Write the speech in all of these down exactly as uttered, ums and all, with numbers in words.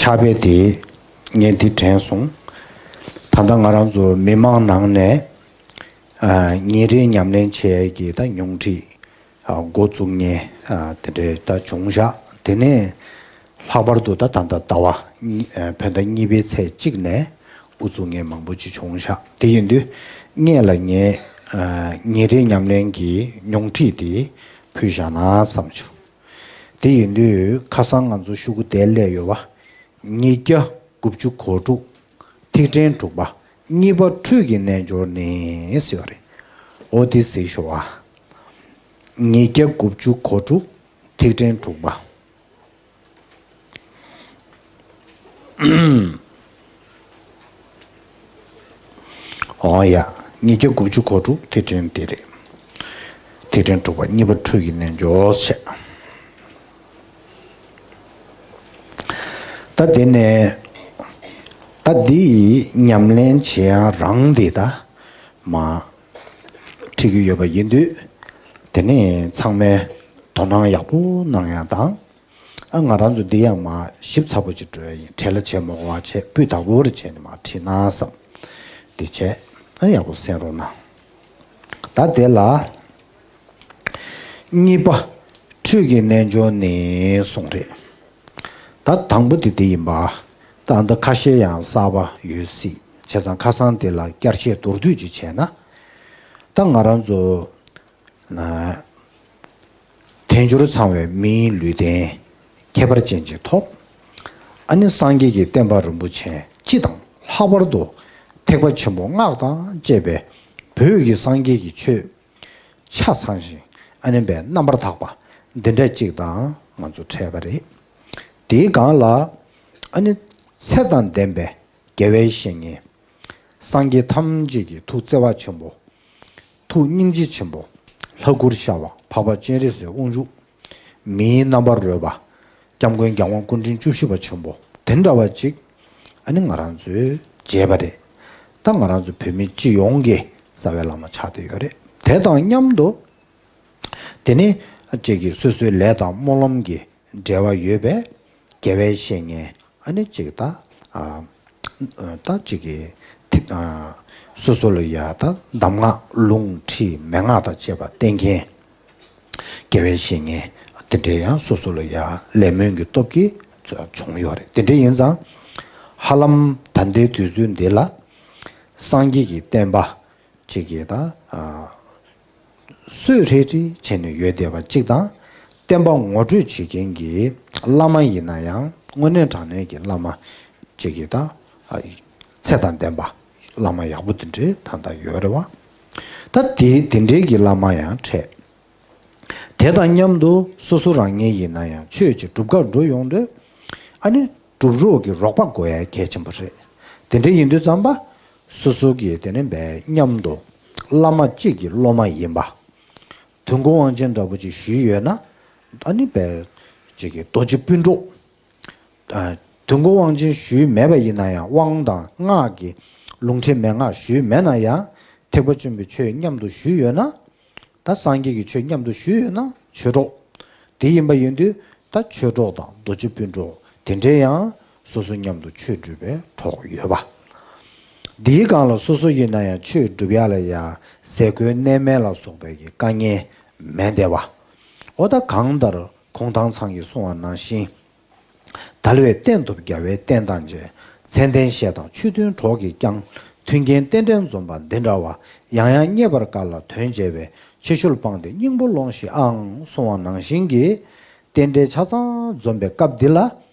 ཕྱག་དཔེ་དེ་ངས་འདི་དྲན་སོང་། ད་ལྟ་ང་རང་ཚོ་མི་མང་ནང་ནས་ཨ་ཉིན་རེའི་ཉམས་ལེན་བྱེད་ཡས་ཀྱི་ད་ཉུང་འཕྲི་ཨ་འགོ་བཙུགས་མཁན་ཨ་དེ་འདྲའི་ད་བྱུང་ཤག་དེ་ནས་ལྷག་པར་དུ་ད་ད་ལྟ་ཟླ་བ་གཉིས་ཨ་བོད་ཟླ་གཉིས་པའི་ཚེས་གཅིག་ནས་དབུ་བཙུགས་མཁན་མང་པོ་ཅིག་བྱུང་ཤག་དེ་ཡིན་དུས་སྔོན་ལ་ངས་ཨ་ཉིན་རེའི་ཉམས་ལེན་གྱི་ཉུང་འཕྲི་དེ་ཕུལ་བཞག་ན་བསམ་བྱུང་། དེ་ཡིན་དུས་ཁ་སང་ང་ཚོ་ཤོག་གུ་དེ་སླེབས་ཡོད་པ། ཉིས་བརྒྱ་དགུ་བཅུ་གོ་དྲུག་ཐིག་ཕྲེང་དྲུག་པ། གཉིས་པ་འཕྲུལ་གྱི་རྣལ་འབྱོར་ནི་ཟེར་བ་རེད། འོ་དེ་གཟིགས་ཤོག་ཨ། ཉིས་བརྒྱ་དགུ་བཅུ་གོ་དྲུག་ཐིག་ཕྲེང་དྲུག་པ། འོ་ཡ། ཉིས་བརྒྱ་དགུ་བཅུ་གོ་དྲུག་ཐིག་ཕྲེང་དེ་རེད། ཐིག་ཕྲེང་དྲུག་པ་གཉིས་པ་འཕྲུལ་གྱི་རྣལ་འབྱོར་བྱས། ད་དེ་ནས་ད་འདི་ཡི་ཉམས་ལེན་བྱེད་ཡ་རང་འདི་ད་མ་ཁྲིད་ཀྱི་ཡོད་པ་ཡིན་དུས། དེ་ནས་ཚང་མས་དོ་སྣང་ཡག་པོ་གནང་ཡ་དང་། ཨ་ང་རང་ཚོ་འདི་ཡང་མ་ཞིབ་ཚགས་པོ་ཅིག་འགྲོ་ཡ་ཡིན། བྲེལ་བ་བྱེད་མ་དགོས་པ་བྱས་སྤུས་དག་པོ་རེ་བྱས་ནས་མ་ཁྲིད་ན་བསམ། འདི་བྱས་ཨ་ཡག་པོ་གསན་རོགས་གནང་། ད་དེ་ལ་གཉིས་པ་འཕྲུལ་གྱི་རྣལ་འབྱོར་ནི་གསུངས་རེད། ད་དང་པོ་དེ་དེ་ཡིན་པ། ད་ད་ཁ་ཤས་ཡང་གསར་པ་ཡོད་སྲིད། བྱས་ཙང་ཁ་སང་དེ་ལ་བསྐྱར་བཤད་མདོར་བསྡུས་ཅིག་བྱས་ན། ད་ང་རང་ཚོ་ན་དལ་འབྱོར་ཚང་བའི་མིའི་ལུས་རྟེན་ཁྱད་པར་ཅན་ཅིག་ཐོབ། ཨ་ནི་སངས་རྒྱས་ཀྱི་བསྟན་པ་རིན་པོ་ཆེ་སྤྱི་དང་ལྷག་པར་དུ་ཐེག་པ་ཆེན་པོ་སྔགས་དང་བཅས་པའི་བོད་ཀྱི་སངས་རྒྱས་ཀྱི་ཆོས་ཆ་ཚང་ཞིང་ཨ་ནི་པའི་རྣམ་པར་དག་པ་འདི་འདྲ་ཅིག་དང་ང་ཚོ་འཕྲད་པ་རེད། དེའི་སྒང་ལ་ཨ་ནི་ཚེ་དང་ལྡན་པའི་དགེ་བའི་བཤེས་གཉེན། སངས་རྒྱས་ཐམས་ཅད་ཀྱི་ཐུགས་བརྩེ་བ་ཆེན་པོ། ཐུགས་སྙིང་རྗེ་ཆེན་པོ། ལྷ་སྐུར་ཤར་བ་འཕགས་པ་སྤྱན་རས་གཟིགས་དབང་ཕྱུག་མིའི་རྣམ་པར་རོལ་པ། སྐྱབས་མགོན་རྒྱལ་དབང་སྐུ་ཕྲེང་བཅུ་བཞི་པ་ཆེན་པོ་དེ་འདྲ་བ་ཅིག་ཨ་ནི་ང་རང་ཚོས་མཇལ་བ་རེད། ད་ང་རང་ཚོ་བོད་མི་སྤྱི་ཡོངས་ཀྱི་རྩ་བའི་བླ་མ་ཆགས་བསྡད་ཡོད་རེད། དེ་དང་མཉམ་དུ་དེ་ནི་ཅིག་གི་སོ་སོའི་ལས་དང་སྨོན་ལམ་གྱི་འབྲེལ་བ་ཡོད་པའི་དགེ་བའི་བཤེས་གཉེན་ཨ་ནི་ཅིག་ད་ཨ་ད་ཅིག་གི་ཐིག་ཨ་སོ་སོ་ལ་ཡ་ད་གདམས་ངག་ལུང་ཁྲིད་མན་ངག་དང་བཅས་པ་བསྟན་མཁན་དགེ་བའི་བཤེས་གཉེན་དེ་འདྲའི་ཡང་སོ་སོ་ལ་ཡ་ལས་སྨོན་གྱི་སྟོབས་ཀྱིས་བྱུང་ཡོད་རེད། དེ་འདྲ་ཡིན་ཙང་ཧ་ལམ་ད་ལྟའི་དུས་ཚོད་འདི་ལ་སངས་རྒྱས་ཀྱི་བསྟན་པ་ཅིག་གི་ད་ཨ་སྲོལ་རེ་རེ་བྱས་ནས་ཡོད་བསྡད་པ་གཅིག་དང་། བསྟན་པ་ངོ་སྤྲོད་བྱེད་མཁན་གྱི་བླ་མ་ཡིན་ན་ཡང་དངོས་གནས་དྲང་གནས་ཀྱི་བླ་མ་གཅིག་གི་ད་ཨ་ཚད་དང་ལྡན་པ་བླ་མ་ཡག་པོ་དེ་འདྲའི་ད་ལྟ་ཡོད་རེད་བ། ད་དེ་དེ་འདྲའི་གི་བླ་མ་ཡང་འཕྲད། དེ་དང་མཉམ་དུ་སོ་སོ་རང་ཉིད་ཡིན་ན་ཡང་ཆོས་ཀྱི་སྒྲུབ་ཁག་འགྲོ་ཡོང་དུས་ཨ་ནི་སྒྲུབ་རོགས་ཀྱི་རོགས་པ་དགོས་ཡ་གལ་ཆེན་པོ་རེད། དེ་འདྲ་ཡིན་དུས་ཙམ་པ་སོ་སོ་གི་དེ་ནི་བས་མཉམ་དུ་བླ་མ་གཅིག་གི་སློབ་མ་ཡིན་པ། དུས་འཁོར་དབང་ཆེན་འདྲ་པོ་ཅིག་ཞུས་ཡོད་ན་ཨ་ནི་བས་ཅིག་གི་རྡོ་རྗེ་སྤུན་གྲོགས། ཨ་དུས་འཁོར་དབང་ཆེན་ཞུས་མེད་པ་ཡིན་ན་ཡང་དབང་དང་སྔགས་ཀྱི་ལུང་ཁྲིད་མན་ངག་ཞུས་མེད་ན་ཡང་ཐེག་པ་ཆེན་པོའི་ཆོས་མཉམ་དུ་ཞུས་ཡོད་ན། ད་སངས་རྒྱས་ཀྱི་ཆོས་མཉམ་དུ་ཞུས་ཡོད་ན་ཆོས་གྲོགས། དེ་ཡིན་པ་ཡིན་དུས་ད་ཆོས་གྲོགས་དང་རྡོ་རྗེ་སྤུན་གྲོགས་དེ་འདྲའི་ཡང་སོ་སོ་མཉམ་དུ་ཆོས་སྒྲུབ་པའི་གྲོགས་ཡོད་པ། འདིའི་སྒང་ལ་སོ་སོ་ཡིན་ན་ཡང་ཆོས་སྒྲུབ་ཡ་ལ་ཡང་ཟས་གོས་གནས་མལ་ལ་སོགས་པའི་གི་དཀའ་ངལ་མེད་བསྡད་པ། འོ་ད་གང་ལྟར་གུང་ཐང་ཚང་གིས་གསུངས་པ་ནང་བཞིན། དལ་བས་གཏན་ཐོབ་རྒྱལ་བའི་བསྟན་དང་མཇལ། མཚན་ལྡན་བཤད་དང་ཆོས་མཐུན་གྲོགས་ཀྱིས་ཀྱང་། མཐུན་རྐྱེན་རྟེན་འབྲེལ་འཛོམས་པ་འདི་འདྲ་བ། ཡང་ཡང་རྙེད་པར་དཀའ་ལ་དོན་བྱས་པའི། ཕྱི་བཤོལ་སྤངས་ཏེ་སྙིང་པོ་ལོངས་ཤིག་ཨང་། གསུངས་པ་ནང་བཞིན་གྱི་རྟེན་འབྲེལ་ཆ་ཚང་འཛོམས་པའི་སྐབས་འདི་ལ།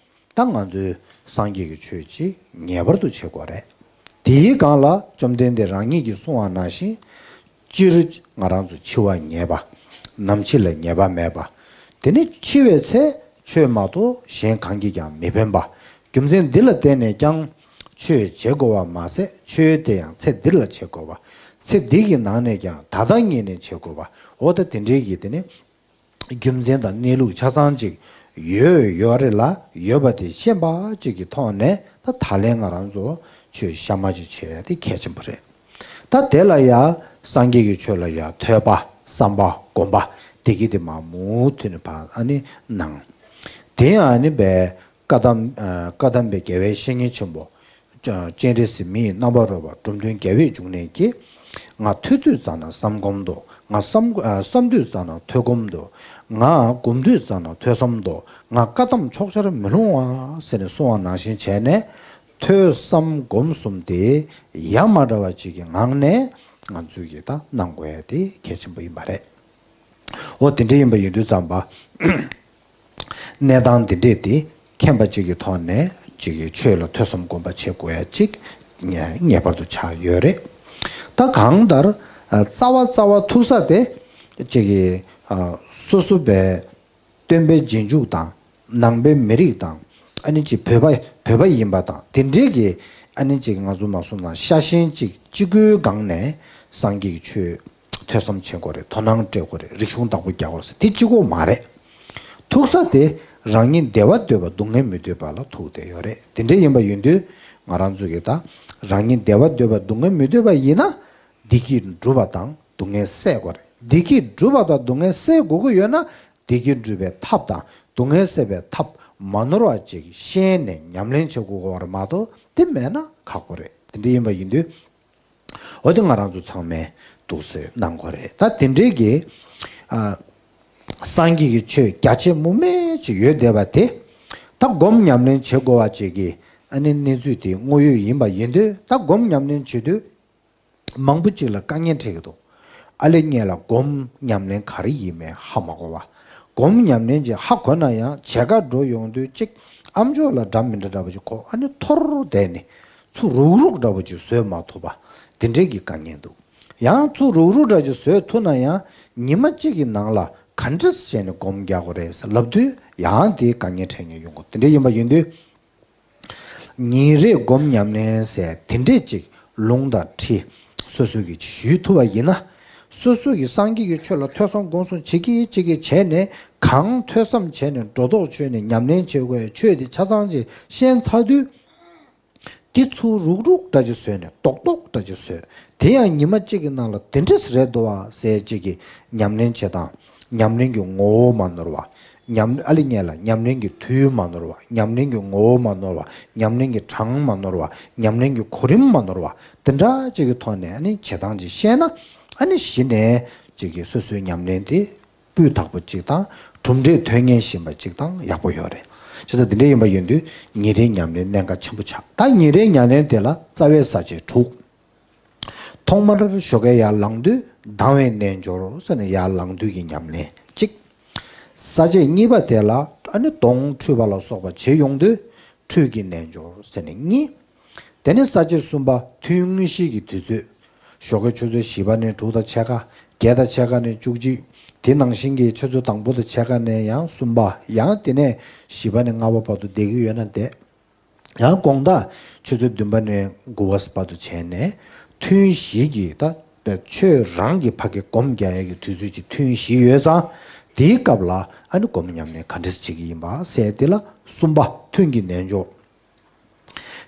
ད་ང་ཚོས་སངས་རྒྱས་ཀྱི་ཆོས་ཅིག་ངེས་པར་དུ་བྱེད་དགོས་རེད། དེའི་སྒང་ལ་བཅོམ་ལྡན་འདས་རང་ཉིད་ཀྱིས་གསུངས་པ་ནང་བཞིན། སྤྱིར་ང་རང་ཚོ་འཆི་བ་ངེས་པ། ནམ་འཆི་ལ་ངེས་པ་མེད་པ། དེ་ནི་འཆི་བའི་ཚེ་ཆོས་མ་གཏོགས་གཞན་གང་གིས་ཀྱང་མི་ཕན་པ། རྒྱུ་མཚན་འདི་ལ་བརྟེན་ནས་ཀྱང་ཆོས་བྱེད་དགོས་པ་མ་ཟད་ཆོས་དེ་ཡང་ཚེ་འདི་ལ་བྱེད་དགོས་པ། ཚེ་འདི་གི་ནང་ནས་ཀྱང་ད་ལྟ་ཉིད་ནས་བྱེད་དགོས་པ། འོ་ད་དེ་འདྲའི་གི་དེ་ནི་རྒྱུ་མཚན་དང་གནས་ལུགས་ཆ་ཚང་ཅིག་ཡོད་ཡོད་རེད་ལ། ཡོད་པ་དེ་ཤེས་པ་ཅིག་གི་ཐོག་ནས་ད་ད་ལན་ང་རང་ཚོ་ཆོས་གཤའ་མ་ཅིག་བྱེད་ཡ་དེ་གལ་ཆེན་པོ་རེད། ད་དེ་ལ་ཡ་སངས་རྒྱས་ཀྱི་ཆོས་ལ་ཡ་ཐོས་པ་བསམ་པ་སྒོམ་པ་དེ་གི་དེ་མ་མུ་མཐུད་ནས་ཕར་ཨ་ནི་གནང་། དེ་ཡང་ཨ་ནི་བས་ བཀའ་གདམས་ཨ་བཀའ་གདམས་པའི་རྒྱལ་བའི་བཤེས་གཉེན་ཆེན་པོ། སྤྱན་རས་གཟིགས་མི་ཡི་རྣམ་པར་རོལ་པ་འབྲོམ་སྟོན་རྒྱལ་བའི་འབྱུང་གནས་ཀྱིས། ང་ཐོས་དུས་ཙམ་ན་བསམ་སྒོམ་དུ། ང་བསམ་ཨ་བསམ་དུས་ཙམ་ན་ཐོས་སྒོམ་དུ། ང་སྒོམ་དུས་ཙམ་ན་ཐོས་བསམ་དུ། ང་བཀའ་གདམས་ཕྱོགས་ཆར་མི་ལྷུང་བ་ཟེར་ནས་གསུང་བ་ནང་བཞིན་བྱས་ནས། ཐོས་བསམ་སྒོམ་གསུམ་དེ་ཡ་མ་བྲལ་བ་ཅིག་གི་ངང་ནས་ང་ཚོས་ཀྱིས་ད་གནང་དགོས་ཡ་དེ་གལ་ཆེན་པོ་ཡིན་པ་རེད། འོ་དེ་འདྲ་ཡིན་པ་ཡིན་དུས་ཙམ་པ། གནས་སྟངས་འདི་འདྲས་དེ་མཁྱེན་པ་གཅིག་གི་ཐོག་ནས་གཅིག་གི་ཆོས་ལ་ཐོས་བསམ་སྒོམ་པ་བྱེད་དགོས་ཡ་གཅིག་ངེས་ངེས་པར་དུ་ཆགས་ཡོད་རེད། ད་གང་ལྟར་རྩ་བ་རྩ་བ་ཐུག་ས་དེ་གཅིག་གི་སོ་སོ་པའི་སྟོན་པའི་རྗེས་འཇུག་དང་ནང་པའི་མི་རིགས་དང་ཨ་ནི་གཅིག་བོད་པ་བོད་པ་ཡིན་པ་དང་དེ་འདྲས་ཀྱི་ཨ་ནི་གཅིག་ང་ཚོ་མ་སོང་ན་ཤ་ཞེན་གཅིག་གཅིག་པུའི་སྒང་ནས་སངས་རྒྱས་ཀྱི་ཆོས། ཐོས་བསམ་བྱེད་དགོས་རེད། དོ་སྣང་སྤྲད་དགོས་རེད། རིག་གཞུང་བདག་པོ་རྒྱག་དགོས་རེད་ཟེར་དེ་གཅིག་པོ་མ་རེད། ཐུག་ས་དེ་རང་ཉིད་བདེ་བ་འདོད་པ་སྡུག་བསྔལ་མི་འདོད་པ་ལ་ཐུག་བསྡད་ཡོད་རེད། དེ་འདྲ་ཡིན་པ་ཡིན་དུས་ང་རང་ཚོ་གིས་ད་རང་ཉིད་བདེ་བ་འདོད་པ་སྡུག་བསྔལ་མི་འདོད་པ་ཡིན་ན་བདེ་སྐྱིད་སྒྲུབ་པ་དང་སྡུག་བསྔལ་སེལ་དགོས་རེད། བདེ་སྐྱིད་སྒྲུབ་པ་དང་སྡུག་བསྔལ་སེལ་དགོས་ཀྱི་ཡོད་ན་བདེ་སྐྱིད་སྒྲུབ་པའི་ཐབས་དང་སྡུག་བསྔལ་སེལ་བའི་ཐབས་མ་ནོར་བ་ཅིག་ཤེས་ནས་ཉམས་ལེན་བྱེད་དགོས་པ་རེད་མ་གཏོགས་དེ་མེད་ན་ཁག་པོ་རེད། དེ་འདྲ་ཡིན་པ་ཡིན་དུས། འོ་དེ་ང་རང་ཚོ་ཚང་མས་འདུག་སེ་གནང་དགོས་རེད། ད་དེ་འདྲའི་གི་ཨ་སངས་རྒྱས་ཀྱི་ཆོས་རྒྱ་ཆེ་མུ་མེད་ཅིག་ཡོད་བསྡད་པ་དེ་ད་སྒོམ་ཉམས་ལེན་བྱེད་དགོས་པ་ཅིག་གི་ཨ་ནི་གནས་ཚུལ་དེ་དངོས་ཡོད་ཡིན་པ་ཡིན་དུས་ད་སྒོམ་ཉམས་ལེན་བྱེད་དུས་མང་པོ་ཅིག་ལ་དཀའ་ངལ་འཕྲད་ཀྱི་འདུག་ཨ་ལེ་ངས་ལ་སྒོམ་ཉམས་ལེན་ག་རེ་ཡིན་མིན་ཧ་མ་གོ་བ། སྒོམ་ཉམས་ལེན་ཅིག་ཧ་གོ་ན་ཡང་བྱེད་ག་འགྲོ་ཡོང་དུས་གཅིག་ཨ་མཆོག་ལ་འདྲ་མི་འདྲ་འདྲ་པོ་ཅིག་གོ་ཨ་ནི་འཐོར་བསྡད་ནས་ཚུར་རུག་རུག་འདྲ་པོ་ཅིག་བཟོས་མ་ཐུབ་པ་དེ་འདྲའི་གི་དཀའ་ངལ་འདུག་ཡང་ཚུར་རུག་རུག་འདྲ་ཅིག་བཟོས་ཐུབ་ན་ཡང་ཉི་མ་གཅིག་གི་ནང་ལ་ག་འདྲས་བྱས་ནས་སྒོམ་རྒྱག་དགོས་རེད་ཟེར་ལབ་དུས་ཡང་དེའི་དཀའ་ངལ་འཕྲད་མཁན་ཡོང་གི་དེ་འདྲ་ཡིན་པ་ཡིན་དུས། ཉིན་རེ་སྒོམ་ཉམས་ལེན་ཟེར་དེ་འདྲས་ཅིག་ལུང་དང་ཁྲིད་སོ་སོ་གིས་ཞུས་ཐུབ་པ་ཡིན་ན། སོ་སོ་གིས་སངས་རྒྱས་ཀྱི་ཆོས་ལ་ཐོས་བསམ་སྒོམ་གསུམ་བྱེད་ཀྱི་བྱེད་ཀྱི་བྱས་ནས་གང་ཐོས་བསམ་བྱས་ནས་སྒྲོ་འདོགས་ཆོད་ནས་ཉམས་ལེན་བྱེད་དགོས་ཆོས་དེ་ཆ་ཚང་ཅིག་ཤེས་ཚར་དུས། དེ་ཚུར་རུག་རུག་འདྲ་ཅིག་བཟོས་ནས་རྡོག་རྡོག་འདྲ་ཅིག་བཟོས། དེ་ཡང་ཉི་མ་གཅིག་གི་ནང་ལ་དེ་འདྲས་རེད་འདུག་བ་ཟེར་ཅིག་གི་ཉམས་ལེན་བྱེད་སྟངས། ཉམས་ལེན་གྱི་ངོ་བོ་མ་ནོར་བ། ཉམས་ཨ་ལི་ཉལ་ལ་ཉམས་ལེན་གྱི་དུས་མ་ནོར་བ། ཉམས་ལེན་གྱི་ངོ་བོ་མ་ནོར་བ། ཉམས་ལེན་གྱི་གྲངས་མ་ནོར་བ། ཉམས་ལེན་གྱི་གོ་རིམ་མ་ནོར་བ། དེ་འདྲ་ཅིག་གི་ཐོག་ནས་ཨ་ནི་བྱེད་སྟངས་ཅིག་ཤེས་ན་ཨ་ནི་གཞི་ནས་ཅིག་གི་སོ་སོའི་ཉམས་ལེན་དེ་སྤུས་དག་པོ་ཅིག་དང་གྲུབ་འབྲས་ཐོན་མཁན་ཞིག་ཡིན་པ་ཅིག་དང་ཡག་པོ་ཡོད་རེད། བྱས་ཙང་དེ་འདྲ་ཡིན་པ་ཡིན་དུས་ཉིན་རེའི་ཉམས་ལེན་གནད་འགག་ཆེན་པོ་ཆགས། ད་ཉིན་རེའི་ཉམས་ལེན་དེ་ལ་རྩ་བའི་ས་བཅད་དྲུག་ཐོག་མར་ཞོགས་ཀས་ཡར་ལངས་དུས་ལྡང་བའི་རྣལ་འབྱོར་ཟེར་ནས་ཡར་ལངས་དུས་ཀྱི་ཉམས་ལེན་གཅིག་ས་བཅད་གཉིས་པ་དེ་ལ་ཨ་ནི་གདོང་འཁྲུད་པ་ལ་སོགས་པ་བྱེད་ཡོང་དུས་ཁྲུས་ཀྱི་རྣལ་འབྱོར་ཟེར་ནས་གཉིས། དེ་ནས་ས་བཅད་གསུམ་པ་ཐུན་དངོས་གཞིའི་གི་དུས་ཚོད། ཞོགས་ཀའི་ཆུ་ཚོད་བཞི་པ་ནས་དྲུག་དང་ཕྱེད་ཀ་བརྒྱད་དང་ཕྱེད་ཀ་ནས་བཅུ་གཅིག་དེ་ནང་བཞིན་གྱི་ཆུ་ཚོད་དང་པོ་དང་ཕྱེད་ཀ་ནས་ཡང་གསུམ་པ་ཡང་དེ་ནས་བཞི་པ་ནས་ལྔ་པ་བར་དུ་བསྡད་ཀྱི་ཡོད་ན་བསྡད། ཡང་དགོང་དག་ཆུ་ཚོད་བདུན་པ་ནས་དགུ་པ་བར་དུ་བྱས་ནས་ཐུན་བཞི་གི་ད་ཆོས་རང་གི་ཕ་གི་སྒོམ་རྒྱག་ཡས་ཀྱི་དུས་ཚོད་ཀྱི་ཐུན་བཞི་ཡོད་ཙང་དེའི་སྐབས་ལ་ཨ་ནི་སྒོམ་ཉམས་ལེན་ག་འདྲས་བྱེད་ཀྱི་ཡིན་པ་ཟེར་དེ་ལ་གསུམ་པ་ཐུན་གྱི་རྣལ་འབྱོར།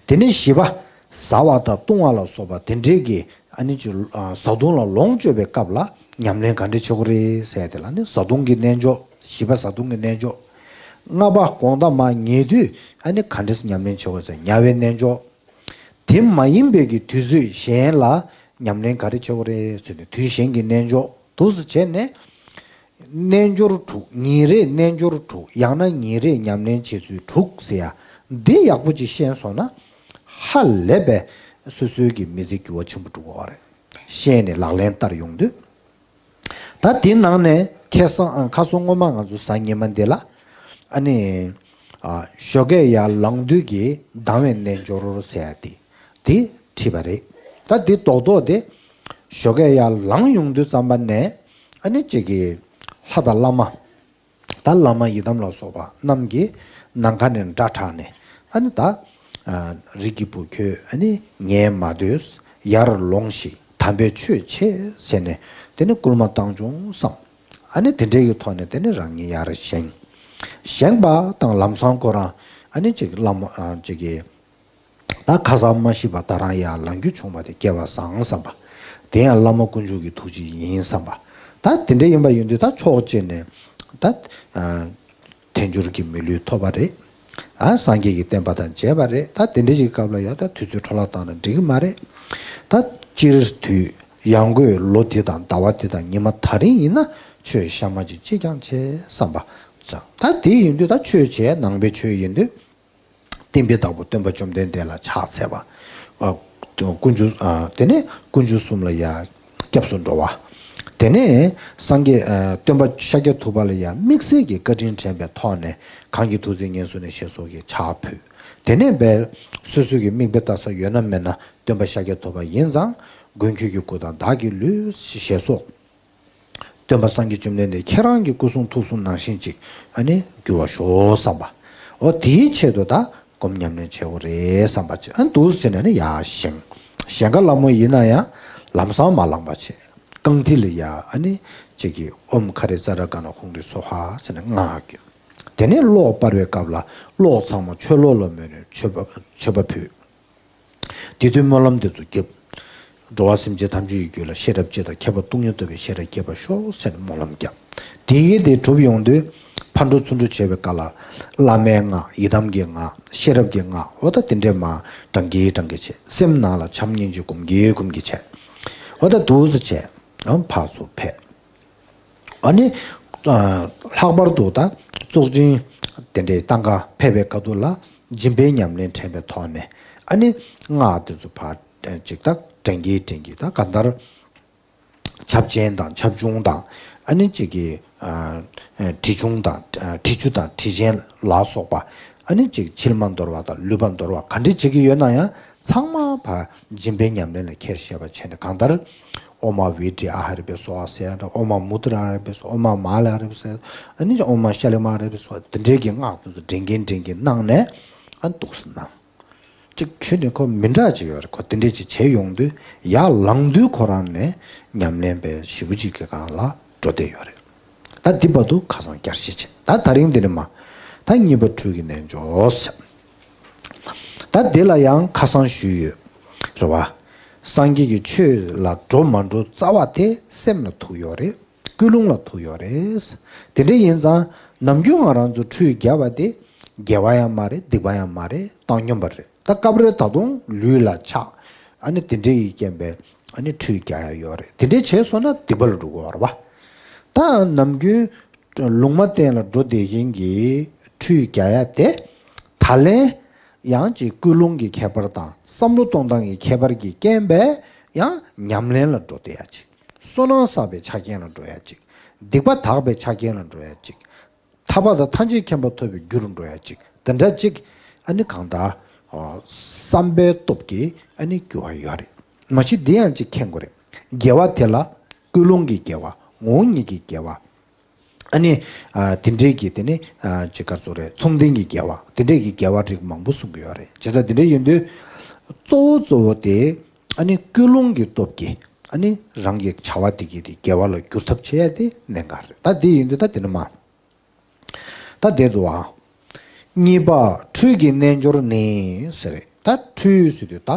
དེ་ནས་བཞི་པ། བཟའ་བ་དང་བཏུང་བ་ལ་སོགས་པ་དེ་འདྲའི་གི་ཨ་ནི་ཅིག་བཟའ་བཏུང་ལ་ལོངས་སྤྱོད་པའི་སྐབས་ལ་ཉམས་ལེན་ག་འདྲ་བྱེད་དགོས་རེད་ཟེར་དེ་ལ་ནི་བཟའ་བཏུང་གི་རྣལ་འབྱོར། བཞི་པ་བཟའ་བཏུང་གི་རྣལ་འབྱོར། ལྔ་པ་དགོང་དག་མར་ཉལ་དུས་ཨ་ནི་ག་འདྲ་ཉམས་ལེན་བྱེད་དགོས་ཟེར་ཉལ་བའི་རྣལ་འབྱོར། དེ་མ་ཡིན་པའི་གི་དུས་ཚོད་གཞན་ལ་ཉམས་ལེན་ག་རེ་བྱེད་དགོས་རེད་ཟེར་ནས་དུས་གཞན་གྱི་རྣལ་འབྱོར་འདུག་སེ་བྱས་ནས། རྣལ་འབྱོར་དྲུག་ཉིན་རེའི་རྣལ་འབྱོར་དྲུག་ཡང་ན་ཉིན་རེའི་ཉམས་ལེན་བྱེད་ཚུལ་དྲུག་ཟེར་ཡ། འདི་ཡག་པོ་ཅིག་ཤེས་སོང་ན། ཧ་ལས་པའི་སོ་སོའི་གི་མི་ཚེ་འགྱུར་བ་ཆེན་པོ་འགྲོ་གི་ཡོད་རེད། ཤེས་ནས་ལག་ལེན་བསྟར་ཡོང་དུས། ད་དེའི་ནང་ནས་ཁ་སང་ཨ་ཁ་སང་སྔོན་མ་ང་ཚོ་གཟའ་ཉི་མ་འདི་ལ། ཨ་ནི། ཨ་ཞོགས་ཀས་ཡར་ལངས་དུས་ཀྱི་ལྡང་བའི་རྣལ་འབྱོར་ཟེར་ཡ་དེ། དེ་བྲིས་པ་རེད། ད་དེ་རྡོག་རྡོག་དེ། ཞོགས་ཀས་ཡར་ལངས་ཡོང་དུས་ཙམ་པ་ནས། ཨ་ནི་གཅིག་གི་ལྷ་དང་བླ་མ། ད་བླ་མ་ཡི་དམ་ལ་སོགས་པ་རྣམས་ཀྱིས་ནམ་མཁའ་ནས་སྒྲ་གྲགས་ནས་ཨ་ནི་ད། ཨ་རིགས་ཀྱི་བུ་ཁྱོད་ཨ་ནི་ཉལ་མ་སྡོད། ཡར་ལོངས་ཤིག་དམ་པའི་ཆོས་བྱེད་ཟེར་ནས་དེ་ནི་སྐུལ་མ་བཏང་བྱུང་བསམ། ཨ་ནི་དེ་འདྲའི་གི་ཐོག་ནས་དེ་ནི་རང་ཉིད་ཡར་བཞེངས། བཞེངས་པ་དང་ལམ་སང་ཁོ་རང་ཨ་ནི་ཅིག་བླ་མ་ཨ་ཅིག་གི་ད་ཁ་སང་མ་ཤི་བ་ད་རང་ཡར་ལངས་རྒྱུ་བྱུང་བ་དེ་སྐལ་བ་བཟང་བསམ་པ། དེ་ཡང་བླ་མ་དཀོན་མཆོག་གི་ཐུགས་རྗེ་ཡིན་བསམ་པ། ད་དེ་འདྲ་ཡིན་པ་ཡིན་དུས་ད་ཕྱོགས་གཅིག་ནས་ད་ཨ་དལ་འབྱོར་གྱི་མི་ལུས་ཐོབ་པ་རེད། ཨ་སངས་རྒྱས་ཀྱི་བསྟན་པ་དང་མཇལ་བ་རེད། ད་དེ་འདྲ་ཞིག་སྐབས་ལ་ཡང་ད་དུས་ཚོད་འཕྲོ་བརླག་བཏང་ན་འགྲིག་གི་མ་རེད། ད་སྤྱིར་དུས་ཡང་སྒོས་ལོ་དེ་དང་ཟླ་བ་དེ་དང་ཉི་མ་ད་རིང་ཡིན་ན་ཆོས་གཤའ་མ་ཅིག་ཅིས་ཀྱང་བྱེད་བསམ་པ་ཙམ། ད་དེ་ཡིན་དུས་ད་ཆོས་བྱས་ནང་པའི་ཆོས་ཡིན་དུས། བསྟན་པའི་བདག་པོ་སྟོན་པ་བཅོམ་ལྡན་འདས་ལ་ཕྱག་འཚལ་བ། ཨ་དཀོན་མཆོག་ཨ་དེ་ནས་དཀོན་མཆོག་གསུམ་ལ་ཡང་སྐྱབས་སུ་འགྲོ་བ། དེ་ནས་སངས་རྒྱས་ཨ་སྟོན་པ་ཤཱཀྱ་ཐུབ་པ་ལ་ཡང་དམིགས་བསལ་གྱི་བཀའ་དྲིན་དྲན་པའི་ཐོག་ནས་གང་གི་ཐུགས་བརྩེ་ཉེར་བཟུང་ནས་ཞེས་སོགས་ཀྱི་ཕྱག་ཕུལ། དེ་ནས་བས་སོ་སོ་གི་དམིགས་པའི་རྟགས་གསལ་ཡོད་ན་མེད་ན་སྟོན་པ་ཤཱཀྱ་ཐུབ་པ་ཡིན་ཙང་མགོན་ཁྱོད་ཀྱི་སྐུ་དང་བདག་གི་ལུས་ཞེས་སོགས། སྟོན་པ་སངས་རྒྱས་བཅོམ་ལྡན་འདས་ཁྱེད་རང་གི་སྐུ་གསུང་ཐུགས་གསུམ་ནང་བཞིན་ཅིག་ཨ་ནི་འགྱུར་བར་ཤོག་བསམ་པ། འོ་དེའི་ཆེད་དུ་ད་སྒོམ་ཉམས་ལེན་བྱེད་དགོས་རེད་བསམ་པ་ཅིག་ཨ་འདུག་ཟེར་ནས་ནི་ཡར་བཞེངས། བཞེངས་ཀ་སླ་མོ་ཡིན་ན་ཡང་ལམ་སང་མ་ལངས་པ་བྱེད། རྐང་མཐིལ་ལ་ཡ་ཨ་ནི་ཅིག་གིས་ཨོཾ་ཁ་རེ་ཙ་ར་ག་ན་ཧཱུྃ་རེ་སྭཱ་ཧཱ་ཟེར་ནས་སྔགས་བརྒྱབ། དེ་ནས་གློག་སྤར་བའི་སྐབས་ལ་གློག་ཚང་མ་ཆོས་གློག་ལ་མོས་ནས་མཆོད་པ་མཆོད་པ་ཕུལ། དེ་དུས་སྨོན་ལམ་འདི་ཚོ་བརྒྱབ། འགྲོ་བ་སེམས་ཅན་ཐམས་ཅད་ཀྱི་རྒྱུད་ལ་ཤེས་རབ་སྤྱི་དང་ཁྱད་པར་སྟོང་ཉིད་རྟོགས་པའི་ཤེས་རབ་སྐྱེ་བར་ཤོག་ཟེར་ནས་སྨོན་ལམ་བརྒྱབ། དེ་གི་དེ་གྲུབ་ཡོང་དུས་ཕར་འགྲོ་ཚུར་འགྲོ་བྱེད་པའི་སྐབས་ལ་བླ་མའི་སྔགས་ཡི་དམ་གྱི་སྔགས་ཤེས་རབ་ཀྱི་སྔགས་འོ་ད་དེ་འདྲས་མ་བགྲང་གིན་བགྲང་གིན་བྱེད། སེམས་ནང་ལ་བྱམས་སྙིང་རྗེ་སྒོམ་གིན་སྒོམ་གིན་བྱེད། འོ་ད་འདུག་སེ་བྱས་ཨང་ཕར་ཚུར་ཕེབས། ཨ་ནི། ལྷག་པར་དུ་ད་བཙོག་ཅིང་དེ་འདྲའི་སྟངས་ཀ་ཕེབས་པའི་སྐབས་དུ་ལ་སྦྱིན་པའི་ཉམས་ལེན་དྲན་པའི་ཐོག་ནས་ཨ་ནི་སྔགས་དེ་ཚོ་ཕར་ཅིག་ད་དྲན་གྱིན་དྲན་གྱིན་ད་གང་ལྟར་བྱབས་ཆེན་དང་བྱབས་ཆུང་དང་ཨ་ནི་ཅིག་གི་དྲི་ཆུང་དང་དྲི་ཆུ་དང་དྲི་ཆེན་ལ་སོགས་པ་ཨ་ནི་ཅིག་མཆིལ་མ་འདོར་བ་དང་ལུད་པ་འདོར་བ་ག་འདྲ་བྱེད་ཀྱི་ཡོད་ན་ཡང་། ཚང་མ་ཕར་སྦྱིན་པའི་ཉམས་ལེན་ལ་ཁྱེར་ཤེས་པ་བྱས་ནས་གང་ལྟར། ཨོཾ་བི་ཏྲི་ཨ་ཧ་རེ་པེ་སྭཱ་ཧཱ་ཟེར་ཡ་འདྲ། ཨོཾ་མུ་ཏྲ་ཨ་ཧ་རེ་པེ་སྭཱ་ཧཱ། ཨོཾ་མ་ལ་ཧ་རེ་པེ་སྭཱ་ཧཱ། ཨ་ནི་ཨོཾ་ཤ་ལེ་མ་ཧ་རེ་པེ་སྭཱ་ཧཱ། དེ་འདྲའི་གི་སྔགས་དེ་ཚོ་འདྲེན་གིན་འདྲེན་གིན་གནང་ནས་ཨ་འདུག་སེ་གནང་། གཅིག་ཁྱོན་ནས་ཁོ་མི་འདྲ་ཅིག་ཡོད་རེད། ཁོ་དེ་འདྲས་ཅིག་བྱས་ཡོང་དུས་ཡར་ལངས་དུས་ཁོ་རང་ནས་ཉམས་ལེན་པའི་ཞེ་པོ་ཅིག་གི་སྒང་ལ་འགྲོ་བསྡད་ཡོད་རེད། ད་འདི་བར་དུ་ཁ་སང་བསྐྱར་ཞིབ་བྱས། ད་དེ་རིང་འདི་ནས་མར་ད་གཉིས་པ་འཕྲུལ་གྱི་རྣལ་འབྱོར་ཟེར། ད་འདི་ལ་ཡང་ཁ་སང་ཞུས་ཡོད་རེད་བ། སངས་རྒྱས་ཀྱི་ཆོས་ལ་འགྲོ་མ་འགྲོ་རྩ་བ་དེ་སེམས་ལ་ཐུག་ཡོད་རེད། ཀུན་སློང་ལ་ཐུག་ཡོད་རེད། དེ་འདྲ་ཡིན་ཙང་ནམ་རྒྱུན་ང་རང་ཚོ་ཁྲུས་བརྒྱབ་པ་དེ་དགེ་བ་ཡང་མ་རེད། སྡིག་པ་ཡང་མ་རེད། བཏང་སྙོམས་པ་རེད། ད་སྐབས་རེ་ད་དུང་ལུས་ལ་ཆགས། ཨ་ནི་དེ་འདྲ་ཡི་རྐྱེན་པས་ཨ་ནི་ཁྲུས་རྒྱག་ཡ་ཡོད་རེད། དེ་འདྲ་བྱས་སོང་ན་སྡིག་པ་ལ་འགྲོ་གི་ཡོད་རེད་བ། ད་ནམ་རྒྱུན་ལུང་མ་བསྟན་ལ་འགྲོ་བསྡད་མཁན་གྱི་ཁྲུས་རྒྱག་ཡ་དེ་ད་ལན་ཡང་ཅིག་ཀུན་སློང་གི་ཁྱད་པར་དང་བསམ་བློ་གཏོང་སྟངས་ཀྱི་ཁྱད་པར་གྱི་རྐྱེན་པས་ཡང་ཉམས་ལེན་ལ་འགྲོ་བསྡད་ཡ་ཅིག་བསོད་ནམས་བསགས་པའི་ཆ་རྐྱེན་ལ་འགྲོ་ཡ་ཅིག་སྡིག་པ་དག་པའི་ཆ་རྐྱེན་ལ་འགྲོ་ཡ་ཅིག་ཐར་པ་དང་ཐམས་ཅད་མཁྱེན་པ་ཐོབ་པའི་རྒྱུ་རུ་འགྲོ་ཡ་ཅིག་དེ་འདྲ་ཅིག་ཨ་ནི་གང་ལྟར་བསམ་པའི་སྟོབས་ཀྱིས་ཨ་ནི་འགྱུར་བ་ཡོད་རེད། མ་གཞི་འདི་ཡང་ཅིག་མཁྱེན་དགོས་རེད། དགེ་བ་དེ་ལ་ཀུན་སློང་གི་དགེ་བ། ངོ་བོ་ཉིད་ཀྱི་དགེ་བ། ཨ་ནི་དེ་འདྲའི་གི་དེ་ནི་ཅིག་ག་རེ་ཟེར་དགོས་རེད། མཚུངས་ལྡན་གྱི་དགེ་བ། དེ་འདྲའི་གི་དགེ་བ་རིགས་མང་པོ་གསུང་གི་ཡོད་རེད། བྱས་ཙང་དེ་འདྲ་ཡིན་དུས་གཙོ་བོ་གཙོ་བོ་དེ་ཨ་ནི་ཀུན་སློང་གི་སྟོབས་ཀྱིས་ཨ་ནི་རང་གི་བྱ་བ་དེ་གི་དེ་དགེ་བ་ལ་བསྒྱུར་ཐབས་བྱེད་ཡ་དེ་གནད་འགག་རེད། ད་དེ་ཡིན་དུས་ད་དེ་ནི་མ། ད་དེ་འདུག་ཨ། གཉིས་པ་འཕྲུལ་གྱི་རྣལ་འབྱོར་ནི་ཟེར་རེད། ད་འཕྲུལ་ཟེར་དུས་ད་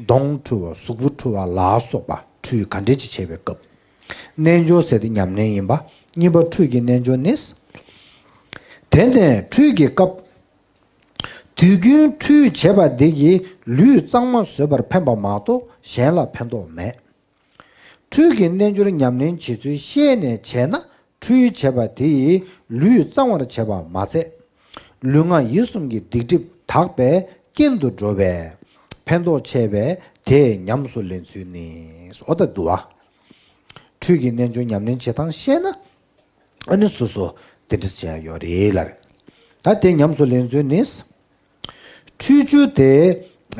གདོང་འཕྲུལ་བ་གཟུགས་པོ་འཕྲུལ་བ་ལ་སོགས་པ་འཕྲུལ་ག་འདྲས་ཅིག་བྱེད་པའི་སྐབས། རྣལ་འབྱོར་ཟེར་དེ་ཉམས་ལེན་ཡིན་པ། གཉིས་པ་འཕྲུལ་གྱི་རྣལ་འབྱོར་ནི། དེ་ནས་འཕྲུལ་གྱི་སྐབས། དུས་རྒྱུན་འཕྲུལ་བྱེད་པ་འདི་གིས་ལུས་གཙང་མ་བཟོས་པར་ཕན་པ་མ་གཏོགས་གཞན་ལ་ཕན་ཐོགས་མེད། འཕྲུལ་གྱི་རྣལ་འབྱོར་ཉམས་ལེན་བྱེད་ཚུལ་ཤེས་ནས་བྱས་ན་འཕྲུལ་བྱེད་པ་དེ་ཡིས་ལུས་གཙང་བར་བྱེད་པ་མ་ཟད། ལུས་ངག་ཡིད་གསུམ་གྱི་སྡིག་སྒྲིབ་དག་པས་རྐྱེན་དུ་འགྲོ་བས་ཕན་ཐོགས་ཆེ་བས་དེས་ཉམས་སུ་ལེན་ཚུལ་ནི། འོ་ད་འདུག་ཨ། འཕྲུལ་གྱི་རྣལ་འབྱོར་ཉམས་ལེན་བྱེད་སྟངས་ཤེས་ན། ཨ་ནི་སོ་སོ་དེ་འདྲ་བྱས་ཡོད་རེད་ལ། ད་དེ་ཉམས་སུ་ལེན་ཚུལ་ནི། འཕྲུལ་ཆུ་དེ་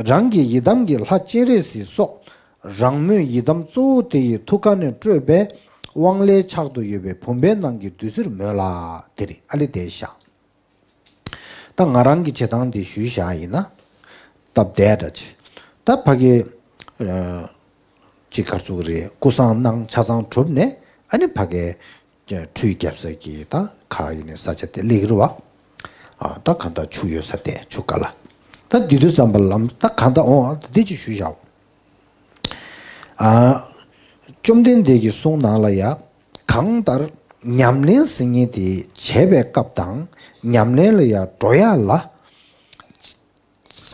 རང་གི་ཡི་དམ་གྱི་ལྷ་སྤྱན་རས་གཟིགས་སོགས་རང་མོས་ཡི་དམ་གཙོ་བོ་དེ་ཡི་ཐུགས་ཀ་ནས་སྤྲོས་པའི་དབང་ལས་ཆགས་ཏུ་ཡོད་པའི་བུམ་པའི་ནང་གི་བདུད་རྩིར་མོས་ལ། དེ་རེད། ཨ་ལེ་དེ་བཞག་ད་ང་རང་གི་བྱེད་སྟངས་དེ་ཞུས་བཞག་ཡིན་ན། སྟབས་བདེ་འདྲ་ཅིག་ད་ཕ་གི་ཅིག་ག་རེ་ཟེར་དགོས་རེད། སྐུ་བསང་གནང་ཆ་ཚང་གྲུབ་ནས་ཨ་ནི་ཕ་གི་ཁྲུས་རྒྱབ་ས་གི་ད་ག་ཡིན་ནའི་ས་ཆ་དེ་སླེབས་ཀྱི་རེད་བ། ཨ་ད་གང་ལྟར་ཆུ་ཡོད་ས་དེ་ཆུ་ཀ་ལ། ད་དེ་དུས་ཙམ་པ་ལམ་ད་གང་ལྟར་འོང་ཨ་ད་དེ་ཅིག་ཞུས་བཞག་ཨ། བཅོམ་ལྡན་འདས་ཀྱི་གསུང་ནང་ལ་ཡ། གང་ལྟར་ཉམས་ལེན་ཟེར་མཁན་དེ་བྱེད་པའི་སྐབས་དང་ཉམས་ལེན་ལ་ཡ་འགྲོ་ཡ་ལ།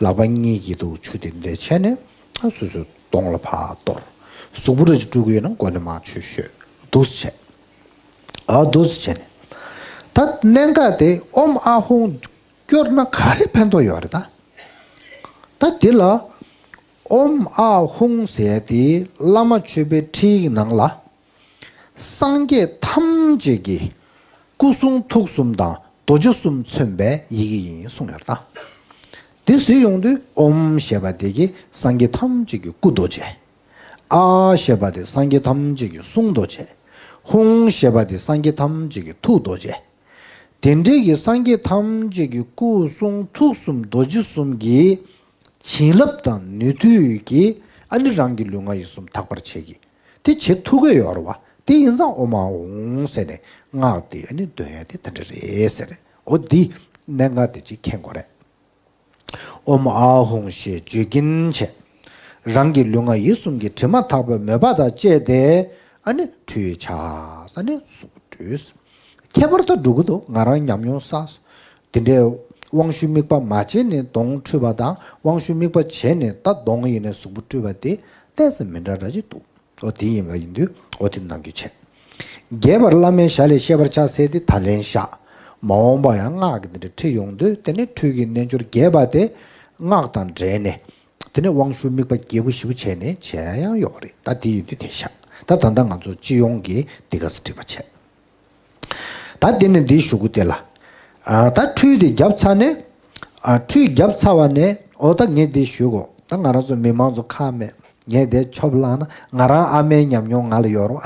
ལག་པ་གཉིས་ཀྱིས་འདུག་ཆུ་དེ་འདྲ་བྱས་ནས་ད་སོ་སོའི་གདོང་ལ་ཕར་གཏོར། གཟུགས་པོ་རེ་ཅིག་བཀྲུ་གི་ཡོད་ན་མགོ་ནས་མར་ཆུ་བཤོས། འདུག་སེ་བྱས། ཨ་འདུག་སེ་བྱས་ནས། ད་གནད་འགག་དེ་ཨོཾ་ཨཱཿཧཱུྃ་སྐྱོར་ན་ག་རེ་ཕན་ཐོགས་ཡོད་རེད་ད། ད་འདི་ལ་ཨོཾ་ཨཱཿཧཱུྃ་ཟེར་ཡ་དེ་བླ་མ་མཆོད་པའི་ཁྲིད་ཡིག་ནང་ལ། སངས་རྒྱས་ཐམས་ཅད་ཀྱི་སྐུ་གསུང་ཐུགས་གསུམ་དང་རྡོ་རྗེ་གསུམ་མཚོན་པའི་ཡི་གེ་ཡིན་གསུངས་ཡོད་རེད་ད། དེ་གཟིགས་ཡོང་དུས་ཨོཾ་ཞེས་པ་དེ་གིས་སངས་རྒྱས་ཐམས་ཅད་ཀྱི་སྐུ་རྡོ་རྗེ། ཨཱཿཞེས་པ་དེ་སངས་རྒྱས་ཐམས་ཅད་ཀྱི་གསུང་རྡོ་རྗེ། ཧཱུྃ་ཞེས་པ་དེ་སངས་རྒྱས་ཐམས་ཅད་ཀྱི་ཐུགས་རྡོ་རྗེ། དེ་འདྲའི་གི་སངས་རྒྱས་ཐམས་ཅད་ཀྱི་སྐུ་གསུང་ཐུགས་གསུམ་རྡོ་རྗེ་གསུམ་གྱི་བྱིན་རླབས་དང་ནུས་མཐུ་ཡིས་ཀྱིས་ཨ་ནི་རང་གི་ལུས་ངག་ཡིད་གསུམ་དག་པར་བྱེད་ཀྱི། དེ་བྱེད་ཐུབ་ཀྱི་ཡོད་རེད་བ། དེ་ཡིན་ཙང་ཨོཾ་ཨཱཿཧཱུྃ་ཟེར་ནས་སྔགས་དེ་ཨ་ནི་འདོན་ཡ་དེ་དེ་འདྲ་རེད་ཟེར། འོ་འདི་གནད་འགག་དེ་ཅིག་མཁྱེན་དགོས་རེད། ཨོཾ་ཨཱཿཧཱུྃ་ཞེས་བརྗོད་ཀྱིན་བྱས། རང་གི་ལུས་ངག་ཡིད་གསུམ་གྱི་དྲི་མ་དག་པའི་མོས་པ་དང་བཅས་ཏེ་ཨ་ནི་ཁྲུས་བྱ། ཨ་ནི་གཟུགས་པོ་བཀྲུས། ཁྱད་པར་དུ་འགྲོ་གི་འདུག་ང་རང་ཉམས་མྱོང་བསགས། དེ་འདྲའི་དབང་ཞུ་དམིགས་པ་མ་བྱས་ནས་གདོང་འཁྲུད་པ་དང་། དབང་ཞུ་དམིགས་པ་བྱས་ནས་ད་གདོང་ཡིན་ནས་གཟུགས་པོ་བཀྲུས་པ་དེ་ཏོག་ཙམ་མི་འདྲ་འདྲ་ཅིག་འདུག་འོ་དེ་ཡིན་པ་ཡིན་དུས་འོ་དེ་གནང་རྒྱུ་བྱས། རྒྱས་པར་བླ་མའི་ཞལ་ལས་ཤེས་པར་བྱ་ཟེར་དེ་ད་ལན་བཞག་མ་འོངས་པ་ཡང་སྔགས་ཀྱི་འདི་འདྲ་ཁྲིད་ཡོང་དུས་དེ་ནི་ཁྲུས་ཀྱི་རྣལ་འབྱོར་རྒྱས་པ་དེ་སྔགས་དང་འབྲེལ་ནས། དེ་ནས་དབང་ཞུ་དམིགས་པ་རྒྱས་པོ་ཞེ་པོ་བྱས་ནས་བྱས་ཡང་ཡོད་རེད། ད་དེ་ཡིན་དུས་དེ་བཞག་ད་ད་ལྟ་ང་ཚོ་སྤྱི་ཡོངས་ཀྱི་འདི་ག་ས་འགྲིག་པ་བྱས། ད་དེ་ནས་འདི་ཞུ་གི་དེ་ལ། ཨ་ད་ཁྲུས་དེ་བརྒྱབ་ཚར་ནས། ཨ་ཁྲུས་བརྒྱབ་ཚར་བ་ནས་འོ་ད་ངས་འདི་ཞུ་གོ་ད་ང་རང་ཚོ་མི་མང་ཚོ་ཁག་མེད། ངས་དེ་ཆོབ་བླངས་ན་ང་རང་ཨ་མའི་ཉམས་མྱོང་ང་ལ་ཡོད་རེད་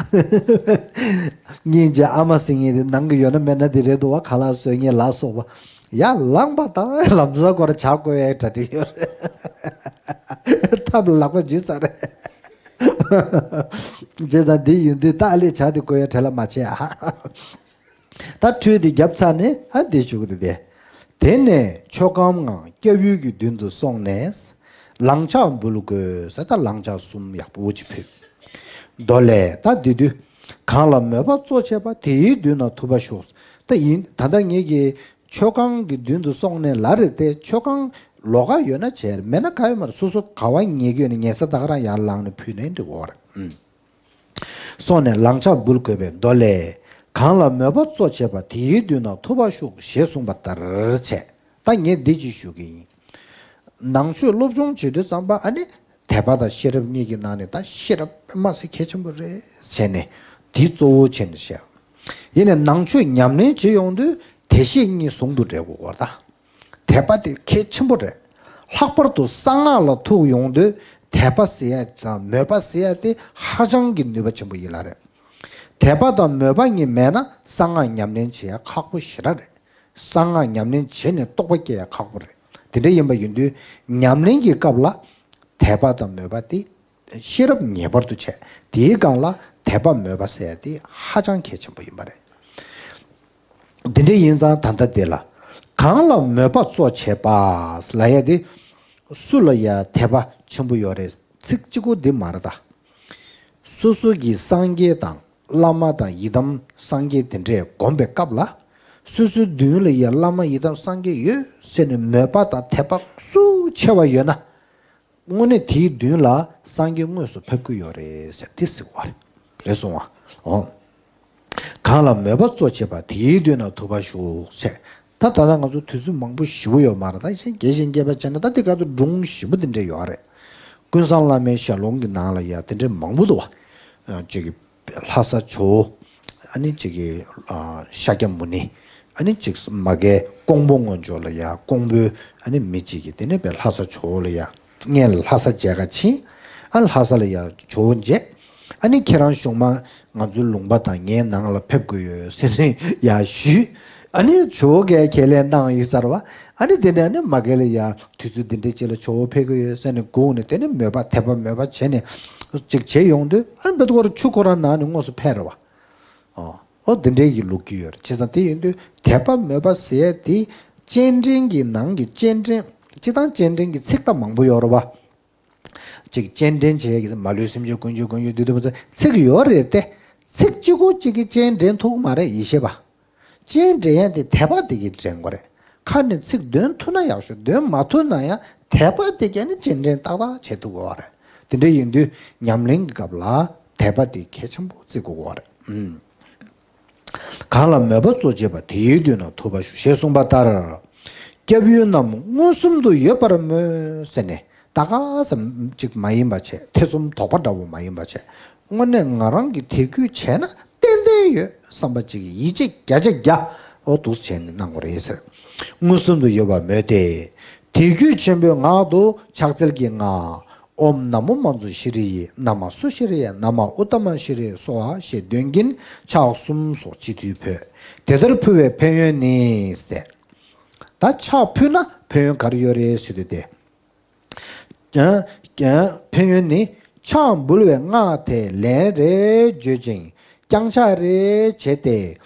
བ། སྙིང་རྗེ་ཨ་མ་ཟེར་མཁན་དེ་ནང་གི་ཡོད་ན་མེད་ན་དེ་རེད་འདུག་བ། ཁ་ལག་བཟོ་མཁན་ལ་སོགས་པ། ཡར་ལངས་པ་དང་ལམ་སང་སྐོར་བྱ་དགོས་པའི་གྲ་སྒྲིག་ཡོད་རེད། ཐབས་ལག་པ་འཇུས་ཚར་རེད། བྱས་ཙང་འདི་ཡིན་དུས་ད་ཨ་ལས་བྱ་དེ་དགོས་ཡ་བྲེལ་ལ་མ་བྱེད་ཨ། ད་ཁྲུས་དེ་བརྒྱབ་ཚར་ནས་ཨ་འདི་བྱུག་གི་འདུག་སྟེ། དེ་ནས་མཆོད་སྒམ་ངང་སྐྱབས་ཡུལ་གྱི་མདུན་དུ་སོང་ནས། ལང་ཕྱག་འབུལ་དགོས་ཟེར། ད་ལང་ཕྱག་གསུམ་ཡག་པོ་ཅིག་ཕུལ། མདོ་ལས། ད་འདི་དུས་གང་ལ་མོས་པ་གཙོ་བྱས་པ་དེའི་མདུན་ན་ཐུབ་པ་ཞུགས། ད་ཡིན་ད་ལྟ་ངེད་ཀྱི་མཆོད་ཁང་གི་མདུན་དུ་སོང་ནས་ལ་རེ་སྟེ་མཆོད་ཁང་ལོགས་ཀ་ཡོད་ན་བྱས། མེད་ན་ག་ཡོད་མ་རེད། སོ་སོ་ག་བ་ཉལ་གི་ཡོད་ན་ཉལ་ས་ད་ག་རང་ཡར་ལངས་ནས་ཕུལ་ནས་འགྲིག་གོ་རེད། ཨུམ། སོང་ནས་ལང་ཕྱག་འབུལ་དགོས་པའི་མདོ་ལས། གང་ལ་མོས་པ་གཙོ་བྱས་པ་དེའི་མདུན་ན་ཐུབ་པ་ཞུགས་ཞེས་གསུངས་པ་ལྟར་བྱས། ད་ངས་འདི་ཅིག་ཞུ་གི་ཡིན། ནང་ཆོས་སློབ་སྦྱོང་བྱེད་དུས་ཙམ་པ་ཨ་ནི་དད་པ་དང་ཤེས་རབ་གཉིས་ཀྱི་ནང་ནས་ད་ཤེས་རབ་མ་ཟེར་གལ་ཆེན་པོ་རེད་བྱས་ནས་འདི་གཙོ་བོ་བྱས་ནས་བཤད། ཡིན་ནའི་ནང་ཆོས་ཉམས་ལེན་བྱེད་ཡོང་དུས་དད་ཤེས་གཉིས་ཟུང་དུ་འབྲེལ་དགོས་པར་ད། དད་པ་དེ་གལ་ཆེན་པོ་རེད། ལྷག་པར་དུ་གསང་སྔགས་ལ་ཐུག་ཡོང་དུས་དད་པ་ཟེར་ཡ་དང་མོས་པ་ཟེར་ཡ་དེ་ཧ་ཅང་གི་ནུས་པ་ཆེན་པོ་ཡིན་ལ་རེད། དད་པ་དང་མོས་པ་གཉིས་མེད་ན་གསང་སྔགས་ཉམས་ལེན་བྱེད་ཡ་ཁག་པོ་ཞེ་དྲག་རེད། གསང་སྔགས་ཉམས་ལེན་བྱས་ནས་རྟོགས་པ་སྐྱེ་ཡ་ཁག་པོ་རེད། དེ་འདྲ་ཡིན་པ་ཡིན་དུས་ཉམས་ལེན་གྱི་སྐབས་ལ་དད་པ་དང་མོས་པ་དེ་ཤེས་རབ་ངེས་པར་དུ་བྱས། དེའི་སྒང་ལ་དད་པ་མོས་པ་ཟེར་ཡ་དེ་ཧ་ཅང་གལ་ཆེན་པོ་ཡིན་པ་རེད། འདི་འདྲ་ཡིན་ཙང་ད་ལྟ་འདི་ལ། གང་ལ་མོས་པ་གཙོ་བྱས་པ་ལབ་ཡ་དེ། སུ་ལ་ཡ་དད་པ་ཆེན་པོ་ཡོད་རེད། ཚིག་གཅིག་པོ་འདི་མ་རེད་ད། སོ་སོ་གི་སངས་རྒྱས་དང་བླ་མ་དང་ཡི་དམ་སངས་རྒྱས་དེ་འདྲས་སྒོམ་པའི་སྐབས་ལ། སོ་སོའི་མདུན་ལ་ཡ་བླ་མ་ཡི་དམ་སངས་རྒྱས་ཡོད་ཟེར་ནས་མོས་པ་དང་དད་པ་སུ་ཆེ་བ་ཡོད་ན། དངོས་གནས་དེའི་མདུན་ལ་སངས་རྒྱས་དངོས་སུ་ཕེབས་ཀྱི་ཡོད་རེད་ཟེར་དེ་ཟེར་བ་རེད། རེད་སོང་བ། འོ། གང་ལ་མོས་པ་གཙོ་བྱེད་པ་དེའི་མདུན་ན་ཐུབ་པ་ཞུགས་ཟེར། ད་ད་ལྟ་ང་ཚོ་དུས་ཚོད་མང་པོ་ཞེ་པོ་ཡོད་མ་རེད། ད་གཞན་རྒྱས་གཞན་རྒྱས་པ་བྱས་ན་ད་དེ་ག་ཚོད་སྒྲུང་ཞེ་པོ་དེ་འདྲས་ཡོད་རེད། ཀུན་བཟང་བླ་མའི་ཞལ་ལུང་གི་ནང་ལ་ཡ་དེ་འདྲས་མང་པོ་འདུག་བ། ཅིག་གི་ལྷ་ས་ཇོ་བོ། ཨ་ནི་གཅིག་གི་ཨ་ཤཱཀྱ་མུ་ནེ། ཨ་ནི་གཅིག་མ་གའི་ཀོང་པོ་སྔོན་ཇོ་ལ་ཡ་ཀོང་པོའི་ཨ་ནི་མི་གཅིག་གིས་དེ་ནས་པའི་ལྷ་ས་ཇོ་བོ་ལ་ཡ་སྔོན་ལ་ལྷ་ས་མཇལ་ཁ་ཕྱིན། ཨ་ལྷ་ས་ལ་ཡ་ཇོ་བོ་མཇལ། ཨ་ནི་ཁྱེད་རང་གཞུག་མ་ང་ཚོའི་ལུང་པ་དང་ངའི་ནང་ལ་ཕེབས་དགོས་ཡོད་ཟེར་ནས་ཡ་ཞུས། ཨ་ནི་ཇོ་བོ་གིས་ཁས་ལེན་གནང་ཡོད་ཟེར་བ། ཨ་ནི་དེ་ནས་ཨ་ནི་མ་གའི་ལ་ཡ་དུས་ཚོད་འདི་འདྲའི་ཅིག་ལ་ཇོ་བོ་ཕེབས་ཀྱི་ཡོད་ཟེར་ནས་སྒུག་ནས་དེ་ནས་མོས་པ་དད་པ་མོས་པ་བྱས་ནས་ཅིག་བྱས་ཡོང་དུས་ཨ་ནི་བེ་ཏུ་ཀོ་ར་ཆུ་ཁོ་རང་ནང་ནས་དངོས་སུ་ཕེབས་རེད་བ། ཨོ། ཨོ་འདི་འདྲའི་གི་ལོ་རྒྱུས་ཡོད་རེད། བྱས་ཙང་དེ་ཡིན་དུས་དད་པ་མོས་པ་ཟེར་ཡས་དེ་སྤྱན་འདྲེན་གྱི་ནང་གི་སྤྱན་འདྲེན་སྤྱི་བཏང་སྤྱན་འདྲེན་གྱི་ཚིག་ད་མང་པོ་ཡོད་རེད་བ། ཅིག་སྤྱན་འདྲེན་བྱེད་ཡས་ཀྱི་མ་ལུས་སེམས་ཅན་ཀུན་གྱི་མགོན་ཡོད་དུས་དུ་མ་ཚིག་ཡོད་རེད་དེ། ཚིག་གཅིག་པོ་གཅིག་གིས་སྤྱན་འདྲེན་ཐུབ་ཀྱི་མ་རེད་ཡིད་ཤེས་པ། སྤྱན་འདྲེན་ཡས་དེ་དད་པ་དེ་གིས་འདྲེན་དགོས་རེད། ཁ་ནས་ཚིག་འདོན་ཐུབ་ན་ཡག་ཤོས། འདོན་མ་ཐུབ་ན་ཡང་དད་པ་དེ་གིས་ནི་སྤྱན་འདྲེན་ཏག་ཏག་བྱེད་ཐུབ་དགོས་རེད། དེ་འདྲ་ཡིན་དུས་ཉམས་ལེན་གྱི་སྐབས་ལ་དད་པ་དེ་གལ་ཆེན་པོ་བརྩི་དགོས་རེད། ཨུམ། གང་ལ་མོས་པ་གཙོ་བྱེད་པ་དེའི་མདུན་ན་ཐུབ་པ་ཞུ་ཞེས་གསུངས་པ་ལྟར། སྐྱབས་ཡུལ་རྣམས་མངོན་སུམ་དུ་ཡོད་པར་མོས་ཟེར་ནས་ད་ག་ཙམ་ཅིག་མ་ཡིན་པ་བྱས། ཐེ་ཚོམ་དོགས་པ་འདྲ་བོ་མ་ཡིན་པ་བྱས། དངོས་གནས་ང་རང་གིས་དད་གུས་བྱས་ན་ཏན་ཏན་ཡོད་བསམ་པ་ཅིག་ཡིད་ཆེས་བརྒྱ་ཆ་བརྒྱ་འོ་འདུག་བྱས་ནས་གནང་དགོས་རེད་ཟེར། མངོན་སུམ་དུ་ཡོད་པར་མོས་ཏེ། དད་གུས་ཆེན་པོའི་ངག་ཏུ་ཕྱག་འཚལ་གྱི་སྔགས། ཨོཾ་ན་མོ་མཉྫུ་ཤྲཱི་ཡེ། ན་མ་སུ་ཤྲཱི་ཡེ། ན་མ་ཨུཏྟ་མ་ཤྲཱི་ཡེ་སྭཱ་ཧཱ་ཞེས་འདོན་གྱིན་ཕྱག་གསུམ་སོགས་སྤྱི་མཐུས་འབོད། དེ་ལྟར་ཕུལ་བའི་ཕན་ཡོན་ནི་ཟེར། ད་ཕྱག་ཕུལ་ན་ཕན་ཡོན་ག་རེ་ཡོད་རེད་ཟེར་དུས་ཏེ། ཕན་ཡོན་ནི་ ཕྱག་འབུལ་བའི་སྔགས་དེ་ལན་རེ་བརྗོད་ཅིང་བརྐྱང་ཕྱག་རེ་བྱས་ཏེ།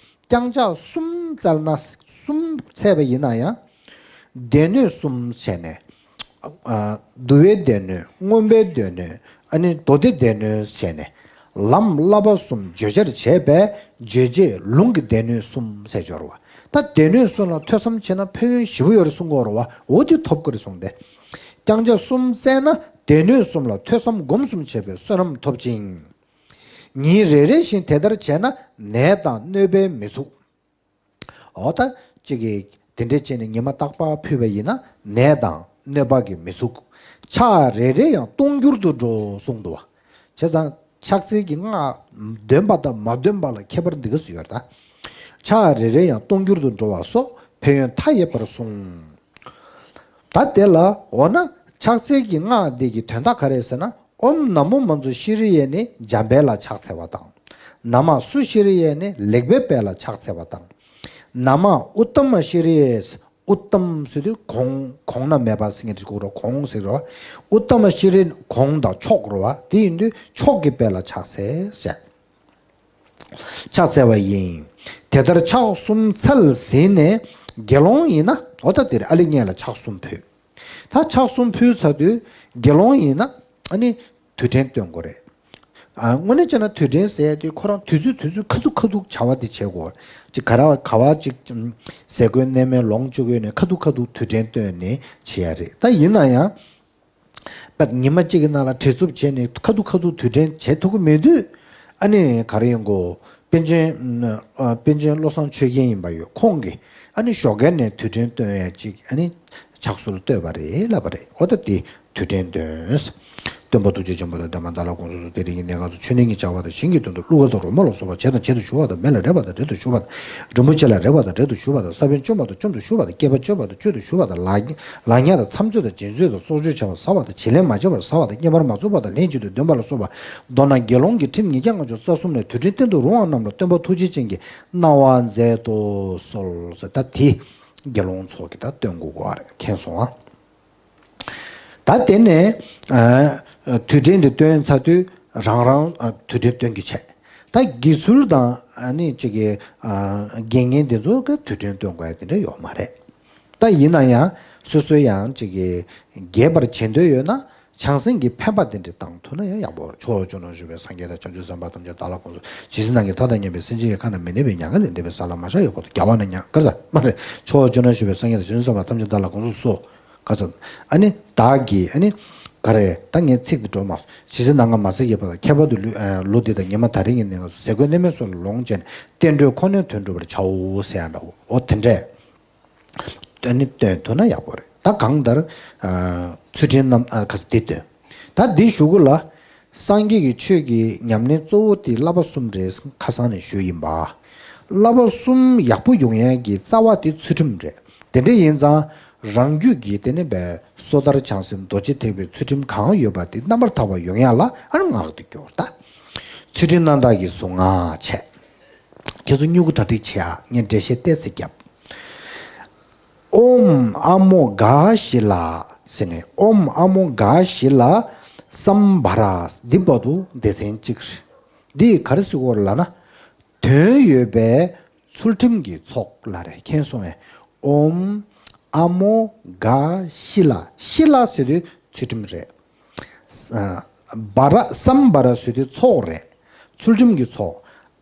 བརྐྱང་ཕྱག་གསུམ་བཙལ་ན། གསུམ་འཚལ་བ་ཡིན་ན་ཡང་། སྡེ་སྣོད་གསུམ་བྱས་ནས། ཨ། བསྡུ་བའི་སྡེ་སྣོད། མངོན་པའི་སྡེ་སྣོད། ཨ་ནི་མདོ་སྡེ་སྡེ་སྣོད་བྱས་ནས། ལམ་བསླབ་པ་གསུམ་བརྗོད་བྱར་བྱས་པས་རྗོད་བྱེད་ལུང་གི་སྡེ་སྣོད་གསུམ་ཟེར་སྦྱོར་བ། ད་སྡེ་སྣོད་གསུམ་ལ་ཐོས་བསམ་བྱས་ན་ཕན་ཡོན་ཞེ་པོ་ཡོད་རེད་གསུང་གི་ཡོད་རེད་བ། འོ་དེ་ཐོབ་ཀྱི་རེད་གསུངས་ཏེ། བརྐྱང་ཕྱག་གསུམ་བཙལ་ན་སྡེ་སྣོད་གསུམ་ལ་ཐོས་བསམ་སྒོམ་གསུམ་བྱས་པའི་བསོད་ནམས་ཐོབ་ཅིང་། ཉིན་རེ་རེ་བཞིན་དེ་ལྟར་བྱས་ན་ནད་དང་གནོད་པས་མི་ཚུགས། འོ་ད་གཅིག་གིས་དེ་འདྲས་བྱས་ནས་ཉི་མ་རྟག་པར་ཕུལ་བ་ཡིན་ན་ནད་དང་གནོད་པ་གིས་མི་ཚུགས། ཕྱག་རེ་རེ་ཡང་སྟོང་འགྱུར་དུ་འགྲོ་གསུངས་འདུག་བ། བྱས་ཙང་ཕྱག་འཚལ་གྱི་སྔགས་འདོན་པ་དང་མ་འདོན་པ་ལ་ཁྱད་པར་འདི་ག་སུ་ཡོད་ད། ཕྱག་རེ་རེ་ཡང་སྟོང་འགྱུར་དུ་འགྲོ་བ་སོགས་ཕན་ཡོན་མཐའ་ཡས་པར་གསུངས། ད་དེ་ལ་འོ་ན་ཕྱག་འཚལ་གྱི་སྔགས་འདི་གི་དོན་དག་ག་རེ་ཟེར་ན། ཨོཾ་ན་མོ་མཉྫུ་ཤྲཱི་ཡེ་ནི་འཇམ་དཔལ་ལ་ཕྱག་འཚལ་བ་དང་། ན་མ་སུ་ཤྲཱི་ཡེ་ནི་ལེགས་པའི་དཔལ་ལ་ཕྱག་འཚལ་བ་དང་། ན་མ་ཨུཏྟ་མ་ཤྲཱི་ཡེ། ཨུཏྟམ་ཟེར་དུས་གོང་། གོང་ན་མེད་པ་ཟེར་མཁན་དེ་གོ་རོ། གོང་ཟེར་རོ། ཨུཏྟམ་ཤྲཱི་གོང་དང་མཆོག་རོ་བ། དེ་ཡིན་དུས་མཆོག་གི་དཔལ་ལ་ཕྱག་འཚལ་ཟེར། ཕྱག་འཚལ་བ་ཡིན། དེ་ལྟར་ཕྱག་གསུམ་འཚལ་ཟིན་ནས་དགེ་སློང་ཡིན་ན། འོ་ད་དེར་ཨ་ལི་ངས་ལ་ཕྱག་གསུམ་ཕུལ། ད་ཕྱག་གསུམ་ཕུལ་ཚར་དུས་དགེ་སློང་ཡིན་ན་ཨ་ནི་དུས་དྲན་སྟོན་དགོས་རེད། ཨ། དངོས་གནས་བྱས་ན་དུས་དྲན་ཟེར་ཡ་དེ་ཁོ་རང་དུས་ཚོད་དུས་ཚོད་ཁ་ཐུག་ཁ་ཐུག་བྱ་བ་དེ་བྱེད་དགོས། ཅིག་ག་ར་ག་བ་ཅིག་ཟས་གོས་གནས་མལ་ལོངས་སྤྱོད་ཡོད་ནས་ཁ་ཐུག་ཁ་ཐུག་དུས་དྲན་སྟོན་ནས་བྱེད་ཡ་རེད། ད་ཡིན་ན་ཡང་། པ། ཉི་མ་གཅིག་གི་ནང་ལ་བྲེལ་འཚུབ་བྱས་ནས་ཁ་ཐུག་ཁ་ཐུག་དུས་དྲན་བྱེད་ཐུབ་ཀྱི་མེད་དུས། ཨ་ནི་ག་རེ་ཡོང་གོ། པཎ་ཆེན། ཨ། པཎ་ཆེན་བློ་བཟང་ཆོས་རྒྱན་ཡིན་པ་ཡོད། ཁོང་གིས་ཨ་ནི་ཞོགས་ཀས་ནས་དུས་དྲན་སྟོན་ཡ་ཅིག་ཨ་ནི་ཕྱག་སྲོལ་བཏོད་པ་རེད་ལབ་པ་རེད། འོ་ད་དེ་དུས་དྲན་སྟོན། སྟོན་པ་ཐུགས་རྗེ་ཆེན་པོ་དང་ལྡན་མ་དག་ལ་དགོངས་སུ་གསོལ། དེ་རིང་གི་གནས་སྐབས་སུ་མཆོད་གནས་ཀྱི་བྱ་བ་དང་། ཞིང་གི་དོན་དུ་བསླུ་བ་དང་རོ་མ་ལ་སོགས་པ་བྱས་དང་བྱེད་དུ་འཇུག་པ་དང་། མེ་ལ་རེག་པ་དང་རེག་ཏུ་གྱུར་པ་དང་། རིན་པོ་ཆེ་ལ་རེག་པ་དང་རེག་ཏུ་གྱུར་པ་དང་། ས་བོན་བཅོམ་པ་དང་བཅོམ་དུ་གྱུར་པ་དང་། ལག་ལག་ཉ་དང་མཚམས་ཚོད་དང་རྗེས་ཚོད་དང་སྲོག་གཅོད་བྱ་བ་བཟའ་བ་དང་། བྱེད་ལས་མ་བྱས་པར་བཟའ་བ་དང་། བསྙེན་པར་མ་བཙུགས་པ་དང་། ལྷན་ཅིག་ཏུ་འདོན་པ་ལ་སོགས་པ། མདོར་ན་དགེ་སློང་གི་ཁྲིམས་ཉིས་བརྒྱ་ལྔ་བཅུ་རྩ་གསུམ་ལས་དུས་དྲན་བསྟན་དུ་རུང་བ་རྣམས་ལ་སྟོན་པ་ཐུགས་རྗེ་ཅན་གྱིས་གནང་བར་མཛད་དུ་གསོལ་ཟེར། ད་དེ་དགེ་སློང་ཚོ་གིས་ད་སྟོན་དགོས་ཀྱི་རེད། མཁྱེན་སོང་ཨ། ད་དེ་ནས། ཨ། དུས་དྲན་འདི་སྟོན་ཚར་དུས་རང་རང་། ཨ། དུས་དྲན་སྟོན་རྒྱུ་བྱས། ད་དགེ་ཚུལ་དང་ཨ་ནི་གཅིག་གི། ཨ། དགེ་བསྙེན་འདི་ཚོ་གི་དུས་དྲན་སྟོན་དགོས་ཡ་དེ་འདྲ་ཡོད་མ་རེད། ད་ཡིན་ན་ཡང་སོ་སོ་ཡང་གཅིག་གི་རྒྱས་པར་བྱེད་འདོད་ཡོད་ན་བྱང་སེམས་ཀྱི་འཕེན་པ་དེ་འདྲ་བཏང་ཐུབ་ན་ཡང་ཡག་པོ་རེད། ཕྱོགས་བཅུ་ན་བཞུགས་པའི་སངས་རྒྱས་དང་། བྱང་ཆུབ་སེམས་དཔའ་ཐམས་ཅད་བདག་ལ་དགོངས་སོ། ཇི་སྲིད་ན་གི་མཐའ་དང་མཉམ་པའི་སེམས་ཅན་གྱི་ཁ་ན་མི་གནས་པའི་མྱ་ངན་ལས་འདས་པའི་ས་ལ་མ་ཤར་ཡོད་བར་དུ། རྒྱལ་བ་ན་མཉམ། ག་རེ་ཟེར་མ་རེད། ཕྱོགས་བཅུ་ན་བཞུགས་པའི་སངས་རྒྱས་དང་། བྱང་ཆུབ་སེམས་དཔའ་ཐམས་ཅད་བདག་ལ་དགོངས་སུ་གསོལ། ག་རེ་ཟེར། ཨ་ནི་བདག་གིས་ཨ་ནི་ག་རེ། ད་ངས་ཚིག་འདི་འགྲོ་མ་སོང་། ཇི་སྲིད་ནམ་མཁའ་མ་ཟད་ཀྱི་བར་དུ། ཁྱད་པར་དུ་ལུས། ཨ། ལོ་འདི་དང་ཉི་མ་ད་རིང་གི་གནས་སྐབས་སུ། ཟས་གོས་གནས་མལ་སོགས་ལ་ལོངས་སྤྱད་ནས། བསྟན་འགྲོའི་ཁོག་ནས་དོན་སྒྲུབ་པར་བྱའོ་ཟེར་ཡ་འདྲ་བོ། འོ་དེ་འདྲས། ཨ་ནི་སྟོན་ཐུབ་ན་ཡག་པོ་རེད། ད་གང་ལྟར། ཨ། ཚུལ་ཁྲིམས་རྣམ། ཨ། ཁ་ས་འདི་སྟོན། ད་འདི་ཞུ་གི་ལ། སངས་རྒྱས་ཀྱི་ཆོས་ཀྱི་ཉམས་ལེན་གཙོ་བོ་དེ་བསླབ་པ་གསུམ་རེད་ཁ་སང་ནས་ཞུས་ཡིན་པ། བསླབ་པ་གསུམ་ཡག་པོ་ཡོང་ཡས་ཀྱི་རྩ་བ་དེ་ཚུལ་ཁྲིམས་རེད། དེ་འདྲ་ཡིན་ཙང་རང་རྒྱུད་ཀྱི་དེ་ནི་བའི་སོ་ཐར་བྱང་སེམས་རྡོ་རྗེ་ཐེག་པའི་ཚུལ་ཁྲིམས་གང་ཡོད་པ་དེ་རྣམ་པར་དག་པ་ཡོང་ཡས་ལ་ཨ་ནི་སྔགས་དེ་སྐྱོར་ད། ཚུལ་ཁྲིམས་རྣམ་དག་གི་གཟུངས་སྔགས་བྱས། ཁྱེད་ཚོ་སྨྱུ་གུ་གྲ་སྒྲིག་བྱེད་ཨ། ངས་འགྲེལ་བཤད་ཏོག་ཙམ་བརྒྱབ། ཨོཾ་ཨ་མོ་གྷ་ཤི་ལ་ཟེར་ནས། ཨོཾ་ཨ་མོ་གྷ་ཤི་ལ་སམ་བྷ་ར། འདི་བར་དུ་སྡེ་ཚན་གཅིག་རེད། འདི་ག་རེ་ཟེར་དགོས་རེད་ལབ་ན། དོན་ཡོད་པའི་ཚུལ་ཁྲིམས་ཀྱི་ཚོགས་ལ་རེད། མཁྱེན་སོང་ངས། ཨོཾ་ཨ་མོ་གྷ་ཤི་ལ། ཤི་ལ་ཟེར་དུས་ཚུལ་ཁྲིམས་རེད། ཨ། བྷ་ར། སམ་བྷ་ར་ཟེར་དུས་ཚོགས་རེད། ཚུལ་ཁྲིམས་ཀྱི་ཚོགས།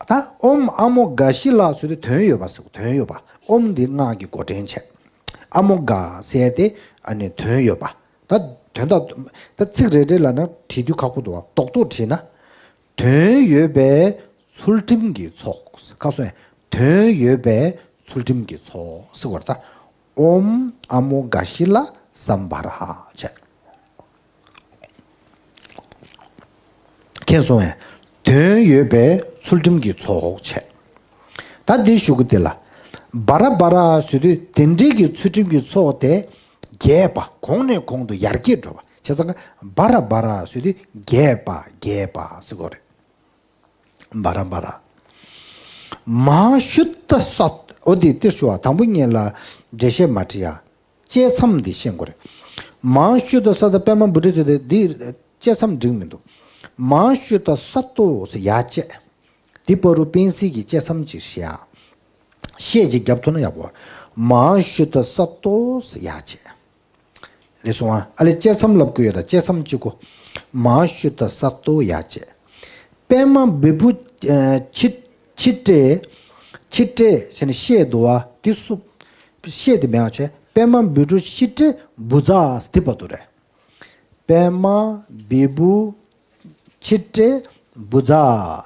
ད་ཨོཾ་ཨ་མོ་གྷ་ཤི་ལ་ཟེར་དུས་དོན་ཡོད་པ་ཟེར། དོན་ཡོད་པ། ཨོཾ་འདི་སྔགས་ཀྱི་མགོ་འདྲེན་བྱས། ཨ་མོ་གྷ་ཟེར་དེ་ཨ་ནི་དོན་ཡོད་པ། ད་དོན་དག་ད་ཚིག་རེ་རེ་ལ་ན་བྲིས་དུས་ཁག་པོ་འདུག་བ། རྡོག་རྡོག་བྲིས་ན། དོན་ཡོད་པའི་ཚུལ་ཁྲིམས་ཀྱི་ཚོགས། ཁ་སང་དོན་ཡོད་པའི་ཚུལ་ཁྲིམས་ཀྱི་ཚོགས་ཟེར་བ་རེད་ད། ཨོཾ་ཨ་མོ་གྷ་ཤི་ལ་སམ་བྷ་ར་བྱས། མཁྱེན་སོང་ངས། དོན་ཡོད་པའི་ཚུལ་ཁྲིམས་ཀྱི་ཚོགས་བྱས། ད་འདི་ཞུ་གི་དེ་ལ། བྷ་ར་བྷ་ར་ཟེར་དུས་དེ་འདྲའི་གི་ཚུལ་ཁྲིམས་ཀྱི་ཚོགས་དེ་རྒྱས་པ། གོང་ནས་གོང་དུ་ཡར་རྒྱས་འགྲོ་བ། བྱས་ཙང་བྷ་ར་བྷ་ར་ཟེར་དུས་རྒྱས་པ་རྒྱས་པ་ཟེར་དགོས་རེད། བྷ་ར་བྷ་ར། མ་ཤུ་ཏ་ས། འོ་དེ་དེ་ཞུ་བ། དང་པོ་ངེད་ལ་འགྲེལ་བཤད་མ་བྲིས་ཡ། བཅད་མཚམས་འདི་ཤེས་དགོས་རེད། མ་ཤུ་ཏ་ས་ཏ་པད་མ་བུ་ཏྲ་ཚེ་ཏེ་འདི་བཅད་མཚམས་འགྲིག་མི་འདུག་མ་ཧཱ་ཤུདྡྷ་སཏྭོ་ཟེར་ཡ་བཅད། འདི་བར་དུ་པེན་སི་གི་བཅད་མཚམས་ཅིག་བཞག་ཤད་ཅིག་རྒྱབ་ཐུབ་ན་ཡག་པོ། མ་ཧཱ་ཤུདྡྷ་སཏྭོ་ཟེར་ཡ་བཅད། རེད་སོང་ཨ། ཨ་ལེ་བཅད་མཚམས་ལབ་དགོས་ཡོད་ད། བཅད་མཚམས་གཅིག་གོ། མ་ཧཱ་ཤུདྡྷ་སཏྭོ་ཡ་བཅད། པདྨ་བི་བྷཱུ་ཨ་ཆི་ཆི་ཏྲེ། ཆི་ཏྲེ་ཟེར་ནས་ཤད་འདུག་བ། འདི་སུ། ཤད་དེ་མེད་པ་བྱས། པདྨ་བི་བྷཱུ་ཆི་ཏྲེ་བྷུ་ཛ་ཟེར་འདི་བར་དུ་རེད། པདྨ་བི་བྷཱུ་ཆི་ཏྲེ་བྷུ་ཛ་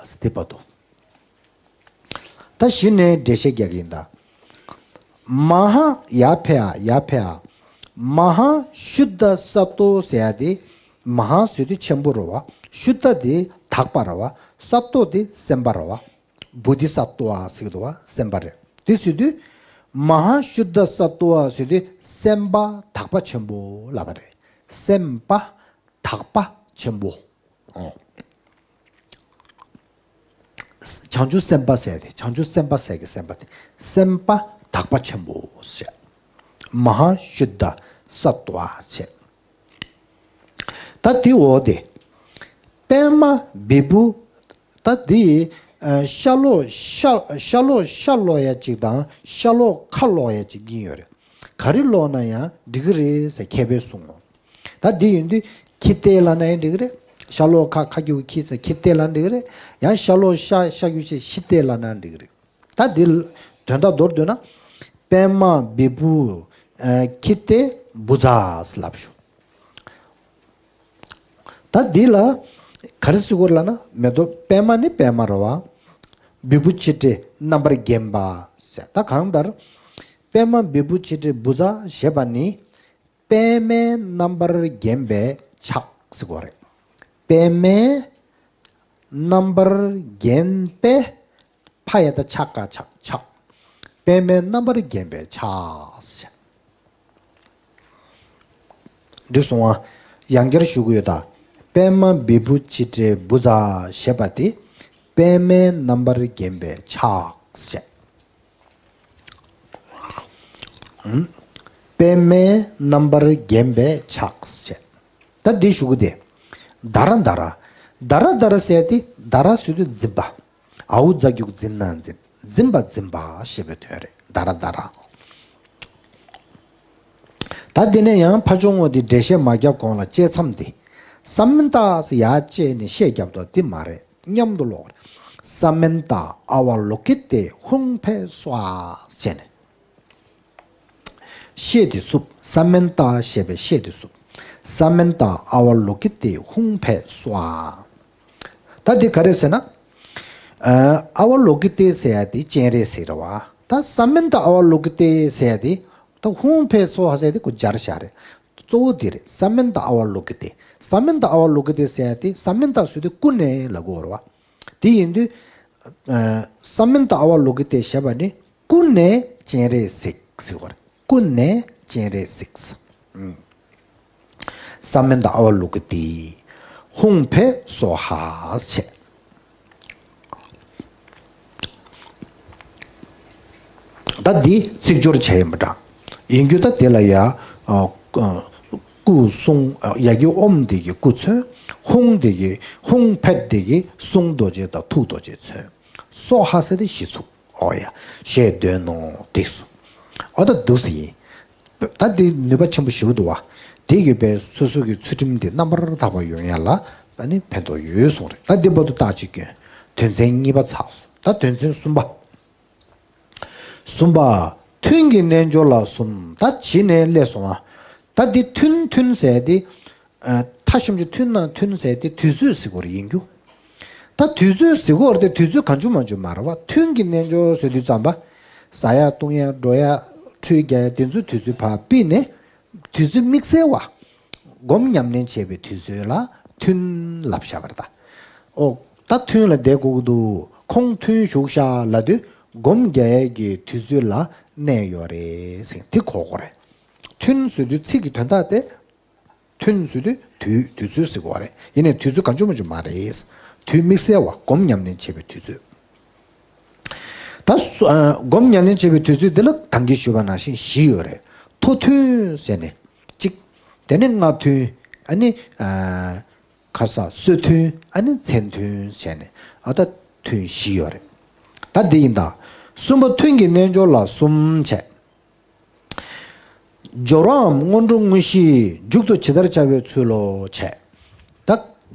ཟེར་འདི་བར་དུ། ད་གཞི་ནས་འགྲེལ་བཤད་རྒྱག་གི་ཡིན་ད། མ་ཧཱ་ཡ་ཕེ་ཨ་ཡ་ཕེ་ཨ། མ་ཧཱ་ཤུདྡྷ་སཏྭོ་ཟེར་ཡ་དེ། མ་ཧཱ་ཟེར་དུས་ཆེན་པོ་རེད་བ། ཤུདྡྷ་དེ་དག་པ་རེད་བ། སཏྭོ་དེ་སེམས་དཔའ་རེད་བ། བོ་དྷི་སཏྭོ་ཨ་ཟེར་གི་འདུག་བ། སེམས་དཔའ་རེད། དེ་ཟེར་དུས། མ་ཧཱ་ཤུདྡྷ་སཏྭོ་ཨ་ཟེར་དུས་སེམས་དཔའ་དག་པ་ཆེན་པོ་ལབ་པ་རེད། སེམས་དཔའ་དག་པ་ཆེན་པོ། ཨོ། བྱང་ཆུབ་སེམས་དཔའ་ཟེར་ཏེ། བྱང་ཆུབ་སེམས་དཔའ་ཟེར་གི་སེམས་དཔའ་དེ། སེམས་དཔའ་དག་པ་ཆེན་པོ་ཟེར། མ་ཧཱ་ཤུདྡྷ་སཏྭོ་ཨ་བྱས། ད་དེ་འོག་དེ། པདྨ་བི་བྷཱུ། ད་དེ་ཨ་ཤ་ལོག་ཤ་ཤ་ལོག་ཤ་ལོག་ཡ་གཅིག་དང་ཤ་ལོག་ཁ་ལོག་ཡ་གཅིག་གཉིས་ཡོད་རེད། ག་རེ་ལོག་ན་ཡང་འགྲིག་གི་རེད་ཟེར་མཁས་པས་གསུངས། ད་འདི་ཡིན་དུས་ཁྱི་ལྟས་ལབ་ན་ཡང་འགྲིག་གི་རེད། ཤ་ལོག་ཁ་ཁ་གི་གུ་ཁྱི་ཟེར་ཁྱི་ལྟས་ལབ་ན་འགྲིག་གི་རེད། ཡང་ཤ་ལོག་ཤ་ཤ་གི་གུ་ཤི་ཤི་ལྟས་ལབ་ན་འགྲིག་གི་རེད། ད་འདི་དོན་དག་མདོར་བསྡུས་ན། པདྨ་བི་བྷཱུ་ཨ་ཁྱི་ལྟས་བྷུ་ཛ་ལབ་ཞུ། ད་འདི་ལ་ག་རེ་ཟེར་དགོས་ལབ་ན། མེ་ཏོག་པདྨ་ནི་པདྨ་རེད་བ། བི་བྷཱུ་ཆི་ཏྲེ་རྣམ་པར་བརྒྱན་པ་ཟེར། ད་གང་ལྟར་པདྨ་བི་བྷཱུ་ཆི་ཏྲེ་བྷུ་ཛ་ཞེས་པ་ནི། པདྨའི་རྣམ་པར་བརྒྱན་པའི་ཕྱག་ཟེར་དགོས་རེད། པདྨའི་རྣམ་པར་བརྒྱན་པའི། ཕ་ཡ་བཏགས་ཕྱ་ག་ཕྱག་ཕྱག་པདྨའི་རྣམ་པར་བརྒྱན་པའི་ཕྱག་ཟེར། འགྲིག་སོང་ཨ། ཡང་བསྐྱར་ཞུ་གི་ཡོད་ད། པདྨ་བི་བྷཱུ་ཆི་ཏྲེ་བྷུ་ཛ་ཞེས་པ་དེ། པདྨའི་རྣམ་པར་བརྒྱན་པའི་ཕྱག་ཟེར། ཨུམ། པདྨའི་རྣམ་པར་བརྒྱན་པའི་ཕྱག་ཟེར། ད་འདི་ཞུ་གི་དེ། དྷ་ར་དྷ་ར། དྷ་ར་དྷ་ར་ཟེར་དེ། དྷ་ར་ཟེར་དུས་འཛིན་པ། འ་འོག་ཛ་གི་གུ་འཛིན་ན་འཛིན། འཛིན་པ་འཛིན་པ་ཞེས་པའི་དོན་རེད། དྷ་ར་དྷ་ར། ད་དེ་ནས་ཡང་ཕ་ཆུང་ངོ་དེ་འགྲེལ་བཤད་མ་བརྒྱབ་གོང་ལ་བཅད་མཚམས་དེ། ས་མན་ཏ་ཟེར་ཡ་བཅད་ནས་ཤད་བརྒྱབ་དོ་དེ་མ་རེད། མཉམ་དུ་ཀློག་རེད། ས་མན་ཏ་ཨ་ཝ་ལོ་ཀི་ཏེ་ཧཱུྃ་ཕཊ་སྭཱ་ཧཱ་བྱས་ནས། ཤད་དེ་བསུབ། ས་མན་ཏ་ཞེས་པའི་ཤད་དེ་བསུབ། ས་མན་ཏ་ཨ་ཝ་ལོ་ཀི་ཏེ་ཧཱུྃ་ཕཊ་སྭཱ་ཧཱ། ད་འདི་ག་རེ་ཟེར་ན། ཨ་ཝ་ལོ་ཀི་ཏེ་ཟེར་ཡ་དེ་སྤྱན་རས་གཟིགས་རེད་བ། ད་ས་མན་ཏ་ཨ་ཝ་ལོ་ཀི་ཏེ་ཟེར་ཡ་དེ། ད་ཧཱུྃ་ཕཊ་སྭཱ་ཧཱ་ཟེར་དེ་ཁོ་སྦྱར་བཞག་རེད། གཙོ་བོ་འདི་རེད། ས་མན་ཏ་ཨ་ཝ་ལོ་ཀི་ཏེ། ས་མན་ཏ་ཨ་ཝ་ལོ་ཀི་ཏེ་ཟེར་ཡ་དེ། ས་མན་ཏ་ཟེར་དུས་ཀུན་ནས་ལབ་དགོས་རེད་བ། དེ་ཡིན་དུས། ཨ་ས་མན་ཏ་ཨ་ཝ་ལོ་ཀི་ཏེ་ཞེས་པ་ནི་ཀུན་ནས་སྤྱན་རས་གཟིགས་ཟེར་བ་རེད། ཀུན་ནས་སྤྱན་རས་གཟིགས། ཨུམ། ས་མན་ཏ་ཨ་ཝ་ལོ་ཀི་ཏེ། ཧཱུྃ་ཕཊ་སྭཱ་ཧཱ་བྱས། ད་འདི་ཚིག་སྦྱོར་བྱས་ཡིན་པ་འདྲ། ཡིན་རྒྱུ་ད་དེ་ལ་ཡ། ཨ་ཨ་སྐུ་གསུང་། ཡ་གི་ཨོཾ་དེ་གིས་སྐུ་མཚོན། ཧཱུྃ་དེ་གིས། ཧཱུྃ་ཕཊ་དེ་གིས་གསུང་རྡོ་རྗེ་དང་ཐུགས་རྡོ་རྗེ་མཚོན། སྭཱ་ཧཱ་ཟེར་དེ་གཞི་ཚུགས། ཨོ་ཡ། ཞེས་འདོན་ནོ་དེ་སོ། ཨོ་ད་འདུག་སེ་ཡིན། ད་འདི་ནུས་པ་ཆེན་པོ་ཞེ་པོ་འདུག་བ། དེ་གིས་པའི་སོ་སོ་གི་ཚུལ་ཁྲིམས་དེ་རྣམ་པར་དག་པ་ཡོང་ཡ་ལ་ཨ་ནི་ཕན་ཐོགས་ཡོད་གསུངས་རེད། ད་འདི་བར་དུ་རྟགས་གཅིག་སྐྱོན། དོན་ཚན་གཉིས་པ་ཚར་སོང་། ད་དོན་ཚན་གསུམ་པ། གསུམ་པ། ཐུན་གྱི་རྣལ་འབྱོར་ལ་གསུམ། ད་ཇི་ནས་སླེབས་སོང་བ། ད་འདི་ཐུན་ཐུན་ཟེར་དེ། ཨ་མཐའ་གཞུམ་གྱི་ཐུན་ནང་ཐུན་ཟེར་དེ་དུས་ཚོད་ཟེར་དགོས་རེད་ཡིན་རྒྱུ། ད་དུས་ཚོད་ཟེར་དགོས་རེད་དེ་དུས་ཚོད་གང་བྱུང་མང་བྱུང་མ་རེད་བ། ཐུན་གྱི་རྣལ་འབྱོར་ཟེར་དུས་ཙམ་པ། ཟ་ཡ་བཏུང་ཡ་འགྲོ་ཡ་ཁྲུས་རྒྱག་ཡ་དེ་ཚོའི་དུས་ཚོད་ཕར་ཕུད་ནས། དུས་ཚོད་དམིགས་བསལ་བ། སྒོམ་ཉམས་ལེན་བྱེད་པའི་དུས་ཚོད་ལ་ཐུན་ལབ་བཞག་པ་རེད་ད། ཨོ། ད་ཐུན་ལ་བསྡད་དགོས་ཀྱི་འདུག་ཁོང་ཐུན་ཞུགས་ཤག་ལབ་དུས་སྒོམ་རྒྱག་ཡས་ཀྱི་དུས་ཚོད་ལ་གནས་ཡོད་རེད་ཟེར་དེ་གོ་དགོས་རེད། ཐུན་ཟེར་དུས་ཚིག་གི་དོན་དག་དེ། ཐུན་ཟེར་དུས་དུས་དུས་ཚོད་ཟེར་དགོས་རེད། ཡིན་ནའི་དུས་ཚོད་གང་བྱུང་མང་བྱུང་མ་རེད། དུས་དམིགས་བསལ་བ་སྒོམ་ཉམས་ལེན་བྱེད་པའི་དུས་ཚོད། ད་སོ་ཨ་སྒོམ་ཉམས་ལེན་བྱེད་པའི་དུས་ཚོད་འདི་ལ་ད་གིན་ཞུས་པ་ནང་བཞིན་བཞི་ཡོད་རེད། ཐོ་ཐུན་ཟེར་ནས་གཅིག་དེ་ནས་སྔ་ཐུན། ཨ་ནི་ཨ། ཁར་ས་སྲོད་ཐུན། ཨ་ནི་མཚན་ཐུན་བྱས་ནས། ཨ་ད་ཐུན་བཞི་ཡོད་རེད། ད་འདི་ཡིན་ད། གསུམ་པ་ཐུན་གྱི་རྣལ་འབྱོར་ལ་གསུམ་བྱས། སྦྱོར་བའམ་སྔོན་འགྲོ་དངོས་གཞི་མཇུག་ཏུ་ཇི་ལྟར་བྱ་བའི་ཚུལ་ལོ་བྱས། ད་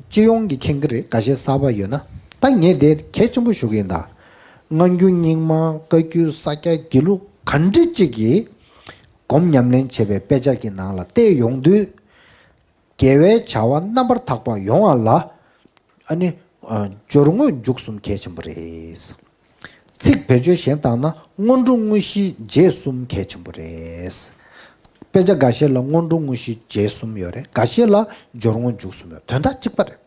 སྤྱི་ཡོངས་ཀྱི་མཁྱེན་གྱི་རེད། འགའ་ཤས་གསར་པ་ཡོད་ན། ད་ངས་དེ་གལ་ཆེན་པོ་ཞུ་གི་ཡིན་ད། སྔ་འགྱུར་རྙིང་མ། བཀའ་བརྒྱུད། ས་སྐྱ། དགེ་ལུགས། ག་འདྲ་ཅིག་གིས་སྒོམ་ཉམས་ལེན་བྱེད་པའི་དཔེ་ཆ་གི་ནང་ལ་བལྟས་ཡོང་དུས། དགེ་བའི་བྱ་བ་རྣམ་པར་དག་པ་ཡོང་བ་ལ། ཨ་ནི། ཨ། སྦྱོར་དངོས་མཇུག་གསུམ་གལ་ཆེན་པོ་རེད། ཚིག་བེད་སྤྱོད་གཞན་བཏང་ན་སྔོན་འགྲོ་དངོས་གཞི་རྗེས་གསུམ་གལ་ཆེན་པོ་རེད། དཔེ་ཆ་འགའ་ཤས་ལ་སྔོན་འགྲོ་དངོས་གཞི་རྗེས་གསུམ་ཡོད་རེད། འགའ་ཤས་ལ་སྦྱོར་དངོས་མཇུག་གསུམ་ཡོད། དོན་དག་གཅིག་པ་རེད།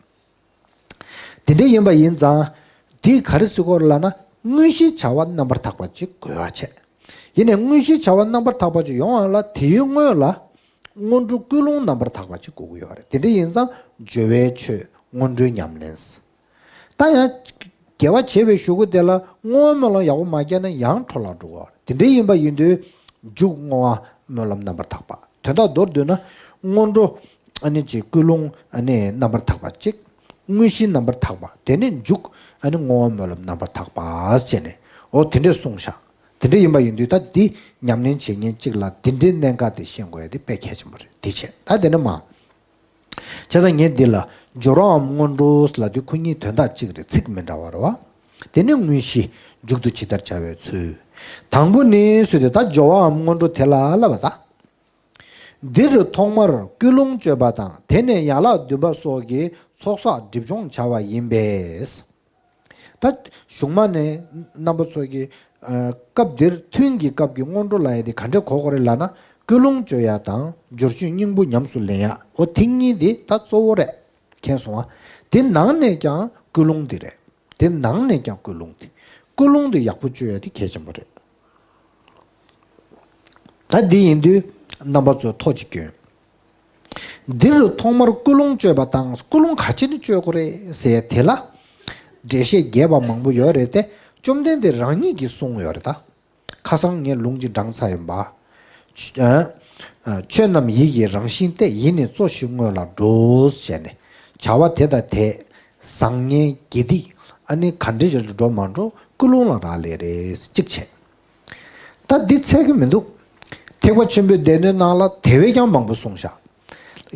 དེ་འདྲ་ཡིན་པ་ཡིན་ཙང་། འདིས་ག་རེ་ཟེར་གྱི་ཡོད་རེད་ལབ་ན། དངོས་གཞིའི་བྱ་བ་རྣམ་པར་དག་པ་ཅིག་དགོས་པ་བྱས། ཡིན་ནའི་དངོས་གཞིའི་བྱ་བ་རྣམ་པར་དག་པ་ཅིག་ཡོང་བ་ལ་དེའི་སྔོན་ལ། སྔོན་འགྲོ་ཀུན་སློང་རྣམ་པར་དག་པ་ཅིག་དགོས་ཀྱི་ཡོད་རེད། དེ་འདྲ་ཡིན་ཙང་སྦྱོར་བའི་ཆོས་སྔོན་འགྲོའི་ཉམས་ལེན། ད་ཡང་དགེ་བ་བྱེད་པའི་གཞུག་གུ་དེ་ལ་བསྔོ་བ་སྨོན་ལམ་ཡག་པོ་མ་བརྒྱབ་ན་ཡང་འཕྲོ་བརླག་འགྲོ་གི་ཡོད་རེད། དེ་འདྲ་ཡིན་པ་ཡིན་དུས་མཇུག་བསྔོ་བ་སྨོན་ལམ་རྣམ་པར་དག་པ། དོན་དག་མདོར་བསྡུས་ན། སྔོན་འགྲོ་ཨ་ནི་ཅིག་ཀུན་སློང་ཨ་ནི་རྣམ་པར་དག་པ་གཅིག་དངོས་གཞི་རྣམ་པར་དག་པ། དེ་ནས་མཇུག་ཨ་ནི་བསྔོ་བ་སྨོན་ལམ་རྣམ་པར་དག་པ་བྱས་ནས། འོ་དེ་འདྲས་གསུངས་ཤག་དེ་འདྲ་ཡིན་པ་ཡིན་དུས། ད་འདི་ཉམས་ལེན་བྱེད་མཁན་གཅིག་ལ་འདི་འདྲའི་གནད་འགག་དེ་ཤེས་དགོས་ཡ་དེ་དཔེ་གལ་ཆེན་པོ་རེད། འདི་བྱས། ད་དེ་ནས་མ། བྱས་ཙང་ངས་འདི་ལ་སྦྱོར་བའམ་སྔོན་འགྲོ་ལབ་དུས་ཁོ་གཉིས་དོན་དག་གཅིག་རེད། ཚིག་མི་འདྲ་བ་རེད་བ། དེ་ནས་དངོས་གཞི་མཇུག་ཏུ་ཇི་ལྟར་བྱ་བའི་ཚུལ། དང་པོ་ནི་ཟེར་དུས་ད་སྦྱོར་བའམ་སྔོན་འགྲོ་དེ་ལ་ལབ་པ་དང་། འདིར་ཐོག་མར་ཀུན་སློང་བཅོས་པ་དང་། དེ་ནས་ཡན་ལག་བདུན་པ་སོགས་ཀྱི་ཚོགས་བསགས་སྒྲིབ་སྦྱོང་བྱ་བ་ཡིན་པས། ད་གཞུག་མ་ནས་རྣམ་པ་ཚོ་གིས། ཨ། སྐབས་འདིར་ཐུན་གྱི་སྐབས་ཀྱི་སྔོན་འགྲོ་ལབ་ཡ་དེ་ག་འདྲས་གོ་དགོས་རེད་ལབ་ན། ཀུན་སློང་བཅོས་ཡ་དང་སྦྱོར་ཆོས་སྙིང་པོ་ཉམས་སུ་ལེན་ཡ། འོ་དེ་གཉིས་དེ་ད་གཙོ་བོ་རེད། མཁྱེན་སོང་ང་། དེ་ནང་ནས་ཀྱང་ཀུན་སློང་དེ་རེད། དེ་ནང་ནས་ཀྱང་ཀུན་སློང་དེ། ཀུན་སློང་དེ་ཡག་པོ་བཅོས་ཡ་དེ་གལ་ཆེན་པོ་རེད། ད་འདི་ཡིན་དུས་རྣམ་པ་ཚོས་ཐུགས་རྗེ་སྐྱོན། འདིར་ཐོག་མར་ཀུན་སློང་བཅོས་པ་དང་། ཀུན་སློང་ག་ཅི་ནས་བཅོས་དགོས་རེད་ཟེར་དེ་ལ། འགྲེལ་བཤད་རྒྱས་པ་མང་པོ་ཡོད་རེད་དེ། བཅོམ་ལྡན་འདས་རང་ཉིད་ཀྱིས་གསུངས་ཡོད་རེད་ད། ཁ་སང་ངས་ལུང་གཅིག་བགྲངས་ཚར་ཡིན་པ། ཆོས་རྣམས་ཡིད་ཀྱི་རང་བཞིན་ཏེ། ཡིད་ནི་གཙོ་ཞིང་དངོས་ལ་འགྲོ། ཞེས་ནས། བྱ་བ་དེ་དང་དེ། བཟང་ངན་དགེ་སྡིག་ཨ་ནི་ག་འདྲ་ཞིག་ལ་འགྲོ་མ་འགྲོ་ཀུན་སློང་ལ་རག་ལས་རེད། གཅིག་བྱས། ད་འདི་འཚལ་གྱི་མི་འདུག་ཐེག་པ་ཆེན་པོའི་སྡེ་སྣོད་ནང་ལ་དེ་བས་ཀྱང་མང་པོ་གསུངས་ཤག་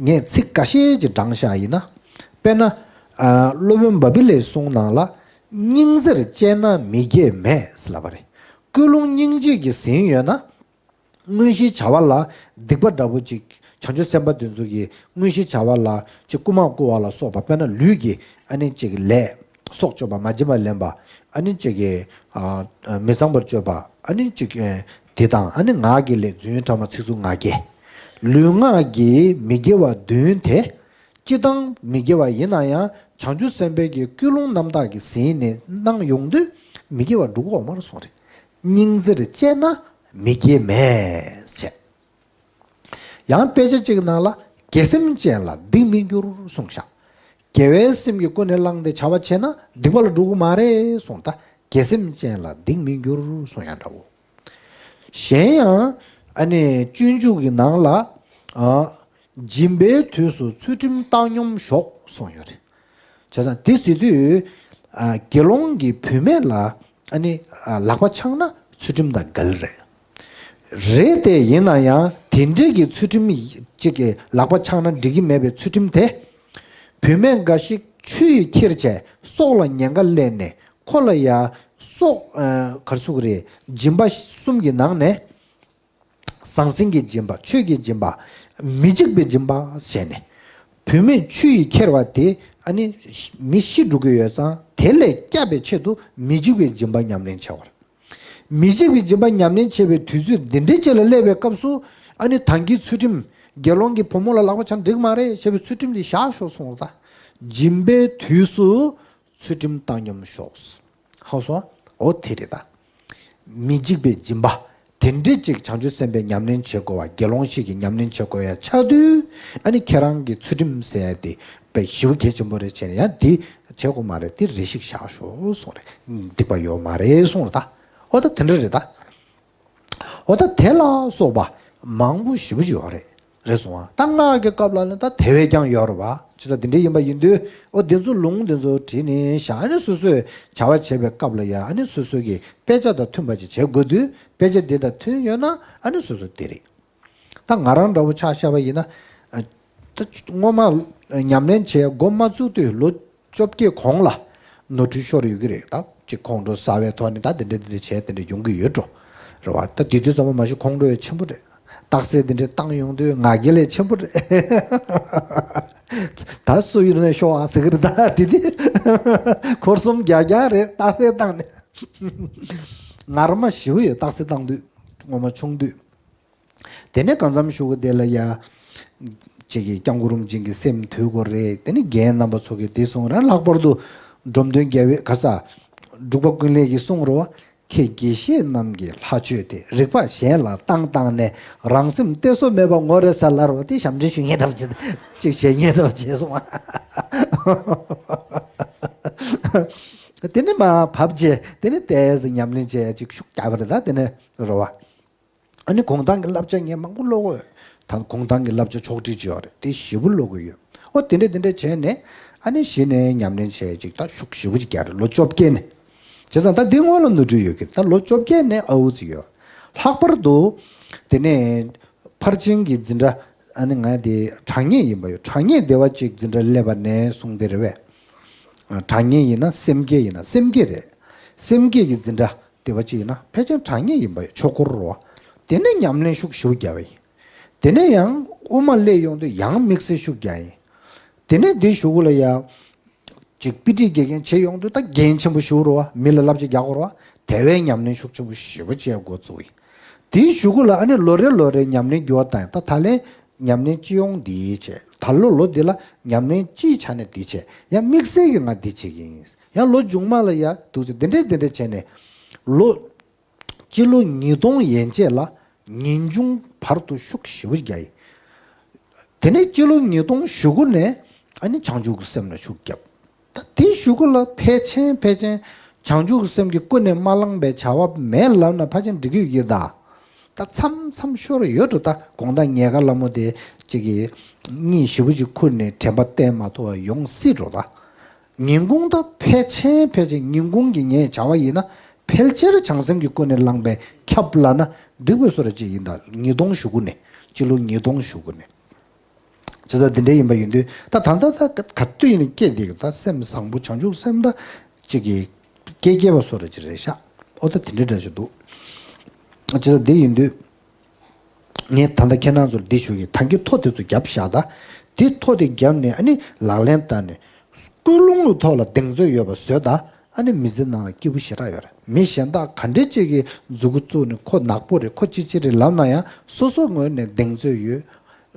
ངས་ཚིག་འགའ་ཤས་ཅིག་བགྲངས་ཤག་ཡིན་ན། དཔེར་ན། ཨ། སློབ་དཔོན་བ་པི་ལའི་གསུང་ནང་ལ། སྙིང་རྗེར་དཔྱད་ན་མི་དགེ་མེད་ཟེར་ལབ་པ་རེད། ཀུན་སློང་སྙིང་རྗེ་གིས་ཟིན་ཡོད་ན། དངོས་གཞིའི་བྱ་བ་ལ་སྡིག་པ་འདྲ་པོ་ཅིག་བྱང་ཆུབ་སེམས་དཔའ་དེ་ཚོ་གིས་དངོས་གཞིའི་བྱ་བ་ལ་ཅིག་རྐུ་མ་རྐུ་བ་ལ་སོགས་པ། དཔེར་ན་ལུས་ཀྱི་ཨ་ནི་ཅིག་ལས། སྲོག་གཅོད་པ། མ་བྱིན་པ་ལེན་པ། ཨ་ནི་ཅིག་གི། ཨ། མི་གཙང་བར་སྤྱོད་པ། ཨ་ནི་ཅིག་ཨེ། དེ་དང་། ཨ་ནི་ངག་གི་ལས། རྫུན་ཕྲ་མ། ཚིག་རྩུབ་ངག་འཁྱལ། ལུས་ངག་གི་མི་དགེ་བ་བདུན་དེ། སྤྱིར་བཏང་མི་དགེ་བ་ཡིན་ན་ཡང་། བྱང་ཆུབ་སེམས་དཔའི་གི་ཀུན་སློང་རྣམ་དག་གིས་ཟིན་ནས་གནང་ཡོང་དུས། མི་དགེ་བ་འགྲོ་གི་ཡོད་མ་རེད་གསུངས་རེད། སྙིང་རྗེར་དཔྱད་ན་མི་དགེ་མེད་ཅེས། ཡང་དཔེ་ཆ་གཅིག་ནང་ལ། དགེ་སེམས་ཅན་ལ་སྡིག་མི་འགྱུར་གསུངས་ཤག་དགེ་བའི་སེམས་ཀྱིས་ཀུན་ནས་བསླངས་ཏེ་བྱ་བ་བྱས་ན་སྡིག་པ་ལ་འགྲོ་གི་མ་རེད་གསུངས། ད་དགེ་སེམས་ཅན་ལ་སྡིག་མི་འགྱུར་གསུངས་ཡང་འདྲ་བོ། གཞན་ཡང་། ཨ་ནི་སྤྱོད་འཇུག་གི་ནང་ལ། ཨ། སྦྱིན་པའི་དུས་སུ་ཚུལ་ཁྲིམས་བཏང་སྙོམས་ཞོག་གསུངས་ཡོད་རེད། བྱས་ཙང་དེ་ཟེར་དུས། ཨ། དགེ་སློང་གིས་བུད་མེད་ལ་ཨ་ནི། ཨ། ལག་པ་འཆང་ན་ཚུལ་ཁྲིམས་དང་འགལ་རེད། རེད་དེ། ཡིན་ན་ཡང་དེ་འདྲའི་གི་ཚུལ་ཁྲིམས་ཅིག་གི་ལག་པ་འཆང་ན་འགྲིག་གི་མེད་པའི་ཚུལ་ཁྲིམས་དེ། བུད་མེད་འགའ་ཞིག་ཆུ་ཡིས་ཁྱེར་བྱས་སྲོག་ལ་ཉེན་ཁ་སླེབས་ནས། ཁོ་ལ་ཡ་སྲོག་ཨ། ག་རེ་ཟེར་དགོས་རེད། སྦྱིན་པ་གསུམ་གྱི་ནང་ནས། ཟང་ཟིང་གི་སྦྱིན་པ། ཆོས་ཀྱི་སྦྱིན་པ། མི་འཇིགས་པའི་སྦྱིན་པ་བྱས་ནས། བུད་མེད་ཆུ་ཡིས་ཁྱེར་བ་དེ་ཨ་ནི་མི་ཤི་འགྲོ་གི་ཡོད་ཙང་། དེ་ལས་བསྐྱབ་པའི་ཆེད་དུ་མི་འཇིགས་པའི་སྦྱིན་པ་ཉམས་ལེན་བྱ་བར། མི་འཇིགས་པའི་སྦྱིན་པ་ཉམས་ལེན་བྱེད་པའི་དུས་ཚོད་འདི་འདྲའི་ཅིག་ལ་སླེབས་པའི་སྐབས་སུ། ཨ་ནི་ད་གིན་ཚུལ་ཁྲིམས། དགེ་སློང་གིས་བུ་མོ་ལ་ལག་པ་འཆང་འགྲིག་མ་རེད་ཞེས་པའི་ཚུལ་ཁྲིམས་དེ་བཞག་ཤོག་གསུངས་པ་དང་། སྦྱིན་པའི་དུས་སུ་ཚུལ་ཁྲིམས་བཏང་སྙོམས་ཤོག་ཧ་གོ་སོང་། འོ་དེ་རེད་ད། མི་འཇིགས་པའི་སྦྱིན་པ། དེ་འདྲའི་ཅིག་བྱང་ཆུབ་སེམས་དཔའི་ཉམས་ལེན་བྱེད་དགོས་པ། དགེ་སློང་ཞིག་གིས་ཉམས་ལེན་བྱེད་དགོས་ཡ་ཆགས་དུས། ཨ་ནི་ཁྱེད་རང་གིས་ཚུལ་ཁྲིམས་ཟེར་ཡ་དེ་དཔེ་ཞེ་པོ་གལ་ཆེན་པོ་རེད་བྱས་ནས། ཡང་འདི་བྱེད་དགོས་མ་རེད། འདི་རེ་ཞིག་བཞག་ཤོག་གསུངས་རེད། སྡིག་པ་ཡོད་མ་རེད་གསུངས་རེད་ད། འོ་ད་དེ་འདྲ་རེད་ད། འོ་ད་དེ་ལ་སོགས་པ་མང་པོ་ཞེ་པོ་ཅིག་ཡོད་རེད། རེད་སོང་ཨ། ད་སྔགས་ཀྱི་སྐབས་ལ་ནི་ད་དེ་བས་ཀྱང་ཡོད་རེད་བ། ཅི་ཙམ་དེ་འདྲ་ཡིན་པ་ཡིན་དུས་ཨོ་དེ་ཚོ་ལུང་དེ་ཚོ་བྲིས་ནས་བཞག་ཨ་ནི་སོ་སོས་བྱ་བ་བྱེད་པའི་སྐབས་ལ་ཡ་ཨ་ནི་སོ་སོ་གི་དཔེ་ཆ་དང་མཐུན་པ་ཅིག་བྱེད་དགོས་དུས་དཔེ་ཆ་དེ་དང་མཐུན་ཡོད་ན་ཨ་ནི་སོ་སོ་དེ་རེད། ད་ང་རང་འདྲ་བོ་ཆ་བཞག་པ་ཡིན་ན། ཨ། ད་སྔོན་མ་ཉམས་ལེན་བྱས་འགོ་མ་བཙུགས་དུས་ལོ་བཅོ་བརྒྱད་གོང་ལ་ནོར་འཁྲུལ་ཤོར་ཡོད་ཀྱི་རེད། ད་ཅིག་ཁོང་ཁྲོ་ཟ་བའི་ཐོག་ནས་ད་དེ་འདྲ་དེ་འདྲ་བྱས་དེ་འདྲ་ཡོང་གི་ཡོད་འགྲོ། རེད་བ། ད་དེ་དུས་ཙམ་པ་མ་གཞི་ཁོང་ཁྲོ་ཡང་ཆེན་པོ་རེད། རྟགས་གསལ་དེ་འདྲ་བཏང་ཡོང་དུས་ང་རྒྱལ་ལས་ཆེན་པོ་རེད། ད་སུ་ཡིན་ནས་ཤོག་ཨ་ཟེར་གི་རེད། ད་དེ་དུས་འཁོར་གསུམ་རྒྱག་རྒྱག་རེད། རྟགས་གསལ་བཏང་ནས་ངར་མ་ཞེ་པོ་ཡོད། རྟགས་གསལ་བཏང་དུས་སྔོན་མ་ཆུང་དུས། དེ་ནས་གང་འཚམ་གཞུག་གུ་དེ་ལ་ཡ། ཅིག་གིས་སྐྱབས་མགོན་རིན་པོ་ཆེ་གི་སེམས་དུལ་དགོས་རེད། དེ་ནས་རྒན་རྣམ་པ་ཚོ་གིས་དེ་གསུངས་རེད། ལྷག་པར་དུ་འབྲོམ་སྟོན་རྒྱལ་བའི་ག་ས། འབྲུག་པ་ཀུན་ལེགས་ཀྱིས་གསུངས་རེད་བ། ཁྱེད་དགེ་བཤེས་རྣམས་ཀྱི་ལྷ་ཆོས་དེ། རིག་པ་གཞན་ལ་བཏང་བཏང་ནས། རང་སེམས་གཏད་སོ་མེད་པར་ངོ་རེ་ས་ལ་རེད་བ། དེ་ཞབས་འདྲེན་ཞུ་མཁན་འདྲ་བོ་བྱས། ཅིག་བཤད་མཁན་འདྲ་བོ་བྱས་སོང་བ། དེ་ནས་མར་བབས་རྗེས་དེ་ནས་ཏོག་ཙམ་ཉམས་ལེན་བྱས། ཅིག་ཤུགས་རྒྱབ་པ་རེད། ད་དེ་ནས་རེད་བ། ཨ་ནི་གུང་ཐང་གི་བསླབ་བྱ་ངས་མང་པོ་ཀློག་གི་ཡོད། ད་གུང་ཐང་གི་བསླབ་བྱ་ཕྱོགས་སྒྲིག་བྱས་ཡོད་རེད། དེ་ཞེ་པོ་ཀློག་གི་ཡོད། ཨོ་དེ་འདྲ་དེ་འདྲ་བྱས་ནས་ཨ་ནི་གཞི་ནས་ཉམས་ལེན་བྱས། ཅིག་ད་ཤུགས་ཞེ་པོ་ཅིག་རྒྱག་རེད། ལོ་བཅོ་བརྒྱད་ནས། བྱས་ཙང་ད་འདི་སྔོན་ལ་ནོར་འཁྲུལ་ཡོད་ཀྱི་རེད། ད་ལོ་བཅོ་བརྒྱད་ནས་ཨའུ་ཙི་ཡོད། ལྷག་པར་དུ་དེ་ནས་ཕར་ཕྱིན་གྱི་འཛིན་གྲྭ་ཨ་ནི་ང་དེ་དྲང་ངེས་ཡིན་པ་ཡོད། དྲང་ངེས་བདེ་བ་གཅིག་འཛིན་གྲྭ་སླེབས་པ་ནས་བཟུང་དེ་རེད་པས། ཨ། དྲང་ངེས་ཡིན་ན་སེམས་བསྐྱེད་ཡིན་ན་སེམས་བསྐྱེད་རེད། སེམས་བསྐྱེད་ཀྱི་འཛིན་གྲྭ་དེ་བ་ཅིག་ཡིན་ན་ཕལ་ཆེར་དྲང་ངེས་ཡིན་པ་ཡོད། ཆོས་འཁོར་རོ། དེ་ནས་ཉམས་ལེན་ཤུགས་ཞེ་པོ་རྒྱག་པ་ཡིན། དེ་ནས་ཡང་དབུ་མ་སླེབས་ཡོང་དུས་ཡང་དམིགས་བསལ་ཤུགས་རྒྱག་ཡིན། དེ་ནས་དེའི་གཞུག་གུ་ལ་ཡང་ཅིག་དཔེ་ཁྲིད་དགེ་རྒན་བྱེད་ཡོང་དུས་ད་འགན་ཆེན་པོ་ཞེ་པོ་རོ། མི་ལ་བསླབ་བྱ་རྒྱག་དགོས་རོ། དེ་བས་ཉམས་ལེན་ཤུགས་ཆེན་པོ་ཞེ་པོ་བྱེད་འགོ་བཙུགས་ཡིན། དེའི་གཞུག་གུ་ལ་ཨ་ནི་ལོ་རེ་ལོ་རེ་ཉམས་ལེན་འགྱུར་བ་བཏང་ཡིན། ད་ད་ལན་ཉམས་ལེན་སྤྱི་ཡོངས་འདི་བྱས། ད་ལོ་ལོ་འདི་ལ་ཉམས་ལེན་སྤྱིའི་ཆ་ནས་འདི་བྱས། ཡང་དམིགས་བསལ་གྱི་ང་འདི་བྱེད་ཀྱི་ཡིན། ཡང་ལོ་མཇུག་མ་ལ་ཡ་འདུག་ཅེས་འདི་འདྲས་འདི་འདྲས་བྱས་ནས་ལོ་སྤྱི་ལོ་ཉིས་སྟོང་ཡན་ཆད་ལ་ངེས་འབྱུང་བར་དུ་ཤུགས་ཞེ་པོ་རྒྱག་ཡིན། དེ་ནས་སྤྱི་ལོ་ཉིས་སྟོང་གཞུག་གུ་ནས་ཨ་ནི་བྱང་ཆུབ་ཀྱི་སེམས་ལ་ཤུགས་བརྒྱབ། ད་དེའི་གཞུག་གུ་ལ་ཕལ་ཆེན་ཕལ་ཆེན་བྱང་ཆུབ་ཀྱི་སེམས་ཀྱི་ཀུན་ནས་མ་བསླངས་པའི་བྱ་བ་མེད་ལབ་ན་ཕལ་ཆེན་འགྲིག་གི་ཡོད་ཀྱི་རེད་ད། ད་མཚམས་མཚམས་ཤོར་ཡོད་འགྲོ། ད་དགོང་དག་ཉལ་ཁ་ལ་མོ་དེ་ཅིག་གིས་གཉིད་ཞེ་པོ་ཅིག་ཁུག་ནས་དྲན་པ་བརྟན་མ་ཐུབ་པ་ཡོང་སྲིད་འགྲོ་ད། ཉིན་གུང་ད་ཕལ་ཆེན་ཕལ་ཆེན་ཉིན་གུང་གི་ངས་བྱ་བ་ཡིན་ན་ཕལ་ཆེར་བྱང་སེམས་ཀྱི་ཀུན་ནས་བསླངས་པས་ཁྱབ་ལབ་ན་འགྲིག་པའི་བཟོ་འདྲ་ཅིག་ཡིན་ད། ཉིས་སྟོང་གཞུག་གུ་ནས་སྤྱི་ལོ་ཉིས་སྟོང་གཞུག་གུ་ནས། བྱས་ཙང་འདི་འདྲ་ཡིན་པ་ཡིན་དུས་ད་ད་ལྟ་ད་ག་དུས་ཡིན་ན་སྐྱེ་བསྡད་ཀྱི་ད་སེམས་བཟང་པོ་བྱང་ཆུབ་སེམས་ད་ཅིག་གི་སྐྱེ་སྐྱེ་བ་བཟོ་འདྲ་ཅིག་རེད་ཤག་ཨོ་ད་དེ་འདྲ་འདྲ་ཞིག་འདུག་བྱས་ཙང་འདི་ཡིན་དུས། ངས་ད་ལྟ་ཁྱེད་རང་ཚོར་འདི་ཞུ་གི། ད་གིན་ཐོ་དེ་ཚོ་བརྒྱབ་བཞག་ད། དེ་ཐོ་དེ་བརྒྱབ་ནས་ཨ་ནི་ལག་ལེན་བསྟར་ནས་ཀུན་སློང་གི་ཐོག་ལ་གདེང་ཚོད་ཡོད་པ་བཟོས་ད། ཨ་ནི་མི་ཚེ་ནང་ལ་སྐྱིད་པོ་ཞེ་དྲག་ཡོད་རེད། མི་གཞན་དག་ག་འདྲས་ཅིག་གིས་མཛུབ་གུ་བཙུགས་ནས་ཁོ་ནག་པོ་རེད། ཁོ་ཅི་ཅི་རེད་ལབ་ན་ཡང་སོ་སོ་ངོས་ནས་གདེང་ཚོད་ཡོད།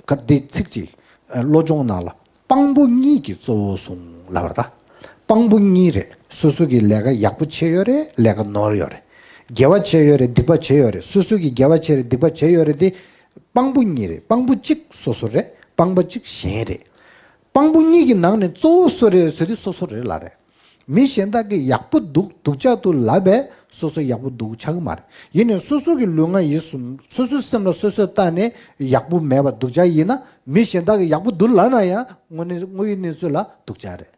ག་འདི་ཚིག་ཅིག་བློ་སྦྱོང་ནང་ལ། སྤང་བོ་གཉིས་ཀྱིས་གཙོ་བོ་བཟུང་ལབ་པ་རེད་ད། སྤང་བོ་གཉིས་རེད། སོ་སོ་གི་ལས་ཀ་ཡག་པོ་བྱས་ཡོད་རེད། ལས་ཀ་ནོར་ཡོད་རེད། དགེ་བ་བྱས་ཡོད་རེད། སྡིག་པ་བྱས་ཡོད་རེད། སོ་སོ་གི་དགེ་བ་བྱས་རེད། སྡིག་པ་བྱས་ཡོད་རེད་དེ། སྤང་བོ་གཉིས་རེད། སྤང་བོ་གཅིག་སོ་སོ་རེད། སྤང་བོ་གཅིག་གཞན་རེད། སྤང་བོ་གཉིས་ཀྱི་ནང་ནས་གཙོ་བོ་སུ་རེད་ཟེར་དུས་སོ་སོ་རེད་ལབ་རེད། མི་གཞན་དག་གིས་ཡག་པོ་འདུག་སྡུག་ཅག་འདུག་ལབ་པས་སོ་སོ་ཡག་པོ་འདུག་ཆགས་ཀྱི་མ་རེད། ཡིན་ནའི་སོ་སོ་གི་ལུས་ངག་ཡིད་གསུམ་སོ་སོའི་སེམས་ལ་སོ་སོས་བལྟས་ནས་ཡག་པོ་མེད་པ་སྡུག་ཅག་ཡིན་ན། མི་གཞན་དག་གིས་ཡག་པོ་འདུག་ལབ་ན་ཡང་དངོས་གནས་དངོས་ཡོད་གནས་ཚུལ་ལ་སྡུག་ཅག་རེད།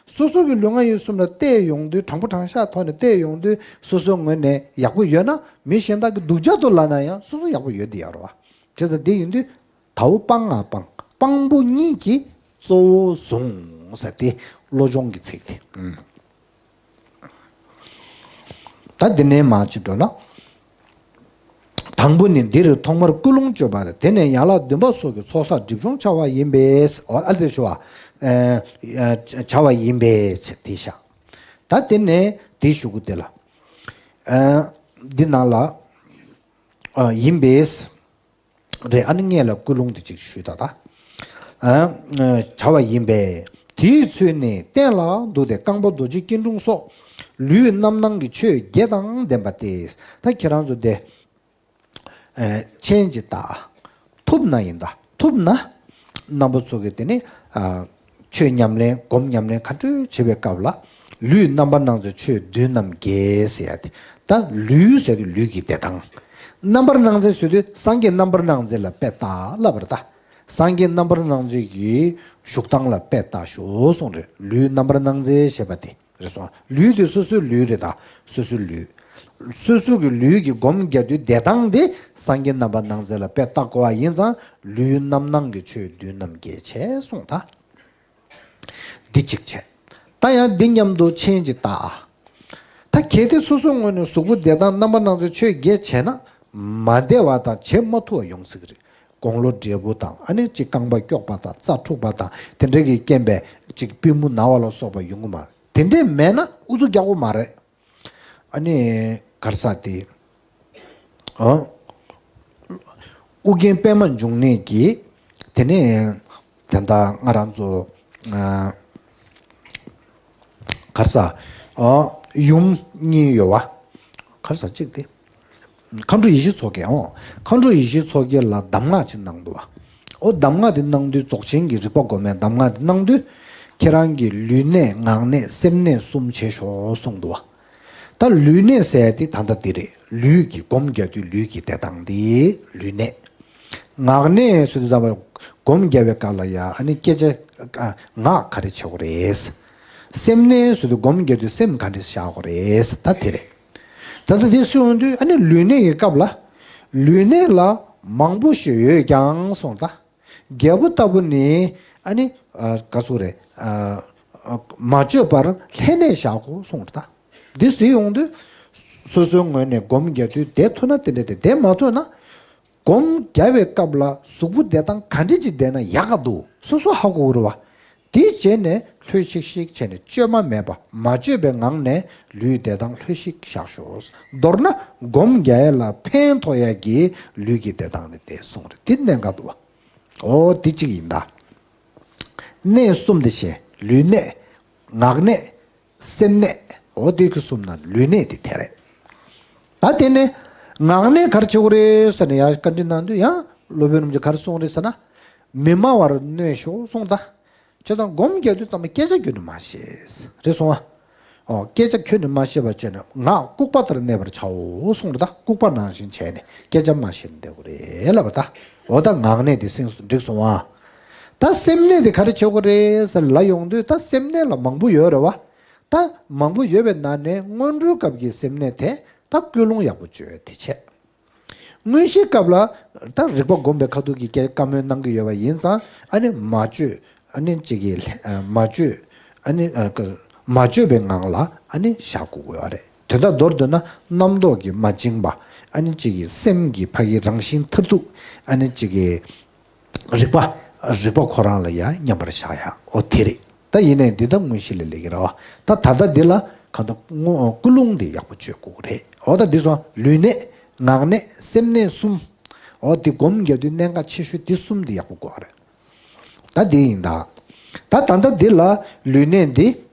སོ་སོ་གི་ལུས་ངག་ཡིད་གསུམ་ལ་བལྟས་ཡོང་དུས། དྲང་པོ་དྲང་བཞག་ཐོག་ནས་བལྟས་ཡོང་དུས་སོ་སོའི་ངོས་ནས་ཡག་པོ་ཡོད་ན། མི་གཞན་དག་གིས་སྡུག་ཅག་འདུག་ལབ་ན་ཡང་སོ་སོ་ཡག་པོ་ཡོད་དེ་ཡོད་རེད་བ། བྱས་ཙང་དེ་ཡིན་དུས། དའོ་སྤང་ང་སྤང་། སྤང་བོ་གཉིས་ཀྱིས་གཙོ་བོ་བཟུང་ཟེར་དེ་བློ་སྦྱོང་གི་ཚིག་དེ། ཨུམ། ད་འདི་ནས་མར་ཅིག་འགྲོ་ན། དང་པོ་ནི་འདིར་ཐོག་མར་ཀུན་སློང་བཅོས་པ་དང་། དེ་ནས་ཡན་ལག་བདུན་པ་སོགས་ཀྱི་ཚོགས་བསགས་སྒྲིབ་སྦྱོང་བྱ་བ་ཡིན་པས། ཨོ་ཨ་དེ་ཞུ་བ། ཨ་བྱ་བ་ཡིན་པས་དེ་བཞག་ད་དེ་ནས་དེ་ཞུ་གི་དེ་ལ། ཨ་འདི་ནང་ལ། ཨ་ཡིན་པས། རེད། ཨ་ནི་སྔོན་ལ་ཀུན་སློང་དེ་ཅིག་ཞུས་ད་ད། ཨ་བྱ་བ་ཡིན་པས། དེའི་ཚུལ་ནི་སྟན་ལ་འདུག་སྟེ། རྐང་པ་རྡོ་རྗེ་སྐྱིལ་ཀྲུང་སོགས་ལུས་རྣམ་སྣང་གི་ཆོས་བརྒྱད་དང་ལྡན་པ་སྟེ། ད་ཁྱེད་རང་ཚོ་དེ་མཆན་ཅིག་བཏགས། ཐུབ་ན་ཡིན་ད། ཐུབ་ན་རྣམ་པ་ཚོ་གི་དེ་ནི་ཨ། ཆོས་ཉམས་ལེན་སྒོམ་ཉམས་ལེན་ག་འདྲ་བྱེད་པའི་སྐབས་ལ། ལུས་རྣམ་པར་སྣང་མཛད་ཆོས་བདུན་རྣམས་དགེ་ཟེར་ཡ་དེ། ད་ལུས་ཟེར་དུས་ལུས་ཀྱི་བདེ་ཐང་། རྣམ་པར་སྣང་མཛད་ཟེར་དུས་སངས་རྒྱས་རྣམ་པར་སྣང་མཛད་ལ་དཔེ་བལྟ་ལབ་པ་རེད་ད། སངས་རྒྱས་རྣམ་པར་སྣང་མཛད་ཀྱི་བཞུགས་སྟངས་ལ་དཔེ་བལྟ་ཤོག་གསུངས་རེད། ལུས་རྣམ་པར་སྣང་མཛད་ཞེས་པ་དེ་རེད་སོང་། ལུས་དེ་སོ་སོའི་ལུས་རེད། ད་སོ་སོའི་ལུས། སོ་སོ་གི་ལུས་ཀྱི་སྒོམ་རྒྱག་དུས་བསྡད་སྟངས་དེ་སངས་རྒྱས་རྣམ་པར་སྣང་མཛད་ལ་དཔེ་བལྟ་དགོས་པ་ཡིན་ཙང་། ལུས་རྣམ་སྣང་གི་ཆོས་བདུན་རྣམས་བརྒྱད་བྱས་གསུངས། ད་འདི་གཅིག་བྱས། ད་ཡང་འདི་མཉམ་དུ་མཆན་ཅིག་བཏགས་ཨ། ད་གལ་ཏེ་སོ་སོའི་ངོས་ནས་གཟུགས་པོ་བདེ་ཐང་རྣམ་པར་སྣང་མཛད་ཆོས་བརྒྱད་བྱས་ན། མ་བདེ་བ་དང་བྱེད་མ་ཐུབ་པ་ཡོང་སྲིད་ཀྱི་རེད། དགུང་ལོ་བགྲེས་པོ་དང་། ཨ་ནི་གཅིག་རྐང་པ་སྐྱོགས་པ་དང་། རྩ་འཁྲུགས་པ་དང་། དེ་འདྲ་གི་རྐྱེན་པས་གཅིག་པུས་མོ་ན་བ་ལ་སོགས་པ་ཡོང་གི་མ་རེད། དེ་འདྲས་མེད་ན་ཨུ་ཚུགས་རྒྱག་དགོས་མ་རེད། ཨ་ནི་ག་རེ་ཟེར་དེ། ཨོ། ཨུ་རྒྱན་པདྨ་འབྱུང་གནས་ཀྱིས། དེ་ནས་ད་ལྟ་ང་རང་ཚོ་ཨ་ག་རེ་ཟེར། ཨོ། ཡུམ་གཉིས་ཡོད་པ། ག་རེ་ཟེར་གཅིག་དེ། མཁའ་འགྲོ་ཡེ་ཤེས་མཚོ་རྒྱལ། ཨོ། མཁའ་འགྲོ་ཡེ་ཤེས་མཚོ་རྒྱལ་ལ་གདམས་ངག་ཅིག་གནང་འདུག་པ། ཨོ། གདམས་ངག་དེ་གནང་དུས། རྫོགས་ཆེན་གྱི་རིག་པ་སྒོམ་པའི་གདམས་ངག་དེ་གནང་དུས། ཁྱེད་རང་གིས་ལུས་གནད་ངག་གནད་སེམས་གནད་གསུམ་བྱེད་ཤོག་གསུངས་འདུག་པ། ད་ལུས་གནད་ཟེར་ཡ་དེ་ད་ལྟ་འདི་རེད། ལུས་ཀྱི་སྒོམ་རྒྱག་དུས་ལུས་ཀྱི་བདེ་ཐང་དེ་ལུས་གནད། ངག་གནད་ཟེར་དུས་ཙམ་པ་སྒོམ་རྒྱག་པའི་སྐབས་ལ་ཡ། ཨ་ནི་སྐད་ཆ་ཨ་ངག་ག་རེ་བྱེད་དགོས་རེད། སེམས་གནད་ཟེར་དུས་སྒོམ་རྒྱག་དུས་སེམས་ག་འདྲས་བཞག་དགོས་རེད། ད་དེ་རེད། ད་ལྟ་འདི་གསུངས་དུས། ཨ་ནི་ལུས་གནད་ཀྱི་སྐབས་ལ། ལུས་གནད་ལ་མང་པོ་ཞིག་ཡོད་ཀྱང་གསུངས། ད་བརྒྱད་པོ་ལྟ་བུ་ནི། ཨ་ནི་ཨ་ག་ཟེར་རེད། ཨ་ཨ་མ་བཅོས་པར་ལྷན་གནས་བཞག་དགོས་གསུངས། ད་འདི་ཟེར་ཡོང་དུས། སོ་སོའི་ངོས་ནས་སྒོམ་རྒྱག་དུས་བསྡད་ཐུབ་ན་དེ་འདྲ་དེ། བསྡད་མ་ཐུབ་ན། སྒོམ་རྒྱག་པའི་སྐབས་ལ་གཟུགས་པོ་བདེ་ཐང་ག་འདྲ་ཅིག་བསྡད་ན་ཡག་ག་འདུག་སོ་སོ་ཧ་གོ་དགོས་རེད་པ། དེ་བྱས་ནས་ལྷོད་ཤིག་ཤིག་བྱས་ནས། བཅོས་མ་མེད་པ། མ་བཅོས་པའི་ངང་ནས་ལུས་བདེ་ཐང་ལྷོད་ཤིག་བཞག་ཤོག་མདོར་ན་སྒོམ་རྒྱག་ཡ་ལ་ཕན་ཐོགས་ཡ་གི་ལུས་ཀྱི་བདེ་ཐང་དེ་དེ་གསུངས་རེད། དེ་གནད་འགག་འདུག་པ། ཨོ། དེ་གཅིག་ཡིན་ད། གནད་གསུམ་དེ་བྱས། ལུས་གནད། ངག་གནད། སེམས་གནད། འོ། དེ་གི་གསུམ་ན་ལུས་གནད་དེ་དེ་རེད། ད་དེ་ནས་ངག་གནད་ག་རེ་བྱེད་དགོས་རེད་ཟེར་ནས་ཡར་བཀའ་འདྲི་གནང་དུས། ཡང་སློབ་དཔོན་རིན་པོ་ཆེ་ག་རེ་གསུངས་རེད་ཟེར་ན། མི་སྨྲ་བར་གནས་ཤོག་གསུངས། ད་བྱས་ཙང་སྒོམ་རྒྱག་དུས་ཙམ་པ་སྐད་ཆ་ཁྱོན་ནས་མ་བཤད། རེད་སོང་ཨ། ཨོ། སྐད་ཆ་ཁྱོན་ནས་མ་བཤད་པ་བྱས་ནས་ངག་ལྐུགས་པ་ལྟར་གནས་པར་བྱའོ་གསུངས་རེད། ད་ལྐུགས་པ་ནང་བཞིན་བྱས་ནས་སྐད་ཆ་མ་བཤད་ནས་བསྡད་དགོས་རེད་ལབ་པ། ད་འོ། ད་ངག་གནད་དེ་སེང་སུ་འགྲིག་སོང་ཨ། ད་སེམས་གནད་དེ་ག་རེ་བྱེད་དགོས་རེད་ཟེར་ལབ་ཡོང་དུས། ད་སེམས་གནད་ལ་མང་པོ་ཡོད་རེད་པ། ད་མང་པོ་ཡོད་པའི་ནང་ནས་སྔོན་འགྲོའི་སྐབས་ཀྱི་སེམས་གནད་དེ། ད་ཀུན་སློང་ཡག་པོ་བཅོས་དེ་བྱས། དངོས་གཞིའི་སྐབས་ལ་ད་རིག་པ་སྒོམ་པའི་ཁ་ཐུག་གི་སྐད་བཀའ་མོལ་གནང་གི་ཡོད་པ་ཡིན་ཙང་། ཨ་ནི་མ་བཅོས། ཨ་ནི་གཅིག་གིས་ལྷན། ཨ། མ་བཅོས། ཨ་ནི་ཨ་ཀ་མ་བཅོས་པའི་ངང་ལ་ཨ་ནི་བཞག་དགོས་ཀྱི་ཡོད་རེད། དོན་དག་མདོར་བསྡུས་ན་རྣམ་རྟོག་གིས་མ་བཅིངས་པ། ཨ་ནི་གཅིག་གིས་སེམས་ཀྱི་ཕ་གིའི་རང་བཞིན་མཐར་ཐུག་ཨ་ནི་གཅིག་གིས་རིག་པ། རིག་པ་ཁོ་རང་ལ་ཡང་མཉམ་པར་བཞག་ཡ། འོ། དེ་རེད། ད་ཡིན་ནའི་འདི་ད་དངོས་གཞི་ལ་སླེབས་ཀྱི་རེད་པ། ད་ད་ལྟ་འདི་ལ་གང་ལྟར་དངོས། ཀུན་སློང་འདི་ཡག་པོ་བཅོས་དགོས་ཀྱི་རེད། འོ། ད་འདི་སོང་། ལུས་གནད། ངག་གནད། སེམས་གནད་གསུམ། འོ། འདི་སྒོམ་རྒྱག་དུས་གནད་འགག་ཆེ་ཤོས་འདི་གསུམ་འདི་ཡག་པོ་དགོས་རེད། ད་འདི་ཡིན་ད། ད་ད་ལྟ་འདི་ལ་ལུས་གནད་འདི་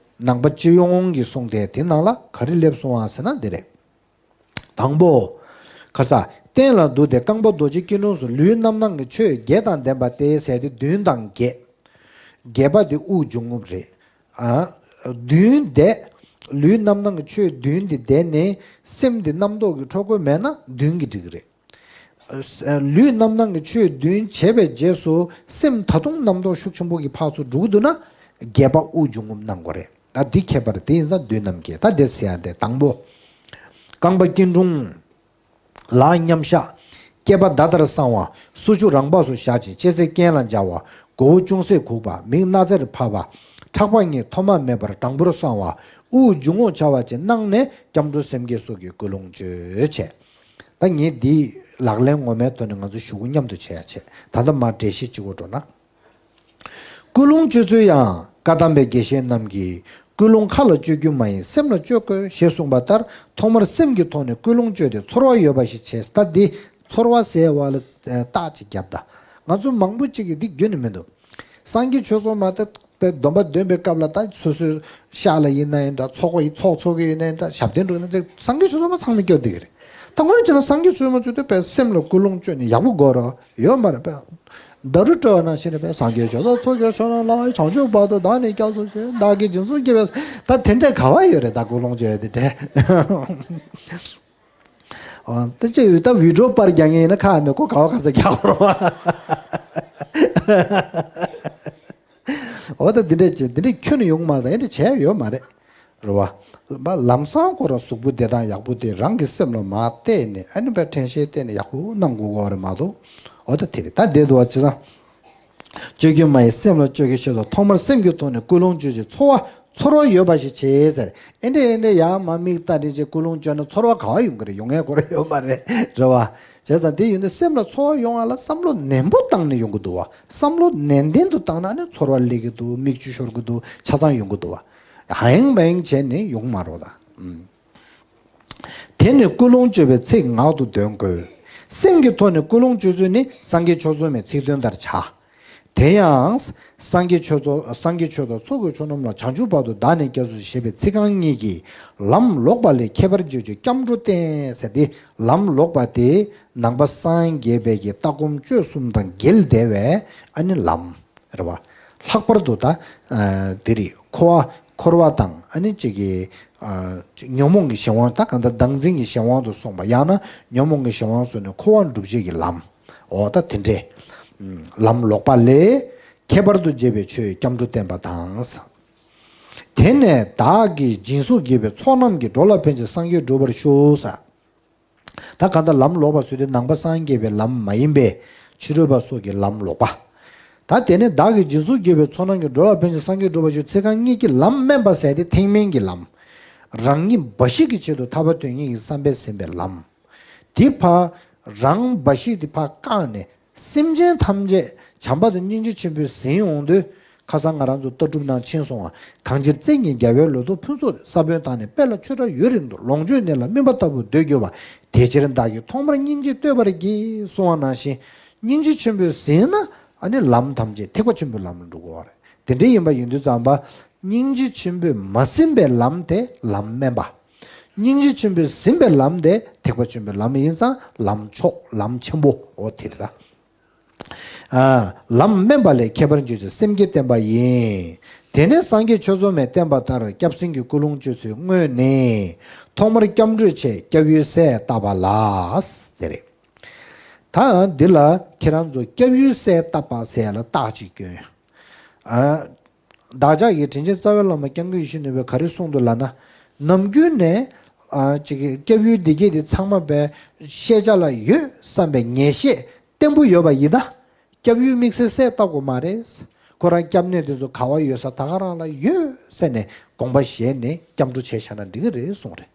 ནང་པ་སྤྱི་ཡོངས་ཀྱི་གསུང་དེ། དེ་ནང་ལ་ག་རེ་སླེབས་སོང་བ་ཟེར་ན་འདི་རེད། དང་པོ། ག་རེ་ཟེར། སྟན་ལ་འདུག་སྟེ་རྐང་པ་རྡོ་རྗེ་སྐྱིལ་ཀྲུང་སོགས་ལུས་རྣམ་སྣང་གི་ཆོས་བརྒྱད་དང་ལྡན་པ་སྟེ་ཟེར་དེ་བདུན་དང་བརྒྱད། བརྒྱད་པ་དེ་དབུགས་འབྱུང་རྔུབ་རེད། ཨ། བདུན་བསྡད། ལུས་རྣམ་སྣང་གི་ཆོས་བདུན་དེ་བསྡད་ནས་སེམས་དེ་རྣམ་རྟོག་གི་འཕྲོ་འགོས་མེད་ན་བདུན་གྱིས་འགྲིག་གི་རེད། ལུས་རྣམ་སྣང་གི་ཆོས་བདུན་བྱས་པའི་རྗེས་སུ་སེམས་ད་དུང་རྣམ་རྟོག་ཤུགས་ཆེན་པོ་གིས་ཕར་ཚུར་འགྲོ་གི་འདུག་ན། བརྒྱད་པ་དབུགས་འབྱུང་རྔུབ་གནང་དགོས་རེད། ད་འདི་ཁྱད་པར་དེ་ཡིན་ཙང་བདུན་རྣམས་བསྐྱེད། ད་འདི་ཟེར་ཡ་དེ་དང་པོ། རྐང་པ་སྐྱིལ་ཀྲུང་། ལག་མཉམ་བཞག། སྐེད་པ་ཟླ་ལྟར་བསྲང་བ། སོར་ཆུ་རང་འབག་སུ་བཞག་ཅིང་ལྕེ་རྩེ་གྱེན་ལ་སྦྱར་བ། མགོ་བོ་ཅུང་ཟད་གུག་པ། མིག་སྣ་རྩེར་ཕབ་པ། ཕྲག་པ་གཉིས་ཐོག་མ་མེད་པར་དྲང་པོར་བསྲང་བ། དབུགས་འབྱུང་རྔུབ་བྱ་བ་བཅས་གནང་ནས་སྐྱབས་འགྲོ་སེམས་བསྐྱེད་སོགས་ཀྱི་ཀུན་སློང་བཅོས་བྱས། ད་ངས་འདི་ལག་ལེན་ངོ་མའི་ཐོག་ནས་ང་ཚོ་ཞུ་གུ་མཉམ་དུ་བྱེད་ཡ་བྱེད། ད་ལྟ་མར་འགྲེལ་བཤད་བྱེད་དགོས་འགྲོ་ན། ཀུན་སློང་བཅོས་ཚུལ་ཡང་བཀའ་གདམས་པའི་དགེ་བཤེས་རྣམས་ཀྱིས་ཀུན་སློང་ཁ་ལ་བཅོས་རྒྱུ་མ་ཡིན་སེམས་ལ་བཅོས་དགོས་ཞེས་གསུངས་པ་ལྟར། ཐོག་མར་སེམས་ཀྱི་ཐོག་ནས་ཀུན་སློང་བཅོས་ཏེ་ཚོར་བ་ཡོད་པ་ཞིག་བྱས། ད་འདི་ཚོར་བ་ཟེར་བ་ལ་རྟགས་ཅིག་བརྒྱབ་ད། ང་ཚོ་མང་པོ་ཅིག་གིས་འདི་རྒྱུན་ནས་མི་འདུག་སངས་རྒྱས་ཆོས་ཚོགས་མ་ད་པའི་སྡོམ་པ་འདོན་པའི་སྐབས་ལ། ད་སོ་སོའི་ཤག་ལ་ཡིན་ན་ཡིན་འདྲ། ཚོགས་པ་ཡི་ཚོགས་འཚོགས་ཀྱི་ཡིན་ན་ཡིན་འདྲ། ཞབས་བརྟན་འགྲོ་ན་དེ་སངས་རྒྱས་ཆོས་ཚོགས་མ་ཚང་མ་སྐྱོར་བསྡད་ཀྱི་རེད། ད་དངོས་གནས་བྱས་ན་སངས་རྒྱས་ཆོས་ཚོགས་མ་ཚུད་དུས་པའི་སེམས་ལ་ཀུན་སློང་བཅོས་ནས་ཡག་པོ་དགོས་ར་ཡོད་མ་རེད་པས། ད་རུ་སྤྲོ་བ་ནང་བཞིན་རེད་པས། སངས་རྒྱས་ཆོས་ཚོགས་ཚོགས་ཀྱི་ཆོས་རྣམས་ལ། བྱང་ཆུབ་བར་དུ་བདག་ནི་སྐྱབས་སུ་མཆི། བདག་གིས་སྦྱིན་སོགས་བགྱིས་པས། ད་དེ་འདྲ་ག་བ་ཡོད་རེད། ད་ཀུན་སློང་བཅོས་དེ་འདྲ། ཨོ། ད་ཅི་ཡོད། ད་བི་ཌིའོ་པར་རྒྱག་མཁན་ཡིན་ན་ཁ་མེད་ཁོ་ག་བ་ག་ས་རྒྱག་རོགས། འོ་ད་འདི་འདྲས་བྱས་འདི་འདྲས་ཁྱོན་ནས་ཡོང་མ་རེད། ད་འདི་འདྲས་བྱས་ཡོད་མ་རེད། རེད་བ། ལམ་སང་ཁོ་རང་གཟུགས་པོ་བདེ་ཐང་ཡག་པོ་དེ་རང་གི་སེམས་ལ་མར་བལྟས་ནས་ཨ་ནི་བས་དྲན་ཤེས་བལྟས་ནས་ཡག་པོ་གནང་དགོས་ཀྱི་རེད་མ་གཏོགས། འོ་ད་དེ་རེད། ད་བསྡད་འདུག་བ་བྱས་ཙང་། བཅོས་ཀྱི་མ་ཡིན་སེམས་ལ་བཅོས་ཀྱི་ཆེད་དུ་ཐོག་མར་སེམས་ཀྱི་ཐོག་ནས་ཀུན་སློང་བཅོས་ཏེ་ཚོར་བ་ཚོར་བ་ཡོད་པ་ཞིག་བྱེད་ཟེར། ཨེ་འདྲས་ཨེ་འདྲས་ཡར་མར་མིག་ལྟ་འདྲས་བྱས་ཀུན་སློང་བཅོས་ན་ཚོར་བ་ག་བ་ཡོང་གི་རེད། ཡོང་ཡས་ཁོ་རང་ཡོད་མ་རེད། རེད་བ། བྱས་ཙང་དེ་ཡིན་དུས་སེམས་ལ་ཚོར་བ་ཡོང་བ་ལ་བསམ་བློ་ནན་པོ་བཏང་ནས་ཡོང་གི་འདུག་བ། བསམ་བློ་ནན་ཏན་དུ་བཏང་ན་ནི་ཚོར་བ་སླེབས་ཀྱི་འདུག་མིག་ཆུ་ཤོར་གྱི་འདུག་ཆ་ཚང་ཡོང་གི་འདུག་བ། ཧ་ཡང་མ་ཡང་བྱས་ནས་ཡོང་མ་རོགས་ད། ཨུམ། དེ་ནི་ཀུན་སློང་བཅོས་པའི་ཚིག་ངག་ཏུ་འདོན་དགོས། སེམས་ཀྱི་ཐོག་ནས་ཀུན་སློང་བཅོས་ཚུལ་ནི་སངས་རྒྱས་ཆོས་ཚོགས་མའི་ཚིག་དོན་ལྟར་བྱ། དེ་ཡང་། སངས་རྒྱས་ཆོས་ཚོགས་སངས་རྒྱས་ཆོས་དང་ཚོགས་ཀྱི་མཆོག་རྣམས་ལ་བྱང་ཆུབ་བར་དུ་བདག་ནི་སྐྱབས་སུ་ཞེས་པའི་ཚིག་རྐང་གཉིས་ཀྱིས་ལམ་ལོག་པ་ལས་ཁྱད་པར་བརྗོད་ཀྱི་སྐྱབས་འགྲོ་བསྟན་ཟེར་ཏེ། ལམ་ལོག་པ་དེ་ནང་པ་སངས་རྒྱས་པའི་གི་ལྟ་སྒོམ་སྤྱོད་གསུམ་དང་འགལ་བསྡད་པའི་ཨ་ནི་ལམ་རེད་བ། ལྷག་པར་དུ་ད་ཨ་དེ་རེད། འཁོར་བ་འཁོར་བ་དང་ཨ་ནི་གཅིག་གི་ཨ་ཉོན་མོངས་ཀྱི་གཞན་དབང་། ད་གང་ལྟར་བདག་འཛིན་གྱི་གཞན་དབང་དུ་སོང་བ། ཡང་ན་ཉོན་མོངས་ཀྱི་གཞན་དབང་སོགས་ནས་འཁོར་བ་འགྲུབ་བྱེད་ཀྱི་ལམ། འོ་ད་དེ་འདྲས། ལམ་ལོག་པ་ལས་ཁྱད་པར་དུ་འབྱེད་པའི་ཆོས་སྐྱབས་འགྲོ་བསྟན་པ་དང་། དེ་ནས་བདག་གིས་སྦྱིན་སོགས་བགྱིས་པའི་ཚོགས་རྣམས་ཀྱིས་འགྲོ་ལ་ཕན་ཕྱིར་སངས་རྒྱས་འགྲུབ་པར་ཤོག་ཟེར། ད་གང་ལྟར་ལམ་ལོག་པ་ཟེར་དུས་ནང་པ་སངས་རྒྱས་པའི་ལམ་མ་ཡིན་པའི་ཕྱི་རོལ་པ་སོགས་ཀྱི་ལམ་ལོག་པ། ད་དེ་ནས་བདག་གིས་སྦྱིན་སོགས་བགྱིས་པའི་ཚོགས་རྣམས་ཀྱིས་འགྲོ་ལ་ཕན་ཕྱིར་སངས་རྒྱས་འགྲུབ་པར་ཤོག་ཚིག་རྐང་གཉིས་ཀྱིས་ལམ་དམན་པ་ཟེར་ཏེ་ཐེག་དམན་གྱི་ལམ། རང་ཉིད་འབའ་ཞིག་གི་ཆེད་དུ་ཐར་པ་དོན་གཉེར་གྱི་བསམ་པས་ཟིན་པའི་ལམ། དེ་ཕར་རང་འབའ་ཞིག་དེ་ཕར་བཀག་ནས་སེམས་ཅན་ཐམས་ཅད་བྱམས་པ་དང་སྙིང་རྗེ་ཆེན་པོས་ཟིན་ཡོང་དུས། ཁ་སང་ང་རང་ཚོ་ལྟ་གྲུབ་ནང་ཕྱིན་སོང་བ། གང་ཕྱིར་བཙན་གྱིས་རྒྱལ་བའི་ལོ་ཏོག་ཕུན་ཚོགས་ཏེ། ས་བོན་དང་ནི་སྤེལ་ལ་ཆོས་གྲྭ་ཡུན་རིང་དུ། ལོངས་སྤྱོད་གནས་ལ་སྨིན་པ་ལྟ་བུར་འདོད་གྱུར་པ། དེ་ཕྱིར་བདག་གིས་ཐོག་མར་སྙིང་རྗེས་བསྟོད་པར་བགྱི། གསུངས་པ་ནང་བཞིན། སྙིང་རྗེ་ཆེན་པོས་ཟིན་ན་ཨ་ནི་ལམ་ཐམས་ཅད་ཐེག་པ་ཆེན་པོའི་ལམ་ལ་འགྲོ་དགོས་པ་རེད། དེ་འདྲ་ཡིན་པ་ཡིན་དུས་ཙམ་པ། སྙིང་རྗེ་ཆེན་པོས་མ་ཟིན་པའི་ལམ་དེ་ལམ་དམན་པ། སྙིང་རྗེ་ཆེན་པོས་ཟིན་པའི་ལམ་དེ་ཐེག་པ་ཆེན་པོའི་ལམ་ཡིན་ཙང་ལམ་མཆོག་ལམ་ཆེན་པོ་འོ་དེ་རེད་ད། ཨ། ལམ་དམན་པ་ལས་ཁྱད་པར་འཇུག་ཚུལ་སེམས་བསྐྱེད་བསྟན་པ་ཡིན། དེ་ནས་སངས་རྒྱས་ཆོས་ཚོགས་མས་བསྟན་པ་ལྟར་སྐྱབས་སེམས་ཀྱི་ཀུན་སློང་བཅོས་ཚུལ་དངོས་ནི། ཐོག་མར་སྐྱབས་འགྲོའི་ཆེད་སྐྱབས་ཡུལ་གསལ་བཏབ་པ་ལ། དེ་རེད། ད་འདི་ལ་ཁྱེད་རང་ཚོ་སྐྱབས་ཡུལ་གསལ་བཏབ་པ་ཟེར་ཡ་ལ་རྟགས་གཅིག་སྐྱོན། ཨ། བདག་ཅག་གི་དྲིན་ཅན་རྩ་བའི་བླ་མ་སྐྱབས་མགོན་ཡིད་བཞིན་ནོར་བུས་ག་རེ་གསུངས་འདུག་ལབ་ན། ནམ་རྒྱུན་ནས་ཨ་ཅིག་སྐྱབས་ཡུལ་འདི་གས་དེ་ཚང་མ་བས་ཤེས་བྱ་ལ་ཡོད་བསམ་པའི་ངེས་ཤེས་བརྟན་པོ་ཡོད་པ་ཡིན་ན། སྐྱབས་ཡུལ་དམིགས་བསལ་གསལ་བཏབ་དགོས་མ་རེད། ཁོ་རང་སྐྱབས་གནས་དེ་ཚོ་ག་བ་ཡོད་ས་ད་ག་རང་ལ་ཡོད་ཟེར་ནས་དགོངས་པ་བཞེས་ནས་སྐྱབས་འགྲོ་བྱས་བཞག་ན་འགྲིག་གི་རེད་གསུངས་རེད།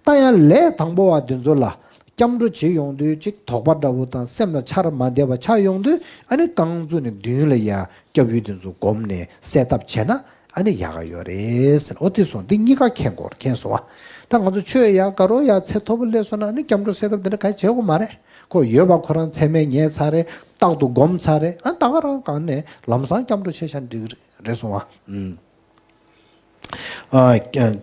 ད་ཡང་ལས་དང་པོ་བ་འདི་ཚོ་ལ་སྐྱབས་འགྲོ་བྱེད་ཡོང་དུས་ཅིག་དོགས་པ་འདྲ་བོ་དང་སེམས་ལ་འཆར་མ་བདེ་བ་ཆགས་ཡོང་དུས་ཨ་ནི་རྐང་བཙུགས་ནས་མདུན་ལ་ཡ་སྐྱབས་ཡུལ་འདི་ཚོ་བསྒོམས་ནས་གསལ་བཏབ་བྱས་ན་ཨ་ནི་ཡག་ག་ཡོད་རེད་ཟེར། འོ་དེ་སོང་འདི་གཉིས་ཀ་མཁྱེན་དགོས་མཁྱེན་སོང་བ། ད་ང་ཚོ་ཆོས་ཡག་དགའ་རོགས་ཡག་ཚད་མཐོ་པོ་སླེབས་སོང་ན་ཨ་ནི་སྐྱབས་འགྲོ་གསལ་བཏབ་འདི་འདྲ་ག་བྱེད་དགོས་མ་རེད། ཁོ་ཡོད་པ་ཁོ་རང་ཚད་མས་ངེས་ཚར་རེད། རྟག་ཏུ་བསྒོམས་ཚར་རེད། ཨ་ད་ག་རང་གང་ནས་ལམ་སང་སྐྱབས་འགྲོ་བྱས་ཤག་འགྲིག་རེད་སོང་བ། ཨུམ། ཨ་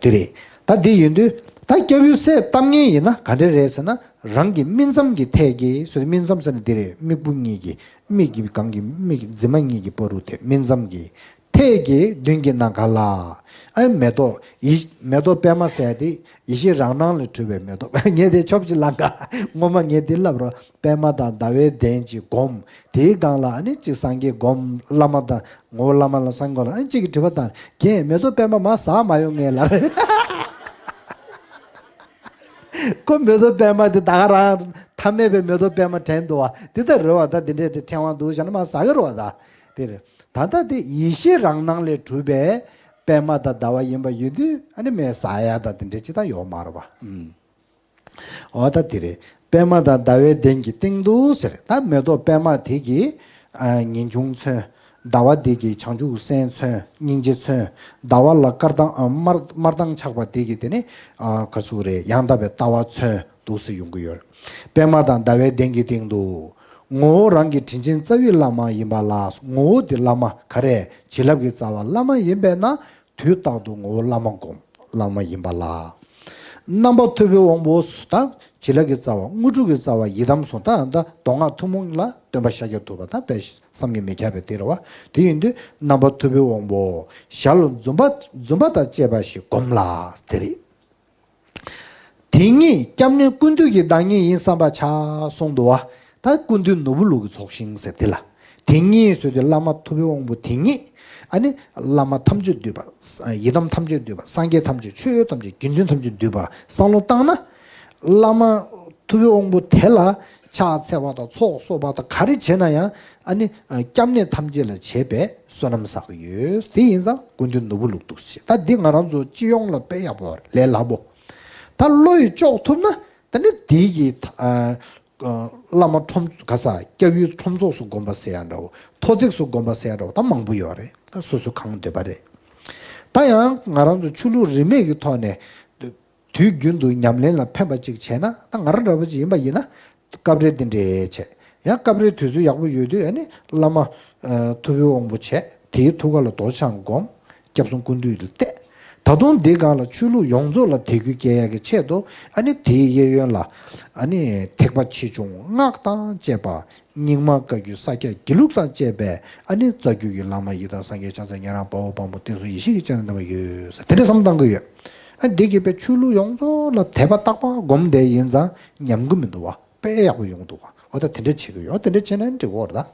དེ་རེད། ད་དེ་ཡིན་དུས་ད་སྐྱབས་ཡུལ་གསལ་བཏབ་མཁན་ཡིན་ན་ག་འདྲ་རེད་ཟེར་ན། རང་གི་སྨིན་མཚམས་ཀྱི་ཐད་ཀྱི་སོ་སྨིན་མཚམས་ཟེར་ན་དེ་རེད། མིག་སྤུ་གཉིས་ཀྱི་མིག་གི་གང་གི་མིག་འཛིན་མ་གཉིས་ཀྱི་བར་དུ་དེ་སྨིན་མཚམས་ཀྱི་ཐད་ཀྱི་མདུན་གྱི་ནམ་མཁའ་ལ། ཨ་མེ་ཏོག་ཡི་མེ་ཏོག་པད་མ་ཟེར་ཡ་དེ་ཡེ་ཤེས་རང་སྣང་ལས་གྲུབ་པའི་མེ་ཏོག་ངས་དེ་ཆོབ་ཅིག་ལང་ག་སྔོན་མ་ངས་དེ་ལབ་རོགས། པད་མ་དང་ཟླ་བའི་གདན་གཅིག་བསྒོམ། དེའི་སྒང་ལ་ཨ་ནི་གཅིག་སངས་རྒྱས་བསྒོམ། བླ་མ་དང་ངོ་བོ་བླ་མ་ལ་སངས་རྒྱས་ལ་ཨ་ནི་གཅིག་གིས་དྲི་བ་བཏང་། རྒན་མེ་ཏོག་པད་མ་མར་ཟག་མ་ཡོང་ངས་ལབ་རེད། ཁོ་མེ་ཏོག་པད་མ་དེ་ད་ག་རང་ཐ་མལ་པའི་མེ་ཏོག་པད་མ་དྲན་འདུག་བ། དེ་ལྟར་རེད་བ། ད་དེ་འདྲའི་ཕྲེང་བ་འདུག་བཞག་ན་མར་ཟག་གི་རེད་བ། ད་དེ་རེད། ད་ལྟ་དེ་ཡེ་ཤེས་རང་སྣང་ལས་གྲུབ་པའི་པད་མ་དང་ཟླ་བ་ཡིན་པ་ཡིན་དུས་ཨ་ནི་མར་ཟག་ཡ་ད་དེ་འདྲའི་ཅི་ད་ཡོད་མ་རེད་བ། ཨུམ། འོ་ད་དེ་རེད། པད་མ་དང་ཟླ་བའི་གདན་གྱི་སྟེང་དུ་ཟེར། ད་མེ་ཏོག་པད་མ་དེ་གིས་ཨ་ངེས་འབྱུང་མཚོན། ཟླ་བ་དེ་གིས་བྱང་ཆུབ་སེམས་མཚོན། སྙིང་རྗེ་མཚོན། ཟླ་བ་ལ་སྐར་མདངས་ཨ་དམར་དམར་མདངས་ཆགས་པ་དེ་གིས་དེ་ནི་ཨ་ག་ཟེར་རེད། ཡང་དག་པའི་ལྟ་བ་མཚོན་འདུག་སེ་ཡོང་གི་ཡོད། པད་མ་དང་ཟླ་བའི་གདན་གྱི་སྟེང་དུ། ངོ་བོ་རང་གི་དྲིན་ཅན་རྩ་བའི་བླ་མ་ཡིན་པ་ལ། ངོ་བོ་དེ་བླ་མ་ག་རེ། བྱིན་རླབས་ཀྱི་རྩ་བ་བླ་མ་ཡིན་པས་ན། དུས་རྟག་ཏུ་ངོ་བོ་བླ་མ་བསྒོམ། བླ་མ་ཡིན་པ་ལ། རྣམ་པ་ཐོས་པའི་དབང་པོ་དང་བྱིན་རླབས་ཀྱི་རྩ་བ་དངོས་གྲུབ་ཀྱི་རྩ་བ་ཡི་དམ་གསུམ་དང་ད་མདོ་སྔགས་ཐུན་མོང་ལ་སྟོན་པ་ཤཱཀྱ་ཐུབ་པ་དང་དཔེ་བསམ་གྱིས་མི་ཁྱབ་པའི་དེ་རེད་བ། དེ་ཡིན་དུས་རྣམ་པ་ཐོས་པའི་དབང་པོ་ཞར་ལ་འཛུམ་པ་འཛུམ་པ་དང་བཅས་པ་ཞིག་བསྒོམ་ལ་དེ་རེད། དེ་ཉིད་སྐྱབས་གནས་ཀུན་འདུས་ཀྱི་བདག་ཉིད་ཡིན་བསམ་པར་བྱ་གསུངས་འདུག་བ། ད་ཀུན་འདུས་ནོར་བུ་ལུག་གི་ཚོགས་ཞིང་ཟེར་དེ་ལ། དེ་ཉིད་ཟེར་དུས་བླ་མ་ཐུབ་པའི་དབང་པོ་དེ་ཉིད། ཨ་ནི་བླ་མ་ཐམས་ཅད་འདུས་པ། ཡི་དམ་ཐམས་ཅད་འདུས་པ། སངས་རྒྱས་ཐམས་ཅད། ཆོས་ཐམས་ཅད། དགེ་འདུན་ཐམས་ཅད་འདུས་པ་བསམ་བློ་བཏང་ན། བླ་མ་ཐུབ་པའི་དབང་པོ་དེ་ལ་ཕྱག་འཚལ་བ་དང་ཚོགས་གསོག་པ་དང་ག་རེ་བྱས་ན་ཡང་། ཨ་ནི་སྐྱབས་གནས་ཐམས་ཅད་ལ་བྱས་པའི་བསོད་ནམས་བསགས་ཀྱི་ཡོད། དེ་ཡིན་ཙང་སྐུ་མདུན་ནོར་བུ་ལུག་འདུག་ཅེས། ད་འདི་ང་རང་ཚོ་སྤྱི་ཡོངས་ལ་དཔེ་ཡག་པོ་ལས་སླ་པོ། ད་བློ་ཡིས་ལྕོགས་ཐུབ་ན། ད་ནི་དེ་ཡི་ཨ་བླ་མ་ཁྲོམ་ག་ས་སྐྱབས་ཡུལ་ཁྲོམ་ཚོགས་སུ་བསྒོམ་པ་ཟེར་ཡ་འདྲ་བོ། ཐོ་བརྩེགས་སུ་བསྒོམ་པ་ཟེར་ཡ་འདྲ་བོ་ད་མང་པོ་ཡོད་རེད། ད་སོ་སོ་གང་འདོད་པ་རེད། ད་ཡང་ང་རང་ཚོ་ཆོས་ལུགས་རིས་མེད་ཀྱི་ཐོག་ནས་དུས་རྒྱུན་དུ་ཉམས་ལེན་ལ་ཕན་པ་ཅིག་བྱས་ན། ད་ང་རང་འདྲ་བོ་ཅིག་ཡིན་པ་ཡིན་ན། སྐབས་རེ་འདི་འདྲས་བྱས། ཡང་སྐབས་རེ་དུས་ཚོད་ཡག་པོ་ཡོད་དུས། ཨ་ནི་བླ་མ་ཨ་ཐུབ་པའི་དབང་པོ་བྱས། དེའི་ཐུགས་ཀ་ལ་རྡོ་རྗེ་འཆང་བསྒོམ། སྐྱབས་གསུམ་ཀུན་འདུས་ལ་གཏད། ད་དུང་འདི་སྒང་ལ་ཆོས་ལུགས་ཡོངས་རྫོགས་ལ་དད་གུས་སྐྱེ་ཡག་གི་ཆེད་དུ། ཨ་ནི་དེའི་གཡས་གཡོན་ལ་ཨ་ནི་ཐེག་པ་ཆེ་ཆུང་སྔགས་དང་བཅས་པ། རྙིང་མ་བཀའ་བརྒྱུད་ས་སྐྱ་དགེ་ལུགས་དང་བཅས་པའི་ཨ་ནི་རྩ་རྒྱུད་ཀྱི་བླ་མ་ཡི་དམ་སངས་རྒྱས་ཕྱག་འཚལ་ཉན་རང་དཔའ་བོ་དཔའ་མོ་བསྟན་སྲུང་ཡེ་ཤེས་ཀྱི་སྤྱན་ལ་གནས་པ་ཡོད་ཟེར། དེ་འདྲ་བསམ་བཏང་གི་ཡོད། ཨ་འདི་གིས་དཔེ་ཆོས་ལུགས་ཡོངས་རྫོགས་ལ་དད་པ་རྟག་པར་སྒོམ་བསྡད་ཡིན་ཙང་ཉམས་གི་མི་འདུག་བ། དཔེ་ཡག་པོ་ཡོང་གི་འདུག་བ། འོ་ད་དེ་འདྲ་བྱེད་ཀྱི་ཡོད། དེ་འདྲ་བྱས་ན་འགྲིག་གི་ཡོད་རེད་ད།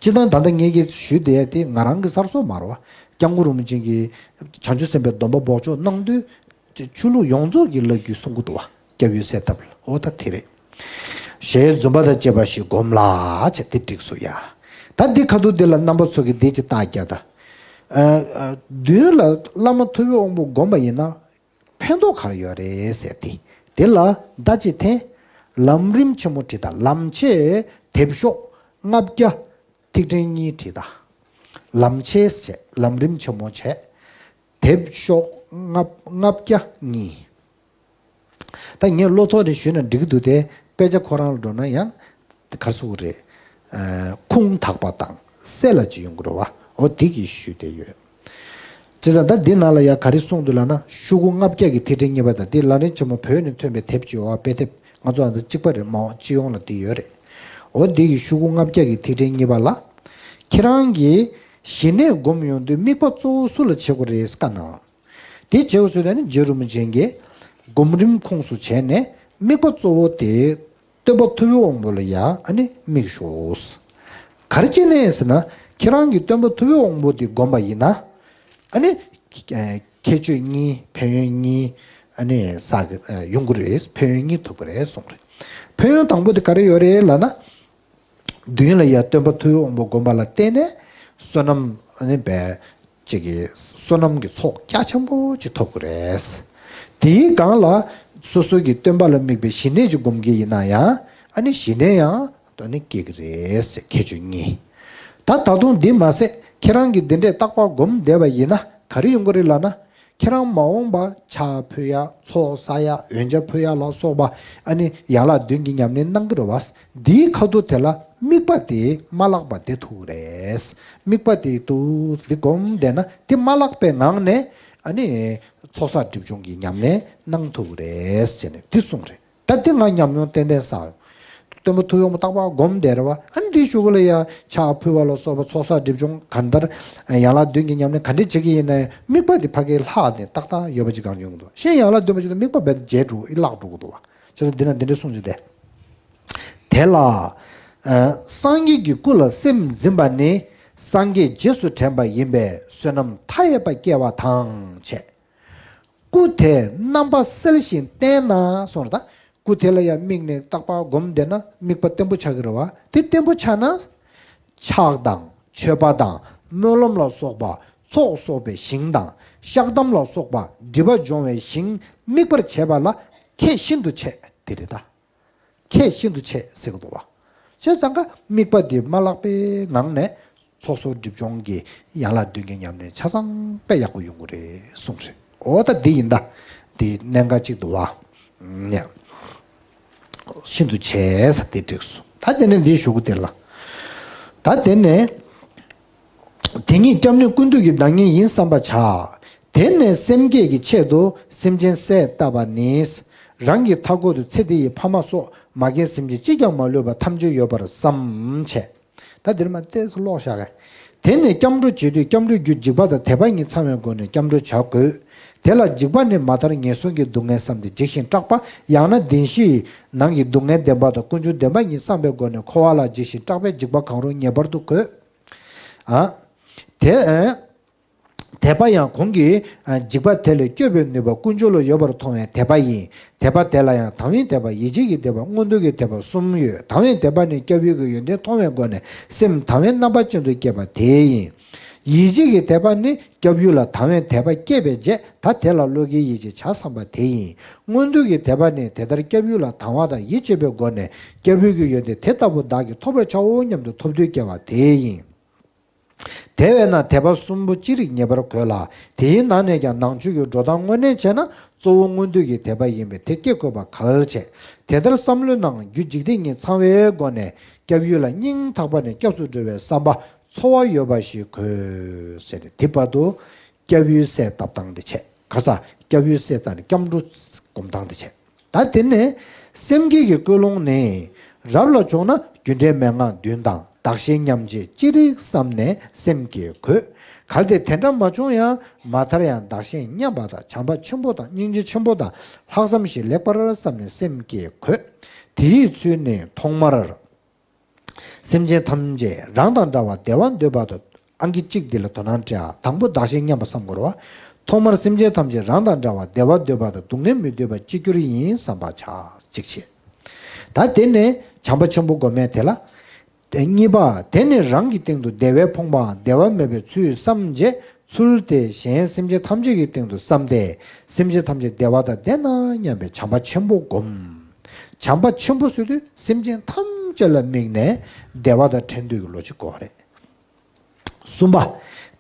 སྤྱིར་བཏང་ད་ལྟ་ངེད་ཀྱིས་ཞུས་བསྡད་ཡ་དེ་ང་རང་གི་གསར་བཟོ་མ་རེད་བ། སྐྱབས་མགོན་རིན་པོ་ཆེ་གིས་བྱང་ཆུབ་སེམས་དཔའི་སྡོམ་པ་འབོགས་ཆོག་གནང་དུས། ཆོས་ལུགས་ཡོངས་རྫོགས་ཀྱི་བླ་བརྒྱུད་གསུང་གི་འདུག་བ། སྐྱབས་ཡུལ་གསལ་ཐབས་ལ། འོ་ད་དེ་རེད། ཞེས་རྫུན་པ་དང་བཅས་པ་ཞིག་སྒོམ་ལ་བྱས་ཏེ་འགྲིགས་སོ་ཡ། ད་འདི་ཁ་ཐུག་འདི་ལ་རྣམ་པ་ཚོ་གིས་འདི་ཅིག་བརྟག་རྒྱག་ད། ཨ་ཨ་མདུན་ལ་བླ་མ་ཐུབ་པའི་དབང་པོ་བསྒོམ་པ་ཡིན་ན་ཕན་ཐོགས་ག་རེ་ཡོད་རེད་ཟེར་ཏེ། དེ་ལ་མདའ་གཅིག་འཐེན། ལམ་རིམ་ཆེན་མོ་བྲིས་དང་། ལམ་ཆས་དེབ་ཤོག་ལྔ་བརྒྱ། ཐིག་ཕྲེང་གཉིས་བྲིས་དང་། ལམ་ཆས་བྱས། ལམ་རིམ་ཆེན་མོ་བྱས། དེབ་ཤོག་ལྔ་ལྔ་བརྒྱ་གཉིས། ད་ངས་བློ་ཐོག་ནས་ཞུས་ན་འགྲིག་གི་འདུག་སྟེ། དཔེ་ཆ་ཁོ་རང་ལ་འགྲོ་ན་ཡང་ག་རེ་ཟེར་དགོས་རེད། ཨ་ཁུངས་དག་པ་དང་གསལ་ལ་ཅིག་ཡོང་གི་རེད་བ། འོ་དེ་གིས་ཞུས་བསྡད་ཡོད། བྱས་ཙང་ད་འདི་ནང་ལ་ཡང་ག་རེ་གསུངས་འདུག་ལབ་ན། ཤོག་གུ་ལྔ་བརྒྱ་གི་ཐིག་ཕྲེང་གཉིས་པ་དང་། འདི་ལམ་རིམ་ཆེན་མོ་བོད་ནས་ཐོན་པའི་དེབ་ཅིག་ཡོད་བ། དཔེ་དེབ། ང་ཚོ་ཨ་ནི་གཅིག་པ་རེད། མ་འོངས་སྤྱི་ཡོངས་ལ་འདི་ཡོད་རེད། འོ་འདི་གི་ཤོག་གུ་ལྔ་བརྒྱ་གི་ཐིག་ཕྲེང་གཉིས་པ་ལ། ཁྱེད་རང་གིས་ཞི་གནས་སྒོམ་ཡོང་དུས་དམིགས་པ་གཙོ་བོ་སུ་ལ་བྱེད་དགོས་རེད་བཀའ་གནང་། དེ་བྱེད་དགོས་ཚུལ་དེ་ནི་རྗེ་རིན་པོ་ཆེ་གིས་སྒོམ་རིམ་ཁོངས་སུ་བྱས་ནས་དམིགས་པ་གཙོ་བོ་དེ་སྟོན་པ་ཐུབ་པའི་དབང་པོ་ལ་ཡང་ཨ་ནི་དམིགས་ཤོག། ག་རེ་བྱས་ནས་ཟེར་ན། ཁྱེད་རང་གིས་སྟོན་པ་ཐུབ་པའི་དབང་པོ་དེ་བསྒོམས་པ་ཡིན་ན། ཨ་ནི་ཁྱད་ཆོས་གཉིས། ཕན་ཡོན་གཉིས། ཨ་ནི་བསགས་ཀྱི་ཡོང་གི་རེད། ཕན་ཡོན་གཉིས་ཐོབ་ཀྱི་རེད་གསུངས་རེད། ཕན་ཡོན་དང་པོ་དེ་ག་རེ་ཡོད་རེད་ལབ་ན། མདུན་ལ་ཡ་སྟོན་པ་ཐུབ་པའི་དབང་པོ་བསྒོམས་པ་ལ་བརྟེན་ནས་བསོད་ནམས་ཨ་ནི་བས་ཅིག་གི་བསོད་ནམས་ཀྱི་ཚོགས་རྒྱ་ཆེན་པོ་ཅིག་ཐོབ་ཀྱི་རེད། དེའི་སྒང་ལ་སོ་སོ་གི་སྟོན་པ་ལ་དམིགས་པའི་ཞི་གནས་ཅིག་སྒོམ་གྱི་ཡིན་ན་ཡང་། ཨ་ནི་ཞི་གནས་ཡང་ཨ་ནི་སྐྱེ་གི་རེད་ཟེར། ཁྱད་ཆོས་གཉིས། ད་ད་དུང་འདི་མ་ཟད། ཁྱེད་རང་གིས་འདི་འདྲས་རྟག་པར་སྒོམ་བསྡད་པ་ཡིན་ན་ག་རེ་ཡོང་གི་རེད་ལབ་ན། ཁྱེད་རང་མ་འོངས་པ་ཕྱག་ཕུལ་ཡ། ཚོགས་བསགས་ཡ། འོན་ཆ་ཕུལ་ཡ་ལ་སོགས་པ། ཨ་ནི་ཡན་ལག་བདུན་གྱི་ཉམས་ལེན་གནང་གི་རེད་བ། འདིའི་ཁ་ཐུག་དེ་ལ་དམིགས་པ་དེ་མ་བརླག་པ་དེ་ཐུག་རེད། དམིགས་པ་དེ་ཐུག་འདི་སྒོམ་བསྡད་ན་དེ་མ་བརླག་པའི་ངང་ནས་ཨ་ནི་ཚོགས་བསགས་སྒྲིབ་སྦྱོང་གི་ཉམས་ལེན་གནང་ཐུབ་རེད་ཟེར་ནས་དེ་གསུངས་རེད། ད་དེ་ང་ཉམས་མྱོང་ཏན་ཏན་བསགས། སྟོན་པ་ཐུགས་ཡོང་མ་རྟག་པར་སྒོམ་བསྡད་རེད་བ། ཨ་ནི་དེའི་གཞུག་གུ་ལ་ཡ་ཕྱག་ཕུལ་བ་ལ་སོགས་པ་ཚོགས་བསགས་སྒྲིབ་སྦྱོང་གང་ལྟར་ཡན་ལག་བདུན་གྱི་ཉམས་ལེན་ག་འདྲས་བྱེད་ཀྱི་ཡིན་ན་ཡང་། དམིགས་པ་དེ་ཕ་གིར་ལྷག་ནས་ཏག་ཏག་ཡོད་པ་ཅིག་གང་ཡོང་གི་འདུག་གཞན་ཡན་ལག་བདུན་པ་ཅིག་ལ་དམིགས་པ་རྦད་དེ་བརྗེད་འགྲོ་ཡི་བརླག་འགྲོ་གི་འདུག་བ། བྱས་ཙང་འདི་ན་འདི་འདྲའི་གསུངས་ཀྱི་འདུག་དེ་ལ། ཨ་སངས་རྒྱས་ཀྱི་སྐུ་ལ་སེམས་འཛིན་པ་ནི་སངས་རྒྱས་རྗེས་སུ་དྲན་པ་ཡིན་པས་བསོད་ནམས་མཐའ་ཡས་པ་སྐྱེ་བ་དང་བཅས། སྐུ་དེ་རྣམ་པ་གསལ་ཞིང་བརྟན་ན་གསུངས་རེད་ད། སྐུ་དེ་ལ་ཡང་དམིགས་ནས་རྟག་པར་སྒོམ་བསྡད་ན་དམིགས་པ་བརྟན་པོ་ཆགས་ཀྱི་རེད་བ། དེ་བརྟན་པོ་ཆགས་ན། ཕྱག་དང་མཆོད་པ་དང་སྨོན་ལམ་ལ་སོགས་པ། ཚོགས་གསོག་པའི་ཞིང་དང་བཤགས་གཏམ་ལ་སོགས་པ་སྒྲིབ་པ་སྦྱོང་བའི་ཞིང་དམིགས་པར་བྱེད་པ་ལ་ཁྱད་ཤིན་ཏུ་ཆེ། དེ་རེད་ད། ཁྱད་ཤིན་ཏུ་ཆེ་ཟེར་གི་འདུག་བ། བྱས་ཙང་ཀ་དམིགས་པ་འདི་མ་བརླག་པའི་ངང་ནས་ཚོགས་གསོག་སྒྲིབ་སྦྱོང་གི་ཡན་ལག་བདུན་གྱི་ཉམས་ལེན་ཆ་ཚང་དཔེ་ཡག་པོ་ཡོང་གི་རེད་གསུངས་རེད། འོ་ད་འདི་ཡིན་ད། འདི་གནད་འགག་ཅིག་འདུག་བ། ཉ། ཤིན་ཏུ་ཆེ་ས་དེ་འགྲིགས་སོང་། ད་དེ་ནས་འདིའི་གཞུག་གུ་དེ་ལ། ད་དེ་ནས། དེ་ཉིད་སྐྱབས་གནས་ཀུན་འདུས་ཀྱི་བདག་ཉིད་ཡིན་བསམ་པར་བྱ། དེ་ནས་སེམས་བསྐྱེད་ཀྱི་ཆེད་དུ་སེམས་ཅན་བསད་བཏབ་པ་ནི། རང་གི་མཐའ་འཁོར་དུ་ཚེ་འདི་ཡི་ཕ་མ་སོགས་མ་རྒན་སེམས་ཅན་གཅིག་ཀྱང་མ་ལུས་པ་ཐམས་ཅད་ཡོད་པར་བསམ་བྱས། ད་འདིར་མ་ཏོག་ཙམ་ཀློག་བཞག་ག །དེ་ནས་སྐྱབས་འགྲོ་བྱེད་དུས་སྐྱབས་འགྲོའི་རྒྱུ་འཇིགས་པ་དང་དད་པ་གཉིས་ཚང་བའི་སྒོ་ནས་སྐྱབས་འགྲོ་བྱ་དགོས། དེ་ལ་འཇིགས་པ་ནི་མ་མཐར་ངན་སོང་གི་སྡུག་བསྔལ་བསམས་ཏེ་འཇིགས་ཤིང་སྐྲག་པ། ཡང་ན་བདེན་བཞིའི་ནང་གི་སྡུག་བསྔལ་བདེན་པ་དང་ཀུན་འབྱུང་བདེན་པ་གཉིས་བསམ་པའི་སྒོ་ནས་འཁོར་བ་ལ་འཇིགས་ཤིང་སྐྲག་པས་འཇིགས་པ་གང་རུང་ངེས་པར་དུ་དགོས། ཨ། དེ། ཨ། དད་པ་ཡང་གོང་གི་འཇིགས་པ་དེ་ལས་སྐྱོབ་པའི་ནུས་པ་ཀུན་འབྱུང་ལ་ཡོད་པར་མཐོང་བས་དད་པ་ཡིན། དད་པ་དེ་ལ་ཡང་དང་བའི་དད་པ། ཡིད་ཆེས་ཀྱི་དད་པ། མངོན་འདོད་ཀྱི་དད་པ་གསུམ་ཡོད། དང་བའི་དད་པ་ནི་སྐྱབས་ཡུལ་གྱི་ཡོན་ཏན་མཐོང་བའི་སྒོ་ནས་སེམས་དང་བའི་རྣམ་པ་ཅན་དུ་སྐྱེས་པ་དེ་ཡིན། ཡིད་ཆེས་ཀྱི་དད་པ་ནི་སྐྱབས་ཡུལ་ལ་དང་བའི་དད་པ་སྐྱེས་པའི་རྗེས་ད་དེ་ལ་བློ་འགེལ་ཡིད་ཆེས་བྱ་བསམ་པ་དེ་ཡིན། མངོན་འདོད་ཀྱི་དད་པ་ནི་དེ་ལྟར་སྐྱབས་ཡུལ་ལ་དང་བ་དང་ཡིད་ཆེས་པའི་སྒོ་ནས་སྐྱབས་ཡུལ་གྱི་ཡོན་ཏན་དེ་ལྟ་བུ་བདག་གིས་ཐོབ་པར་བྱའོ་སྙམ་དུ་ཐོབ་འདོད་སྐྱེ་བ་དེ་ཡིན། དེ་བས་ན་དད་པ་གསུམ་པོ་ཅི་རིགས་ངེས་པར་དགོས་ལ། དེའི་ནང་ནས་ཀྱང་ནང་ཆོས་ཀྱི་འགྲོ་སྟངས་དངོས་གནས་བྱས་ན་གཙོ་བོ་མངོན་འདོད་ཀྱི་དད་པ་ཡིན་པས་དེ་སྐྱེ་དགོས་པ་གལ་ཆེ། དེ་ལྟར་བསམ་བློའི་ནང་རྒྱུ་འཇིག་རྟེན་གཉིས་ཚང་བའི་སྒོ་ནས་སྐྱབས་ཡུལ་ལ་སྙིང་ཐག་པ་ནས་སྐྱབས་སུ་འགྲོ་བའི་བསམ་པ་འཚོ་བ་ཡོད་པ་ཞིག་དགོས་ཟེར། དེ་བར་དུ་སྐྱབས་ཡུལ་གསལ་བཏབ་སྟངས་དེ་བྱས། ཁ་ས་སྐྱབས་ཡུལ་གསལ་བཏབ་ནས་སྐྱབས་འགྲོ་སྒོམ་སྟངས་དེ་བྱས། ད་དེ་ནས་སེམས་བསྐྱེད་ཀྱི་ཀུན་སློང་ནི། རབ་ལ་བྱུང་ན་རྒྱུ་འབྲས་མན་ངག་བདུན་དང་བདག་གཞན་མཉམ་བརྗེ་ཅི་རིགས་བསམས་ནས་སེམས་བསྐྱེད་དགོས། གལ་ཏེ་དེ་འདྲ་མ་བྱུང་ཡང་མ་མཐར་ཡང་བདག་གཞན་མཉམ་པ་དང་བྱམས་པ་ཆེན་པོ་དང་སྙིང་རྗེ་ཆེན་པོ་དང་ལྷག་བསམ་ཞིག་ལེགས་པར་བསམས་ནས་སེམས་བསྐྱེད་དགོས། དེའི་ཚུལ་ནི་ཐོག་མར། སེམས་ཅན་ཐམས་ཅད་རང་དང་འདྲ་བར་བདེ་བ་འདོད་པ་དང་། ཨང་ཀི་གཅིག་འདི་ལ་དོ་སྣང་སྤྲད་ཨ། དང་པོ་བདག་གཞན་མཉམ་པ་བསམ་དགོས་རེད་བ། ཐོག་མར་སེམས་ཅན་ཐམས་ཅད་རང་དང་འདྲ་བར་བདེ་བ་འདོད་པ་དང་སྡུག་བསྔལ་མི་འདོད་པ་གཅིག་གྱུར་ཡིན་བསམ་པ་བྱ། གཅིག་བྱས། ད་དེ་ནས་བྱམས་པ་ཆེན་པོ་སྒོམ་མཁན་དེ་ལ། དེ་གཉིས་པ། དེ་ནི་རང་གི་སྟེང་དུ་བདེ་བས་ཕོངས་པའམ་བདེ་བ་མེད་པའི་ཚུལ་བསམས་རྗེས། ཚུལ་དེ་གཞན་སེམས་ཅན་ཐམས་ཅད་ཀྱི་སྟེང་དུ་བསམས་ཏེ། སེམས་ཅན་ཐམས་ཅད་བདེ་བ་དང་ལྡན་ན་སྙམ་པའི་བྱམས་པ་ཆེན་པོ་བསྒོམ། བྱམས་པ་ཆེན་པོ་ཟེར་དུས་སེམས་ཅན་ཐམས་ཅད་ལ་དམིགས་ནས་བདེ་བ་དང་འཕྲད་འདོད་ཀྱི་བློ་ཅིག་དགོས་རེད། གསུམ་པ།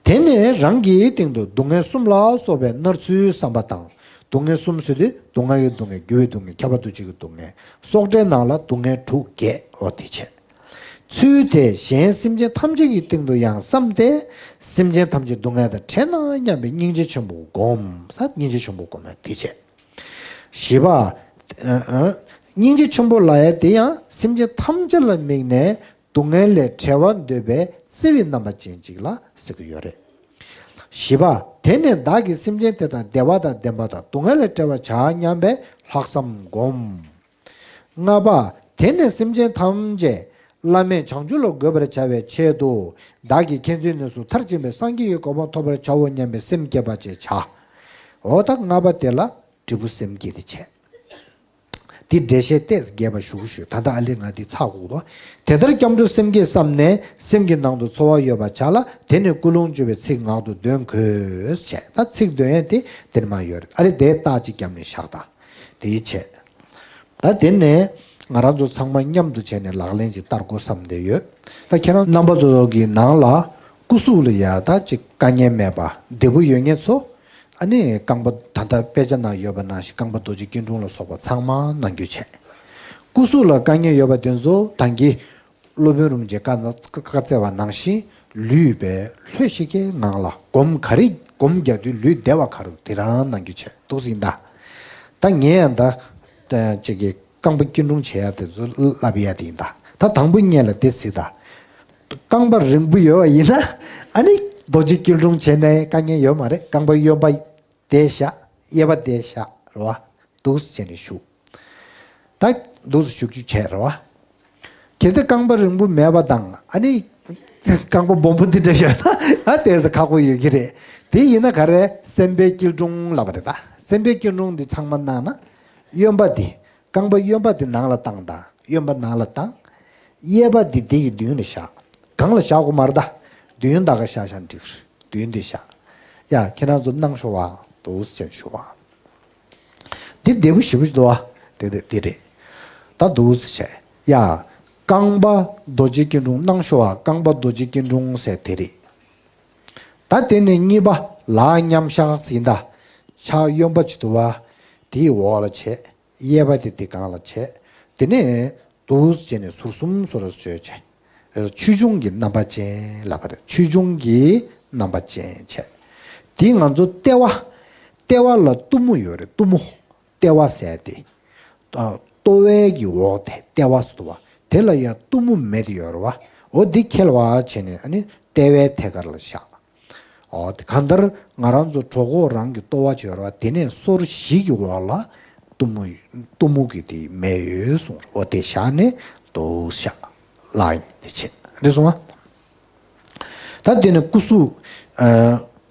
དེ་ནས་རང་གི་སྟེང་དུ་སྡུག་བསྔལ་གསུམ་ལ་སོགས་པའི་མནར་ཚུལ་བསམ་པ་དང་། སྡུག་བསྔལ་གསུམ་ཟེར་དུས་སྡུག་བསྔལ་གྱི་སྡུག་བསྔལ། འགྱུར་བའི་སྡུག་བསྔལ། ཁྱབ་པ་འདུ་བྱེད་ཀྱི་སྡུག་བསྔལ། སྲོག་བྲལ་ནང་ལ་སྡུག་བསྔལ་དྲུག་བརྒྱད། འོ་དེ་བྱས། ཚུལ་དེ་གཞན་སེམས་ཅན་ཐམས་ཅད་ཀྱི་སྟེང་དུ་ཡང་བསམས་ཏེ། སེམས་ཅན་ཐམས་ཅད་སྡུག་བསྔལ་དང་བྲལ་ན་སྙམ་པའི་སྙིང་རྗེ་ཆེན་པོ་བསྒོམ། ས་སྙིང་རྗེ་ཆེན་པོ་བསྒོམ་ཡ་དེ་བྱས། བཞི་པ། ཨ་ཨ། སྙིང་རྗེ་ཆེན་པོ་ལབ་ཡ་དེ་ཡང་སེམས་ཅན་ཐམས་ཅད་ལ་དམིགས་ནས་སྡུག་བསྔལ་ལས་བྲལ་བ་འདོད་པའི་བརྩེ་བའི་རྣམ་པ་ཅན་ཅིག་ལ་ཟེར་གྱི་ཡོད་རེད། བཞི་པ། དེ་ནས་བདག་གིས་སེམས་ཅན་དེ་དག་བདེ་བ་དང་ལྡན་པ་དང་སྡུག་བསྔལ་ལས་བྲལ་བར་བྱ་སྙམ་པའི་ལྷག་བསམ་བསྒོམ། ལྔ་པ། དེ་ནས་སེམས་ཅན་ཐམས་ཅད་བླ་མེད་བྱང་ཆུབ་ལ་འགོད་པར་བྱ་བའི་ཆེད་དུ། བདག་གིས་མཁྱེན་བརྩེའི་གནས་སུ་མཐར་ཕྱིན་པའི་སངས་རྒྱས་ཀྱི་གོ་འཕང་ཐོབ་པར་བྱའོ་སྙམ་པའི་སེམས་བསྐྱེད་པ་ཅེས་བྱ། འོ་ད་ལྔ་པ་དེ་ལ་འབྲས་བུ་སེམས་བསྐྱེད་དེ་བྱས། འདི་འགྲེལ་བཤད་ཏོག་ཙམ་རྒྱས་པ་ཞུ་ཞུ། ད་ལྟ་ཨ་ལས་ང་འདི་ཚར་དགོས་འདུག་དེ་ལྟར་སྐྱབས་འགྲོ་སེམས་བསྐྱེད་བསམས་ནས་སེམས་ཀྱི་ནང་དུ་འཚོ་བ་ཡོད་པར་བྱ་ལ། དེ་ནི་ཀུན་སློང་བཅུ་པའི་ཚིག་ངག་ཏུ་འདོན་དགོས་བྱས། ད་ཚིག་འདོན་ཡས་དེ་འདིར་མ་ཡོད་རེད། ཨ་རེ་དེ་རྟགས་གཅིག་བརྒྱབ་ནས་བཞག་ད། དེའི་ཆེད། ད་དེ་ནས་ང་རང་ཚོ་ཚང་མ་མཉམ་དུ་བྱས་ནས་ལག་ལེན་ཅིག་བསྟར་དགོས་བསམ་བསྡད་ཡོད། ད་ཁྱེད་རང་རྣམ་པ་ཚོ་གི་ནང་ལ་སྐུ་གཟུགས་ལ་ཡ་ད་ཅིག་དཀའ་ངལ་མེད་པ་བདེ་པོ་ཡོད་མཁན་ཚོ། ཨ་ནི་རྐང་པ་ད་ལྟ་དཔེ་ཆ་ནང་ཡོད་པ་ནང་བཞིན་རྐང་པ་རྡོ་རྗེ་སྐྱིལ་ཀྲུང་ལ་སོགས་པ་ཚང་མ་གནང་རྒྱུ་བྱས། སྐུ་གཟུགས་ལ་དཀའ་ངལ་ཡོད་པ་དེ་ཚོ་ད་གིན་སློབ་དཔོན་རིན་པོ་ཆེས་བཀའ་བཀའ་སྩལ་བ་ནང་བཞིན་ལུས་པའི་ལྷོད་ཤིག་གི་ངང་ལ་སྒོམ་ག་རེ་སྒོམ་རྒྱག་དུས་ལུས་བདེ་བ་ག་རེ་དེ་རང་གནང་རྒྱུ་བྱས་འདུག་ཟིན་ད། ད་ངས་ཡང་ད་ཅིག་གི་རྐང་པ་སྐྱིལ་ཀྲུང་བྱེད་ཡ་དེ་ཚོ་ལབ་ཡ་དེ་ཡིན་ད། ད་དང་པོ་ཉིད་ལ་དེ་གཟིགས་ད། རྐང་པ་རིང་པོ་ཡོད་པ་ཡིན་ན་ཨ་ནི་རྡོ་རྗེ་སྐྱིལ་ཀྲུང་བྱས་ནས་དཀའ་ངལ་ཡོད་མ་རེད། རྐང་པ་གཡོན་པ་བསྡད་བཞག་གཡས་པ་བསྡད་བཞག་རེད་བ། འདུག་སེ་བྱས་ནས་བཞུགས། ད་འདུག་སེ་བཞུགས་རྒྱུ་བྱས་རེད་བ། གལ་ཏེ་རྐང་པ་རིང་པོ་མེད་པ་དང་ཨ་ནི་རྐང་པ་སྦོམ་པོ་འདི་འདྲ་ཡོད་ན་ཨ་ཏོག་ཙམ་ཁག་པོ་ཡོད་ཀྱི་རེད། དེ་ཡིན་ན་ག་རེ་སེམས་དཔའི་སྐྱིལ་ཀྲུང་ལབ་པ་རེད་ད། སེམས་དཔའི་སྐྱིལ་ཀྲུང་འདི་ཚང་མ་གནང་ན་གཡོན་པ་འདི། རྐང་པ་གཡོན་པ་དེ་ནང་ལ་བཏང་དང་། གཡོན་པ་ནང་ལ་བཏང་། གཡས་པ་དེ་དེ་གི་མདུན་ལ་བཞག་སྒང་ལ་བཞག་དགོས་མ་རེད་ད། མདུན་ད་ག་བཞག་བཞག་འགྲིག་མདུན་དེ་བཞག་ཡ་ཁྱེད་རང་ཚོ་གནང་ཤོག་ཨ། འདུག་སེ་བྱས་ཤོག་ཨ། འདི་བདེ་པོ་ཞེ་པོ་ཞིག་འདུག་ཨ། དེ་དེ་དེ་རེད། ད་འདུག་སེ་བྱས་ཡ། རྐང་པ་རྡོ་རྗེ་སྐྱིལ་ཀྲུང་གནང་ཤོག་ཨ། རྐང་པ་རྡོ་རྗེ་སྐྱིལ་ཀྲུང་ཟེར་དེ་རེད། ད་དེ་ནས་གཉིས་པ་ལག་མཉམ་བཞག་ཟིན་ད། ཕྱག་གཡོན་པ་ཅིག་འདུག་བ། དེའི་འོག་ལ་བྱས། གཡས་པ་དེ་དེ་སྒང་ལ་བྱས། དེ་ནས་འདུག་སེ་བྱས་ནས་ཟུར་གསུམ་ཟུར་བཅོས་བྱས། ཆོས་འབྱུང་གི་རྣམ་པ་ཅན་ལབ་པ་རེད། ཆོས་འབྱུང་གི་རྣམ་པ་ཅན་བྱས། དེ་ང་ཚོ་ལྟེ་བ། ལྟེ་བ་ལ་གཏུམ་མོ་ཡོད་རེད། གཏུམ་མོ། ལྟེ་བ་ཟེར་དེ། ལྟོ་བའི་གི་འོག་དེ་ལྟེ་བ་ཟེར་བ། དེ་ལ་ཡང་གཏུམ་མོ་མེ་དེ་ཡོད་རེད་བ། འོ་འདི་ཁྱེར་བ་བྱས་ནས་ཨ་ནི་ལྟེ་བའི་ཐད་ཀར་ལ་བཞག་ཨོ་དེ་གང་ལྟར་ང་རང་ཚོ་གྲོད་ཁོག་རང་གི་ལྟོ་བ་བྱེད་ར་བ་དེ་ནས་སོར་བཞི་གི་འོག་ལ་གཏུམ་མོ་གཏུམ་མོ་གི་དེ་མེ་ཡོད་གསུངས་ར། ཨོ་དེ་བཞག་ནས་འདུག་བཞག་ལ་ཡིན་དེ་བྱེད་རེད་སོང་ཨ། ད་དེ་ནས་སྐུ་གཟུགས་ཨ་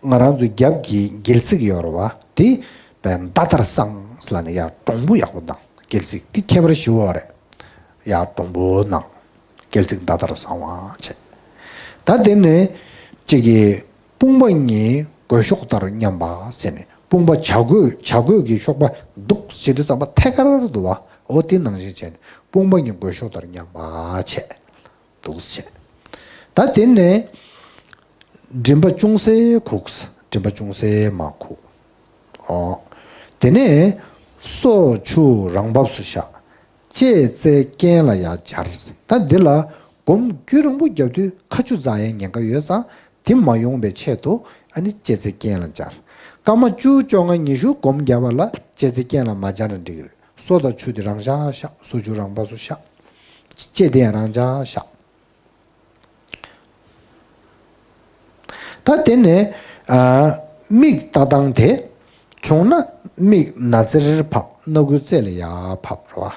ང་རང་ཚོའི་རྒྱབ་ཀྱི་སྒལ་ཚིགས་ཡོད་ར་བ་དེ་བས་མདའ་ལྟར་སངས་ལ་ནི་ཡར་གྲུང་པོ་ཡག་པོ་དང་སྒལ་ཚིགས་དེ་ཁྱད་པར་ཞེ་པོ་རེད། ཡར་གྲུང་པོ་ནང་སྒལ་ཚིགས་མདའ་ལྟར་སངས་པ་བྱས། ད་དེ་ནས་གཅིག་གི་དཔུང་པ་གཉིས་རྒོད་གཤོག་ལྟར་མཉམ་པ་ཟེར་ནས་དཔུང་པ་བྱ་རྒོད་བྱ་རྒོད་ཀྱི་གཤོག་པ་འདུག་བྱེད་དུས་ཙམ་པ་ཐད་ཀར་འདུག་བ། འོ་དེ་ནང་བཞིན་བྱས་ནས་དཔུང་པ་གཉིས་རྒོད་གཤོག་ལྟར་མཉམ་པ་བྱས། འདུག་བྱས། ད་དེ་ནས་མགྲིན་པ་ཅུང་ཟད་ཁུག་མགྲིན་པ་ཅུང་ཟད་མ་ཁུག་ཨོ། དེ་ནས་སོ་ཆུ་རང་བབས་སུ་བཞག་ལྕེ་རྩེ་རྐན་ལ་ཡར་སྦྱར། ད་འདི་ལ་སྒོམ་རྒྱུན་རིང་པོ་རྒྱབ་དུས་ཁ་ཆུ་འཛག་ཡའི་ཉེན་ཁ་ཡོད་ཙང་དེ་མ་ཡོང་བའི་ཆེད་དུ་ཨ་ནི་ལྕེ་རྩེ་རྐན་ལ་སྦྱར། སྐར་མ་བཅུ་བཅོ་ལྔ་ཉི་ཤུ་སྒོམ་རྒྱབ་པ་ལ་ལྕེ་རྩེ་རྐན་ལ་མ་སྦྱར་ན་འགྲིག་གི་རེད། སོ་དང་ཆུ་དེ་རང་འཇགས་བཞག་སོ་ཆུ་རང་བབས་སུ་བཞག་ལྕེ་དེ་ཡང་རང་འཇགས་བཞག་ད་དེ་ནས་ཨ་མིག་ལྟ་སྟངས་དེ་བྱུང་ན་མིག་སྣ་རྩེར་ཕབ་སྣ་ཁུང་རྩེ་ལ་ཡར་ཕབ་རོ།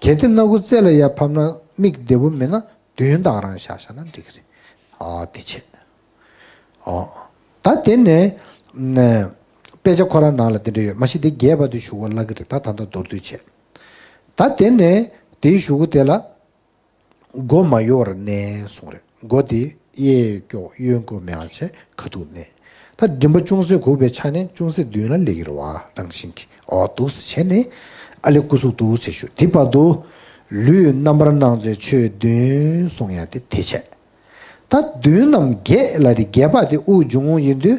གལ་ཏེ་སྣ་ཁུང་རྩེ་ལ་ཡར་ཕབ་ན་མིག་བདེ་པོ་མིན་ན་མདུན་དག་རང་བཞག་བཞག་ན་འགྲིག་གི་རེད། ཨ་དེ་བྱས། ཨོ། ད་དེ་ནས་ནས་དཔེ་ཆ་ཁོ་རང་ནང་ལ་དེ་འདྲ་ཡོད་མ་གཞི་དེ་རྒྱས་པ་དེ་ཞུ་བ་ལབ་ཀྱི་རེད། ད་ད་ལྟ་མདོར་བསྡུས་བྱས། ད་དེ་ནས་དེའི་གཞུག་གུ་དེ་ལ་མགོ་མ་གཡོགས་པར་མནན་གསུངས་རེད། མགོ་དེ་གཡས་སྐྱོགས་གཡོན་སྐྱོགས་མེད་པ་བྱས་ཁ་ཐུག་མནན། ད་མགྲིན་པ་ཅུང་ཟད་གུག་པའི་ཆ་ནས་ཅུང་ཟད་མདུན་ལ་སླེབས་ཀྱི་རེད་བ་རང་བཞིན་གྱིས། ཨོ་འདུག་སེ་བྱས་ནས་ཨ་ལེ་སྐུ་གཟུགས་འདུག་སེ་བཞུགས། དེ་བར་དུ་ལུས་རྣམ་པར་སྣང་མཛད་ཆོས་བདུན་གསུང་ཡ་དེ་དེ་བྱས། ད་མདུན་ནམ་བརྒྱད་ལ་དེ་བརྒྱད་པ་དེ་དབུགས་འབྱུང་རྔུབ་ཡིན་དུས་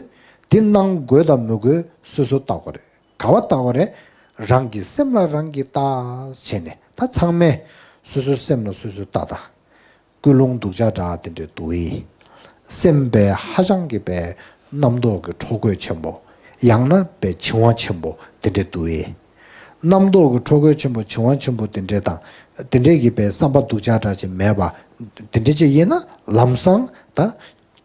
དེ་སྣང་དགོས་དང་མི་དགོས་སོ་སོ་བལྟ་དགོས་རེད། ག་བ་བལྟ་དགོས་རེད། རང་གི་སེམས་ལ་རང་གིས་བལྟ་བྱས་ནས་ད་ཚང་མས་སོ་སོའི་སེམས་ལ་སོ་སོས་བལྟ་ད། ཀུན་སློང་སྡུག་ཅག་འདྲ་དེ་འདྲས་འདུག་ཨེ། སེམས་པའི་ཧ་ཅང་གི་པའི་རྣམ་རྟོག་གི་འཕྲོ་རྒོད་ཆེན་པོ། ཡང་ན་པའི་འཆིང་བ་ཆེན་པོ་དེ་འདྲས་འདུག་ཨེ། རྣམ་རྟོག་གི་འཕྲོ་རྒོད་ཆེན་པོ་འཆིང་བ་ཆེན་པོ་དེ་འདྲས་དང་། དེ་འདྲས་ཀྱི་པའི་བསམ་པ་སྡུག་ཅག་འདྲ་ཅིག་མེད་པ། དེ་འདྲས་ཅིག་ཡིན་ན་ལམ་སང་ད།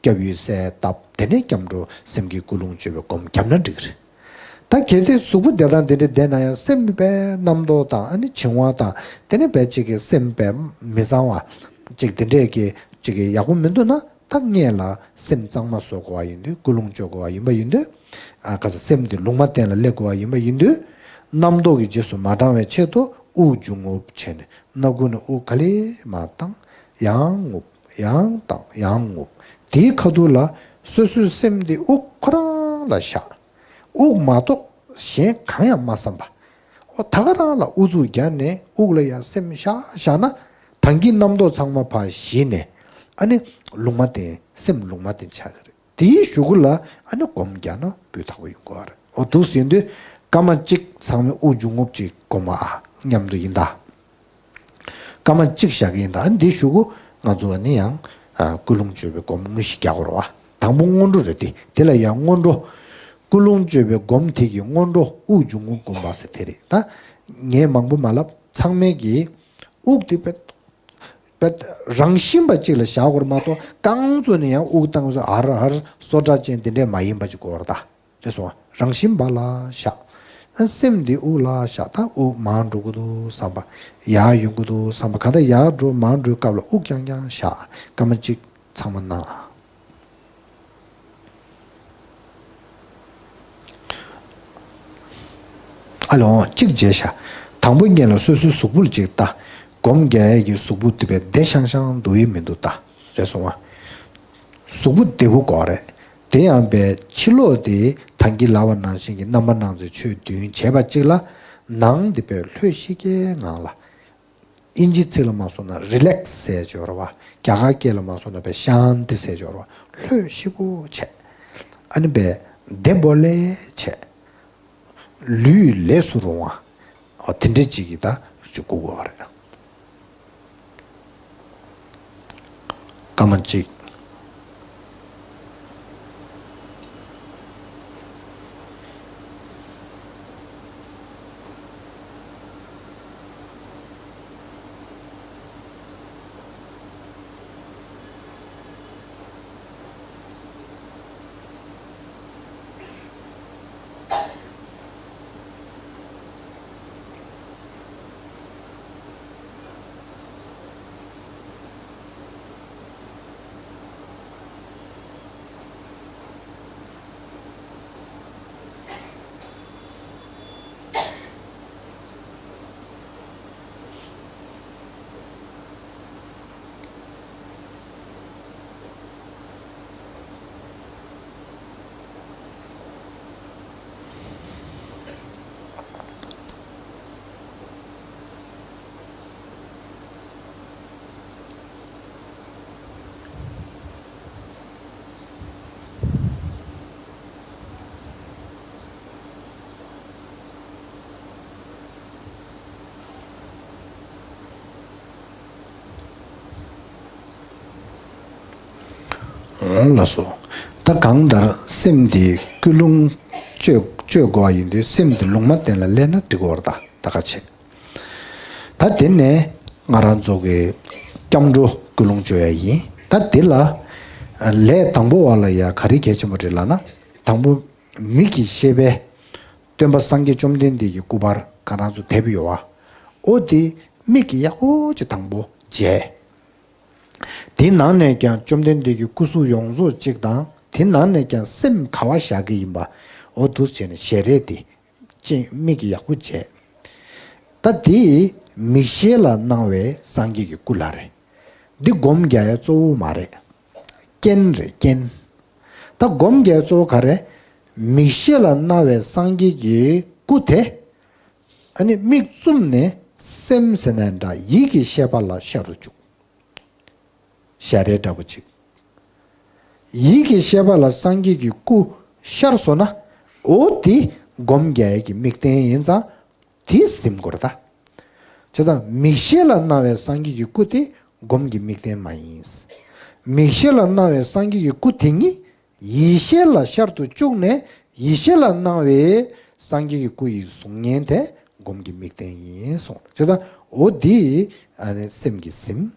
སྐྱབས་ཡུལ་གསལ་བཏབ་དེ་ནས་སྐྱབས་འགྲོ་སེམས་བསྐྱེད་ཀུན་སློང་བཅོས་པའི་སྒོམ་བརྒྱབ་ན་འགྲིག་གི་རེད། ད་གལ་ཏེ་གཟུགས་པོ་བདེ་ཐང་དེ་འདྲ་བསྡད་ན་ཡང་སེམས་པའི་རྣམ་རྟོག་དང་ཨ་ནི་འཆིང་བ་དང་དེ་ནས་བས་གཅིག་གི་སེམས་པའི་མི་གཙང་བ་གཅིག་དེ་འདྲས་ཀྱི་གཅིག་གི་ཡག་པོ་མི་འདུག་ན་ད་སྔོན་ལ་སེམས་གཙང་མ་བཟོ་དགོས་པ་ཡིན་དུས་ཀུན་སློང་བཅོ་དགོས་པ་ཡིན་པ་ཡིན་དུས་ཨ་ཁ་ས་སེམས་དེ་ལུང་མ་བསྟན་ལ་སླེབས་དགོས་པ་ཡིན་པ་ཡིན་དུས་རྣམ་རྟོག་གི་རྗེས་སུ་མ་འབྲང་བའི་ཆེད་དུ་དབུགས་འབྱུང་རྔུབ་བྱས་ནས་སྣ་ཁུང་ནས་དབུགས་ག་ལེ་མར་བཏང་ཡང་རྔུབ། ཡང་བཏང་ཡང་རྔུབ། དེའི་ཁ་ཐུག་ལ་སོ་སོའི་སེམས་འདི་དབུགས་ཁོ་རང་ལ་བཞག་དབུགས་མ་གཏོགས་གཞན་གང་ཡང་མ་བསམ་པ། འོ་ད་ག་རང་ལ་ཨུ་ཚུགས་རྒྱག་ནས་དབུགས་ལ་ཡང་སེམས་བཞག་བཞག་ན་ད་གིན་རྣམ་རྟོག་ཚང་མ་ཕར་ཞི་ནས་ཨ་ནི་ལུང་མ་བསྟན་སེམས་ལུང་མ་བསྟན་ཆགས་ཀྱི་རེད། དེའི་གཞུག་གུ་ལ་ཨ་ནི་སྒོམ་རྒྱག་ན་སྤུས་དག་པོ་ཡོང་གི་རེད། འོ་འདུག་ཟེར་དུས་སྐར་མ་གཅིག་ཚང་མས་དབུགས་འབྱུང་རྔུབ་ཅིག་སྒོམ་ཨ་མཉམ་དུ་ཡིན་ད། སྐར་མ་གཅིག་བཞག་གི་ཡིན་ད། འདི་གཞུག་གུ་ང་ཚོ་ནི་ཡང་ཀུན་སློང་བཅོས་པའི་སྒོམ་དངོས་གཞི་རྒྱག་དགོས་རེད་བ། དང་པོ་སྔོན་འགྲོ་རེད་དེ། དེ་ལ་ཡང་སྔོན་འགྲོ། ཀུན་སློང་བཅོས་པའི་སྒོམ་དེ་གི་སྔོན་འགྲོ་དབུགས་འབྱུང་རྔུབ་སྒོམ་པ་ཟེར་དེ་རེད་ད། ངས་མང་པོ་མ་ལབ། ཚང་མས་ཀྱི་དབུགས་དེ་པད་པད་རང་བཞིན་པ་གཅིག་ལ་བཞག་དགོས་རེད་མ་གཏོགས་རྐང་བཙུགས་ནས་ཡང་དབུགས་བཏང་ཚོ་ཨར་ཨར་སོ་སྒྲ་ཅན་དེ་འདྲས་མ་ཡིན་པ་ཅིག་དགོས་རེད་ད། རེད་སོང་བ། རང་བཞིན་པ་ལ་བཞག་ཨ་སེམས་འདི་དབུགས་ལ་བཞག་ད་དབུགས་མར་འགྲོ་གི་འདུག་བསམ་པ། ཡར་ཡོང་གི་འདུག་བསམ་པ། གང་ལྟར་ཡར་འགྲོ་མར་འགྲོའི་སྐབས་ལ་དབུགས་རྐྱང་རྐྱང་བཞག་སྐར་མ་གཅིག་ཚང་མ་གནང་། ཨ་ལོ་གཅིག་བརྗེད་ཤག་དང་པོ་ཉིད་ལ་སོ་སོའི་གཟུགས་པོ་ལ་གཅིག་ལྟ། སྒོམ་རྒྱག་ཡས་ཀྱི་གཟུགས་པོ་དེ་བས་བདེ་ཤང་ཤང་འདུག་ཡས་མི་འདུག་ལྟ། རེད་སོང་བ། གཟུགས་པོ་བདེ་པོ་དགོས་རེད། དེ་ཡང་པའི་ཕྱི་ལོགས་དེ་ད་གིན་ལབ་པ་ནང་བཞིན་གྱི་རྣམ་པར་སྣང་མཛད་ཆོས་བདུན་བྱས་པ་གཅིག་ལ། ནང་དེ་པའི་ལྷོད་ཤིག་གེ་ངང་ལ། ཨིན་ཇི་ཚིག་ལ་མ་སོང་ན་རི་ལེག་སི་ཟེར་ཅོག་རེད་བ། རྒྱ་གར་སྐད་ལ་མ་སོང་ན་པའི་ཤཱན་ཏི་ཟེར་ཅོག་རེད་བ། ལྷོད་ཤིག་པོ་བྱས། ཨ་ནི་པའི་བདེ་པོ་ལེ་བྱས། ལུས་ལས་སུ་རུང་བ། ཨོ་དེ་འདྲ་ཅིག་གིས་ད་ཅིག་བསྒུག་དགོས་པ་རེད། སྐར་མ་གཅིག་འོང་ལགས་སོ། ད་གང་ལྟར་སེམས་འདི་ཀུན་སློང་བཅོས་བཅོས་དགོས་པ་ཡིན་དུས་སེམས་འདི་ལུང་མ་བསྟན་ལ་སླེབས་ན་འགྲིག་གི་རེད། ད་ད་ག་བྱེད། ད་དེ་ནས་ང་རང་ཚོ་གི་སྐྱབས་འགྲོ་ཀུན་སློང་བཅོས་ཡ་ཡིན། ད་དེ་ལ་ལས་དང་པོ་བ་ལ་ཡ་ག་རེ་གལ་ཆེན་པོ་རེད་ལབ་ན། དང་པོ་མིག་གི་ཤེས་པས་སྟོན་པ་སངས་རྒྱས་བཅོམ་ལྡན་འདས་ཀྱི་སྐུ་པར་ང་རང་ཚོ་དེབ་ཡོད་བ། འོ་དེ་མིག་གིས་ཡག་པོ་ཅིག་དང་པོ་མཇལ། དེའི་ནང་ནས་ཀྱང་བཅོམ་ལྡན་འདས་ཀྱི་སྐུ་གཟུགས་ཡོངས་རྫོགས་གཅིག་དང་། དེའི་ནང་ནས་ཀྱང་སེམས་ག་བ་བཞག་གི་ཡིན་པ། འོ་འདུག་བྱས་ནས་ཞལ་རས་དེ་ཅིག་མིག་གིས་ཡག་པོ་མཇལ། ད་དེ་མིག་ཤེས་ལ་སྣང་བའི་སངས་རྒྱས་ཀྱི་སྐུ་ལ་རེད། འདི་སྒོམ་རྒྱག་ཡ་གཙོ་བོ་མ་རེད། རྐྱེན་རེད་རྐྱེན། ད་སྒོམ་རྒྱག་ཡ་གཙོ་བོ་ག་རེ། མིག་ཤེས་ལ་སྣང་བའི་སངས་རྒྱས་ཀྱི་སྐུ་དེ། ཨ་ནི་མིག་བཙུམས་ནས་སེམས་ཟེར་ན་འདྲ་ཡིད་ཀྱི་ཤེས་པ་ལ་ཤར་རུ་བཅུག་ཞལ་རས་འདྲ་པོ་ཅིག་ཡིད་ཀྱི་ཤེས་པ་ལ་སངས་རྒྱས་ཀྱི་སྐུ་ཤར་སོང་ན། འོ་དེ་སྒོམ་རྒྱག་ཡས་ཀྱི་དམིགས་རྟེན་ཡིན་ཙང་། དེ་ཟིན་དགོས་རེད་ད། བྱས་ཙང་མིག་ཤེས་ལ་སྣང་བའི་སངས་རྒྱས་ཀྱི་སྐུ་དེ་སྒོམ་གྱི་དམིགས་རྟེན་མ་ཡིན། མིག་ཤེས་ལ་སྣང་བའི་སངས་རྒྱས་ཀྱི་སྐུ་དེ་ཉིད་ཡིད་ཤེས་ལ་ཤར་དུ་བཅུག་ནས་ཡིད་ཤེས་ལ་སྣང་བའི་སངས་རྒྱས་ཀྱི་སྐུ་ཡི་གཟུགས་བརྙན་དེ་སྒོམ་གྱི་དམིགས་རྟེན་ཡིན་གསུངས། བྱས་ཙང་འོ་དེ་ཨ་ནི་སེམས་ཀྱིས་ཟིན།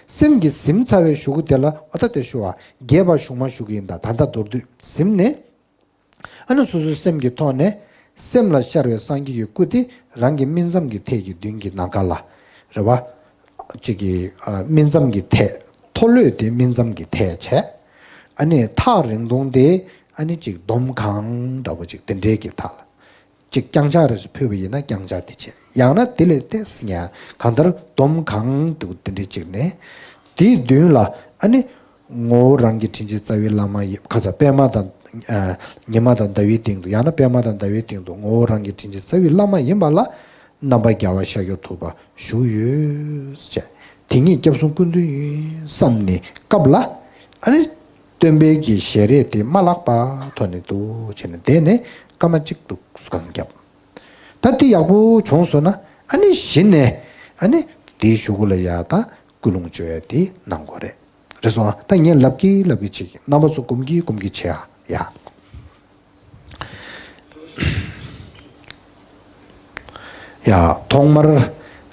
སེམས་ཀྱིས་ཟིན་ཚར་བའི་གཞུག་གུ་དེ་ལ་འོ་ད་དེ་ཞུ་བ་རྒྱས་པ་གཞུག་མ་ཞུ་གི་ཡིན། ད་ད་ལྟ་མདོར་བསྡུས་ཟིན་ནས། ཨ་ནི་སོ་སོའི་སེམས་ཀྱི་ཐོག་ནས་སེམས་ལ་ཤར་བའི་སངས་རྒྱས་ཀྱི་སྐུ་དེ་རང་གི་སྨིན་མཚམས་ཀྱི་ཐད་ཀྱི་མདུན་གྱི་ནམ་མཁའ་ལ་རེད་བ། གཅིག་གི་ཨ་སྨིན་མཚམས་ཀྱི་ཐད། མཐོ་ལོས་དེ་སྨིན་མཚམས་ཀྱི་ཐད་བྱས། ཨ་ནི་ཐག་རིང་ཐུང་དེ་ཨ་ནི་གཅིག་འདོམ་གང་འདྲ་པོ་ཅིག་དེ་འདྲའི་གི་ཐག་ལ། གཅིག་རྐྱང་ཕྱག་རེ་ཞིག་ཕུལ་བ་ཡིན་ན་རྐྱང་ཕྱག་དེ་བྱས། ཡང་ན་དེ་ལས་ཏོག་ཙམ་ཉུང་། གང་ལྟར་འདོམ་གང་འདུག་དེ་འདྲའི་གཅིག་ནས། དེའི་མདུན་ལ་ཨ་ནི་ངོ་བོ་རང་གི་དྲིན་ཅན་རྩ་བའི་བླ་མ་ཡིན། ཁ་ཚ་པདྨ་དང་ཨ་ཉི་མ་དང་ཟླ་བའི་སྟེང་དུ། ཡང་ན་པདྨ་དང་ཟླ་བའི་སྟེང་དུ་ངོ་བོ་རང་གི་དྲིན་ཅན་རྩ་བའི་བླ་མ་ཡིན་པ་ལ་རྣམ་པ་རྒྱལ་བ་ཤཱཀྱ་ཐུབ་པ་བཞུགས་ཡོད་ཅེས། དེ་ཉིད་སྐྱབས་གསུམ་སྐུ་མདུན་ཡིན་བསམ་ནས་སྐབས་ལ་ཨ་ནི། སྟོན་པའི་གི་ཞལ་རས་དེ་མ་བརླག་པ་ཐོག་ནས་འདུག་བྱས་ནས་བསྡད་ནས་སྐར་མ་གཅིག་འདུག་སྒོམ་བརྒྱབ། ད་དེ་ཡག་པོ་བྱུང་སོང་ན་ཨ་ནི་གཞི་ནས་ཨ་ནི་དེའི་གཞུག་གུ་ལ་ཡ་ད་ཀུན་སློང་བཅོས་ཡ་དེ་གནང་དགོས་རེད། རེད་སོང་ཨ། ད་ངས་ལབ་ཀྱི་ལབ་ཀྱི་བྱེད་ཀྱི། རྣམ་པ་ཚོ་སྒོམ་གྱི་སྒོམ་གྱི་བྱེད་ཨ་ཡ། ཡ། ཐོག་མར་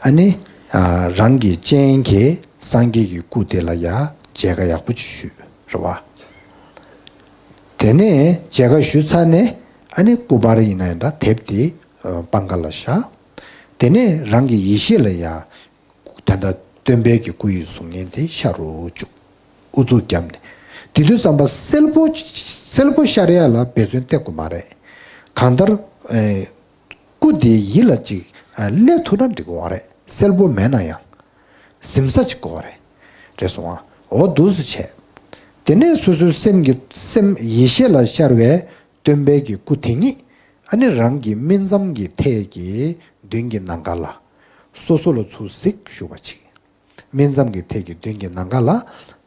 ཨ་ནི་ཨ་རང་གི་སྤྱན་གྱིས་སངས་རྒྱས་ཀྱི་སྐུ་དེ་ལ་ཡ་མཇལ་ཁ་ཡག་པོ་ཅིག་ཞུས་རེད་བ། དེ་ནས་མཇལ་ཁ་ཞུས་ཚར་ནས་ཨ་ནི་སྐུ་པར་ཡིན་ན་ཡང་འདྲ་དེབ་དེ་ཨ་པང་ཁ་ལ་བཞག་དེ་ནས་རང་གི་ཡིད་ཤེས་ལ་ཡ། ད་ལྟ་སྟོན་པའི་གི་སྐུ་ཡི་གཟུགས་བརྙན་དེ་ཤར་རུ་བཅུག་ཨུ་ཚུགས་བརྒྱབ་ནས། དེ་དུས་ཙམ་པ་གསལ་པོ་གསལ་པོ་ཤར་ཡ་ལ་འབད་བརྩོན་ཏོག་ཙམ་མ་རེད། གང་ལྟར་ཨེ་སྐུ་དེ་ཡིད་ལ་ཅིག་ཨ་སླེབས་ཐུབ་ན་འགྲིག་གི་རེད། གསལ་པོ་མེད་ན་ཡང་ཟིན་ས་ཅིག་དགོས་རེད། རེད་སོང་ཨ། འོ་འདུག་སེ་བྱས། དེ་ནས་སོ་སོའི་སེམས་ཀྱི་སེམས་ཡིད་ཤེས་ལ་ཤར་བའི་སྟོན་པའི་གི་སྐུ་དེ་ཉིད་ཨ་ནི་རང་གི་སྨིན་མཚམས་ཀྱི་ཐད་ཀྱི་མདུན་གྱི་ནམ་མཁའ་ལ་སོ་སོ་ལ་ཚུར་གཟིགས་བཞུགས་པ་ཅིག་སྨིན་མཚམས་ཀྱི་ཐད་ཀྱི་མདུན་གྱི་ནམ་མཁའ་ལ་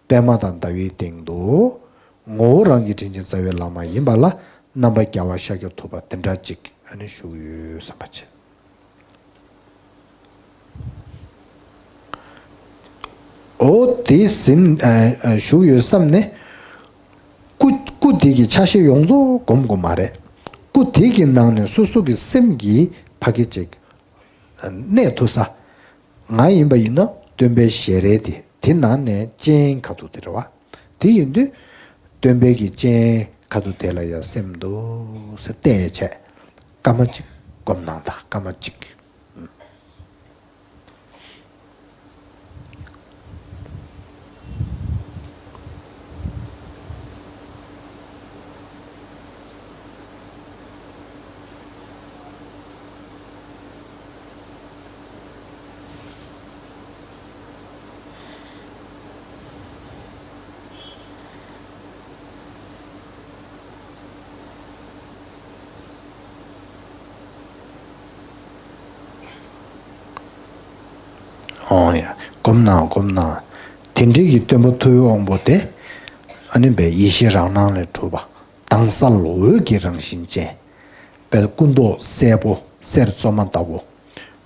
པདྨ་དང་ཟླ་བའི་སྟེང་དུ་ངོ་བོ་རང་གི་དྲིན་ཅན་རྩ་བའི་བླ་མ་ཡིན་པ་ལ་རྣམ་པ་རྒྱལ་བ་ཤཱཀྱ་ཐུབ་པ་དེ་འདྲ་ཅིག་ཨ་ནི་བཞུགས་ཡོད་བསམ་པ་བྱས། འོ་དེ་ཟིན་ཨ་ཨ་བཞུགས་ཡོད་བསམ་ནས་སྐུ་སྐུ་དེ་གི་ཆ་ཤས་ཡོངས་རྫོགས་སྒོམ་དགོས་མ་རེད། སྐུ་དེ་གི་ནང་ནས་སོ་སོ་གི་སེམས་ཀྱི་ཕ་གི་ཅིག་གནས་ཐུབ་ས། ང་ཡིན་པ་ཡིན་ན་སྟོན་པའི་ཞལ་རས་དེ་དེ་ནང་ནས་སྤྱན་ཁ་ཐུག་དེ་རེད་བ། དེ་ཡིན་དུས་སྟོན་པའི་གི་སྤྱན་ཁ་ཐུག་དེ་ལ་ཡ་སེམས་འདུག་སེ་བལྟས་བྱས་སྐར་མ་གཅིག་སྒོམ་གནང་དང་། སྐར་མ་གཅིག་ཨོ་ཡ། སྒོམ་གནང་སྒོམ་གནང་། དེ་འདྲའི་གི་སྟོན་པ་ཐུབ་པའི་དབང་པོ་དེ་ཨ་ནི་བའི་ཡེ་ཤེས་རང་སྣང་ལས་གྲུབ་པ། དྭངས་གསལ་འོད་ཀྱི་རང་བཞིན་ཅན། དཔལ་སྐུ་མདོག་སེར་པོ་གསེར་བཙོ་མ་ལྟ་བུ།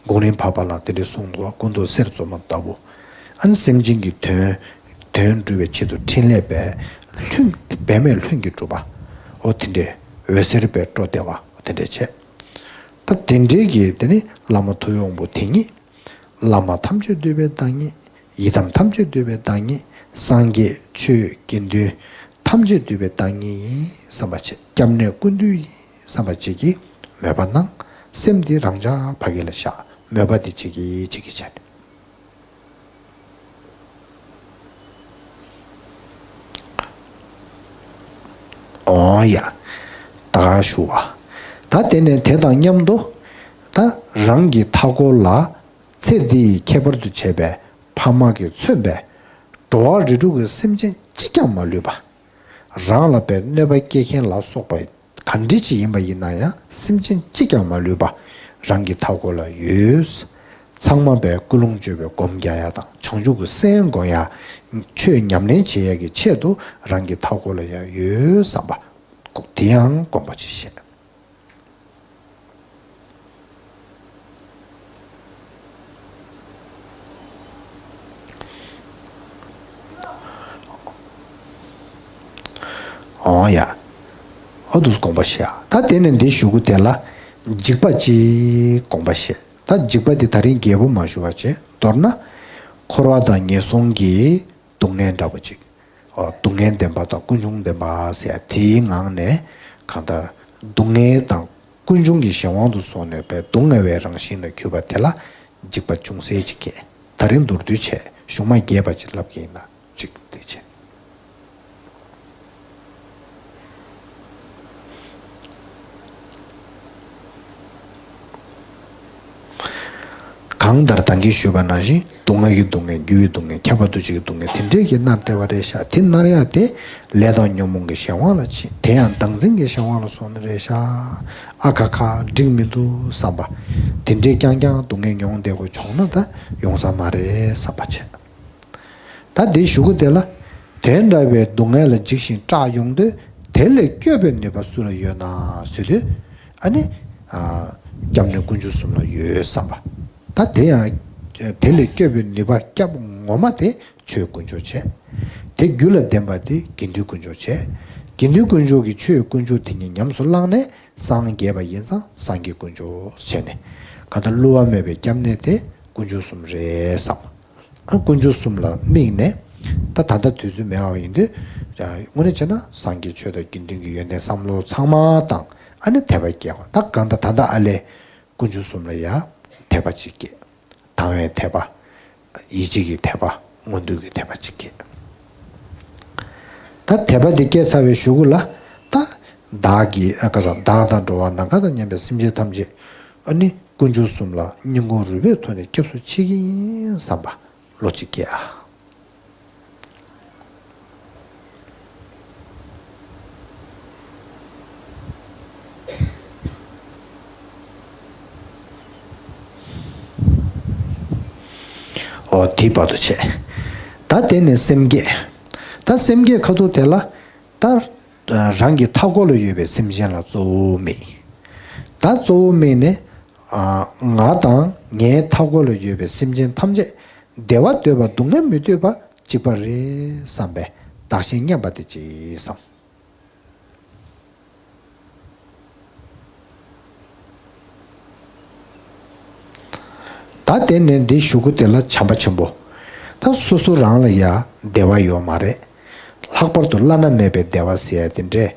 གོང་རིམ་འཕགས་པ་ལ་དེ་འདྲའི་གསུངས་འདུག་སྐུ་མདོག་གསེར་བཙོ་མ་ལྟ་བུ། ཨ་ནི་སེམས་ཅན་གྱི་དོན་དོན་སྒྲུབ་པའི་ཆེད་དུ་ཕྲིན་ལས་པའི་ ལྷུན་འབད་མེད་ལྷུན་གྱིས་གྲུབ་པ། འོ་དེ་འདྲའི་འོད་ཟེར་སྦེ་སྤྲོ་བདེ་བ་དེ་འདྲ་བྱས། ད་དེ་འདྲའི་གི་དེ་ནི་བླ་མ་ཐུགས་ཡོངས་པོ་དེ་ཉིད། བླ་མ་ཐམས་ཅད་འདུས་པའི་བདག་ཉིད། ཡི་དམ་ཐམས་ཅད་འདུས་པའི་བདག་ཉིད། སངས་རྒྱས་ཆོས་དགེ་འདུན་ཐམས་ཅད་འདུས་པའི་བདག་ཉིད་ཡིན་བསམ་པ་བྱས། སྐྱབས་གནས་ཀུན་འདུས་ཡིན་བསམ་པ་བྱས་ཀྱི་མོས་པ་གནང་། སེམས་འདི་རང་འཇགས་ཕ་གི་ལ་བཞག། མོས་པ་འདི་བྱེད་ཀྱི་བྱེད་ཀྱི་བྱས་ནས། འོ་ཡ། ད་ག་ཞུ་བ། ད་དེ་ནས་དེ་དང་མཉམ་དུ། ད་རང་གི་མཐའ་འཁོར་ལ། ཚེ་འདིའི་ཁྱད་པར་དུ་བྱས་པའི་ཕ་མ་གིས་མཚོན་པའི་འགྲོ་བ་རིགས་དྲུག་གི་སེམས་ཅན་གཅིག་ཀྱང་མ་ལུས་པ། རང་ལ་བའི་གནོད་པ་སྐྱེལ་མཁན་ལ་སོགས་པ་ག་འདྲ་ཅིག་ཡིན་པ་ཡིན་ན་ཡང་སེམས་ཅན་གཅིག་ཀྱང་མ་ལུས་པ་རང་གི་མཐའ་འཁོར་ལ་ཡོད། ཚང་མ་བའི་ཀུན་སློང་བཅོས་པའི་སྒོམ་རྒྱག་ཡ་དང་བྱང་ཆུབ་ཀྱི་སེམས་སྒོམ་ཡ། ཆོས་ཉམས་ལེན་བྱེད་ཡ་གི་ཆེད་དུ་རང་གི་མཐའ་འཁོར་ལ་ཡང་ཡོད་བསམ་པ། དེ་ཡང་དགོངས་པ་ཅིག་བཞེས། འོ་ཡ། ཨོ་དུས་དགོངས་པ་བཞེས། ད་དེ་ནས་འདི་གཞུག་གུ་དེ་ལ་འཇིགས་པ་ཅིག་དགོངས་པ་བཞེས། ད་འཇིགས་པ་འདི་ད་རིང་རྒྱས་པོ་མ་ཞུ་བ་བྱས། མདོར་ན། འཁོར་བ་དང་ངན་སོང་གི་སྡུག་བསྔལ་འདྲ་པོ་ཅིག། ཨོ། སྡུག་བསྔལ་བདེན་པ་དང་ཀུན་འབྱུང་བདེན་པ་ཟེར་ཡ་དེའི་ངང་ནས། གང་ལྟར་སྡུག་བསྔལ་དང་ཀུན་འབྱུང་གི་གཞན་དབང་དུ་སོང་ནས་བའི་སྡུག་བསྔལ་བའི་རང་བཞིན་ལ་གྱུར་པ་དེ་ལ་འཇིགས་པ་ཅུང་ཟད་ཅིག་སྐྱེས། ད་རིང་མདོར་བསྡུས་བྱས་གཞུང་མ་རྒྱས་པ་ཅིག་ལབ་ཀྱི་ཡིན་ན་ཅིག་དེ་བྱས། གང་ལྟར་ད་གིན་ཞུས་པ་ནང་བཞིན་སྡུག་བསྔལ་གྱི་སྡུག་བསྔལ། འགྱུར་བའི་སྡུག་བསྔལ། ཁྱབ་པ་འདུ་བྱེད་ཀྱི་སྡུག་བསྔལ་དེ་འདྲས་ཀྱིས་མནར་བསྡད་པ་རེད་ཤག། དེ་མནར་ཡག་དེ་ལས་དང་ཉོན་མོངས་ཀྱི་གཞན་དབང་ལ་ཕྱིན། དེ་ཡང་བདག་འཛིན་གྱི་གཞན་དབང་ལ་སོང་ནི་རེད་ཤག། ཨ་ཁ་ཁ། འགྲིག་མི་འདུག་བསམ་པ། དེ་འདྲས་རྐྱང་རྐྱང་སྡུག་བསྔལ་མྱོང་བསྡད་དགོས་བྱུང་ན་ད་ཡོང་ས་མ་རེད་བསམ་པ་བྱས། ད་འདི་གཞུག་གུ་དེ་ལ། དེ་འདྲ་བའི་སྡུག་བསྔལ་ལ་འཇིགས་ཤིང་སྐྲག་ཡོང་དུས་དེ་ལས་སྐྱོབ་པའི་ནུས་པ་སུ་ལ་ཡོད་ན་ཟེར་དུས། ཨ་ནི། ཨ། སྐྱབས་གནས་དཀོན་མཆོག་གསུམ་ལ་ཡོད་བསམ་པ། ད་དེ་ཡང་། དེ་ལས་སྐྱོབ་པའི་ནུས་པ་སྐྱབས་ངོ་མ་དེ་ཆོས་དཀོན་མཆོག་བྱས། དེ་རྒྱུད་ལ་ལྡན་པ་དེ་དགེ་འདུན་དཀོན་མཆོག་བྱས། དགེ་འདུན་དཀོན་མཆོག་གི་ཆོས་དཀོན་མཆོག་དེ་ཉིད་ཉམས་སུ་བླངས་ནས་སངས་རྒྱས་པ་ཡིན་ཙང་སངས་རྒྱས་དཀོན་མཆོག་བྱས་ནས། གང་ལྟར་བསླུ་བ་མེད་པའི་སྐྱབས་གནས་དེ་དཀོན་མཆོག་གསུམ་རེད་བསམ། ཨ། དཀོན་མཆོག་གསུམ་ལ་དམིགས་ནས། ད་ད་ལྟ་དུས་ཚོད་མེད་པ་ཡིན་དུས། དངོས་གནས་བྱས་ན་སངས་རྒྱས་ཆོས་དང་དགེ་འདུན་གྱི་ཡོན་ཏན་བསམ་བློ་ཚང་མ་དང་། ཨ་ནི་དད་པ་སྐྱེ་བ། ད་གང་ལྟར་ད་ལྟ་ཨ་ལས་དཀོན་མཆོག་གསུམ་ལ་ཡང་དད་པ་ཅིག་སྐྱེ། དང་བའི་དད་པ། ཡིད་ཆེས་ཀྱི་དད་པ། མངོན་འདོད་ཀྱི་དད་པ་ཅིག་སྐྱེ། ད་དད་པ་དེ་སྐྱེས་ཚར་བའི་གཞུག་གུ་ལ། ད་བདག་གིས། ཨ། ག་ས། བདག་དང་འགྲོ་བ་ནམ་མཁའ་དང་མཉམ་པའི་སེམས་ཅན་ཐམས་ཅད། ཨ་ནི། དཀོན་མཆོག་གསུམ་ལ་སྙིང་ཁོང་རུས་པའི་ཐོག་ནས་སྐྱབས་སུ་མཆི་གི་ཡིན་བསམ་པ་བློ་གཅིག་སྐྱེ་ཨ། འོ། དེའི་བར་དུ་བྱས། ད་དེ་ནས་སེམས་བསྐྱེད། ད་སེམས་བསྐྱེད་ཁ་ཐུག་དེ་ལ། ད་རང་གི་མཐའ་འཁོར་ལ་ཡོད་པའི་སེམས་ཅན་ལ་གཙོ་བོ་དམིགས། ད་གཙོ་བོ་དམིགས་ནས། ཨ། ང་དང་ངའི་མཐའ་འཁོར་ལ་ཡོད་པའི་སེམས་ཅན་ཐམས་ཅད་བདེ་བ་འདོད་པ། སྡུག་བསྔལ་མི་འདོད་པ་གཅིག་པ་རེད་བསམ་པའི་བདག་གཞན་མཉམ་པ་དེ་གཅིག་བསམ། ད་དེ་ནས་འདི་གཞུག་གུ་དེ་ལ་བྱམས་པ་ཆེན་པོ། ད་སོ་སོ་རང་ལ་ཡ་བདེ་བ་ཡོད་མ་རེད། ལྷག་པར་དུ་བླ་ན་མེད་པའི་བདེ་བ་ཟེར་ཡ་དེ་འདྲས།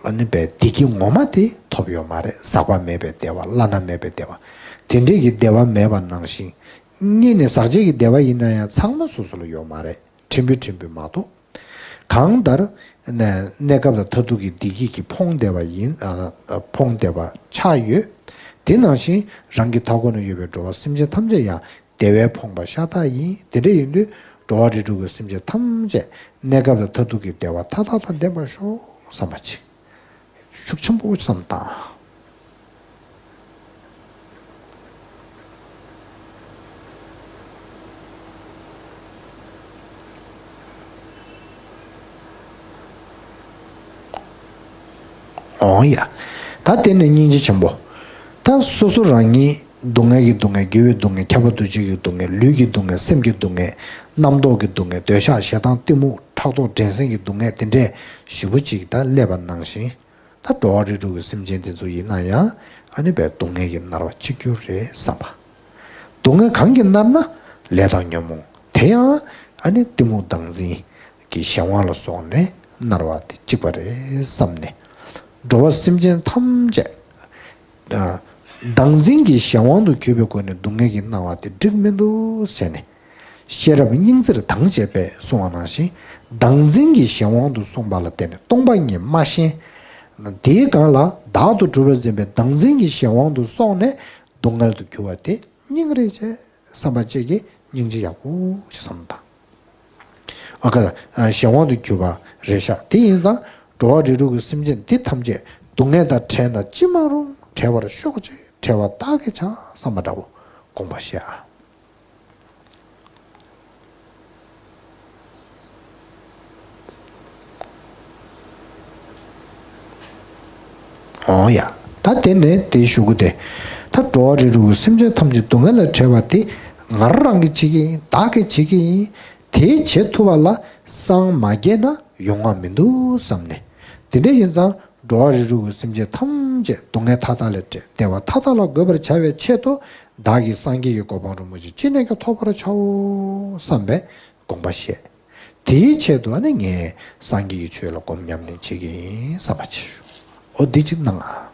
ཨ་ནི་བའི་བདེ་སྐྱིད་ངོ་མ་དེ་ཐོབ་ཡོད་མ་རེད། ཟག་པ་མེད་པའི་བདེ་བ། བླ་ན་མེད་པའི་བདེ་བ། དེ་འདྲས་ཀྱི་བདེ་བ་མེད་པ་ནང་བཞིན། གཉིས་ནས་ཟག་བཅས་ཀྱི་བདེ་བ་ཡིན་ན་ཡང་ཚང་མ་སོ་སོ་ལ་ཡོད་མ་རེད། ཕྲན་བུ་ཕྲན་བུ་མ་གཏོགས། གང་ལྟར། གནས་གནས་སྐབས་ལ་མཐར་ཐུག་གི་བདེ་སྐྱིད་ཀྱིས་ཕོངས་བསྡད་པ་ཡིན། ཨ། ཕོངས་བསྡད་པ་ཆགས་ཡོད། དེ་ནང་བཞིན་རང་གི་མཐའ་འཁོར་ན་ཡོད་པའི་འགྲོ་བ་སེམས་ཅན་ཐམས་ཅད་ཡང་བདེ་བས་ཕོངས་པ་ཤ་སྟག་ཡིན། དེ་འདྲ་ཡིན་དུས་འགྲོ་བ་རིགས་དྲུག་གི་སེམས་ཅན་ཐམས་ཅད་གནས་སྐབས་ལ་མཐར་ཐུག་གི་བདེ་བ་མཐའ་དག་དང་ལྡན་པར་ཤོག་བསམ་པ་ཅིག། ཤུགས་ཆེན་པོ་བསམ་དང་། འོང་ཡ། ད་དེ་ནས་སྙིང་རྗེ་ཆེན་པོ། ད་སོ་སོ་རང་ཉིད་སྡུག་བསྔལ་གྱི་སྡུག་བསྔལ། འགྱུར་བའི་སྡུག་བསྔལ། ཁྱབ་པ་འདུ་བྱེད་ཀྱི་སྡུག་བསྔལ། ལུས་ཀྱི་སྡུག་བསྔལ། སེམས་ཀྱི་སྡུག་བསྔལ། རྣམ་རྟོག་གི་སྡུག་བསྔལ། འདོད་ཆགས་ཞེ་སྡང་གཏི་མུག་ཕྲག་དོག་འགྲན་སེམས་ཀྱི་སྡུག་བསྔལ་དེ་འདྲས་ཞེ་པོ་ཅིག་ད་སླེབས་པ་ནང་བཞིན། ད་འགྲོ་བ་རིགས་དྲུག་གི་སེམས་ཅན་དེ་ཚོ་ཡིན་ན་ཡང་ཨ་ནི་བས་སྡུག་བསྔལ་གྱིས་མནར་བ་གཅིག་གྱུར་རེད་བསམ་པ། སྡུག་བསྔལ་གང་གིས་མནར་ན་ལས་དང་ཉོན་མོངས་དེ་ཡང་ཨ་ནི་གཏི་མུག་བདག་འཛིན་གྱི་གཞན་དབང་ལ་སོགས་ནས་མནར་བ་དེ་གཅིག་པ་རེད་བསམ་ནས། འགྲོ་བ་སེམས་ཅན་ཐམས་ཅད་བདག་འཛིན་གྱི་གཞན་དབང་དུ་གྱུར་པའི་སྒོ་ནས་སྡུག་བསྔལ་གྱིས་མནར་བ་དེ་འགྲིག་མི་འདུག་ཟེར་ནས། ཤེས་རབ་སྙིང་བརྩེར་དྭངས་བཅས་པས་གསུངས་པ་ནང་བཞིན་བདག་འཛིན་གྱི་གཞན་དབང་དུ་སོང་བ་ལ་བརྟེན་ནས་སྟོང་པ་ཉིད་མ་ཤེས། དེའི་སྒང་ལ་བདག་ཏུ་གྲུབ་པར་འཛིན་པའི་བདག་འཛིན་གྱི་གཞན་དབང་དུ་སོང་ནས་སྡུག་བསྔལ་དུ་གྱུར་པ་དེ་སྙིང་རེ་རྗེ་བསམ་པ་བཅས་ཀྱིས་སྙིང་རྗེ་ཡག་པོ་ཞིག་བསམ་དང་། ཨ་ཁ་གཞན་དབང་དུ་གྱུར་པ་རེད་ཤག་དེ་ཡིན་ཙང་འགྲོ་བ་རིགས་དྲུག་གི་སེམས་ཅན་འདི་ཐམས་ཅད་སྡུག་བསྔལ་དང་བྲལ་ན་ཅི་མ་རུང་བྲལ་བར་ཤོག་ཅིག་བྲལ་བ་བདག་གིས་བྱ་བསམ་པ་འདྲ་བོ་དགོངས་པ་བཞེས་ཨ། འོ་ཡ། ད་དེ་ནས་དེའི་གཞུག་གུ་དེ། ད་འགྲོ་བ་རིགས་དྲུག་གི་སེམས་ཅན་ཐམས་ཅད་སྡུག་བསྔལ་ལས་བྲལ་བ་དེ་ང་རང་གིས་བྱེད་ཀྱི་ཡིན། བདག་གིས་བྱེད་ཀྱི་ཡིན། དེ་བྱེད་ཐུབ་པ་ལ་སངས་མ་རྒྱས་ན་ཡོང་བ་མི་འདུག་བསམ་ནས། དེ་འདྲ་ཡིན་ཙང་འགྲོ་བ་རིགས་དྲུག་གི་སེམས་ཅན་ཐམས་ཅད་སྡུག་བསྔལ་མཐའ་དག་ལས་བྲལ་བདེ་བ་མཐའ་དག་ལ་འགོད་པར་བྱ་བའི་ཆེད་དུ་བདག་གིས་སངས་རྒྱས་ཀྱི་གོ་འཕང་རིན་པོ་ཆེ་ཅི་ནས་ཀྱང་ཐོབ་པར་བྱའོ་བསམ་པའི་དགོངས་པ་བཞེས། དེའི་ཆེད་དུ་ནི་ངས་སངས་རྒྱས་ཀྱི་ཆོས་ལ་སྒོམ་ཉམས་ལེན་བྱེད་ཀྱི་ཡིན་བསམ་པ་བྱེད་ཤོག་འོ་འདི་གཅིག་གནང་ཨ།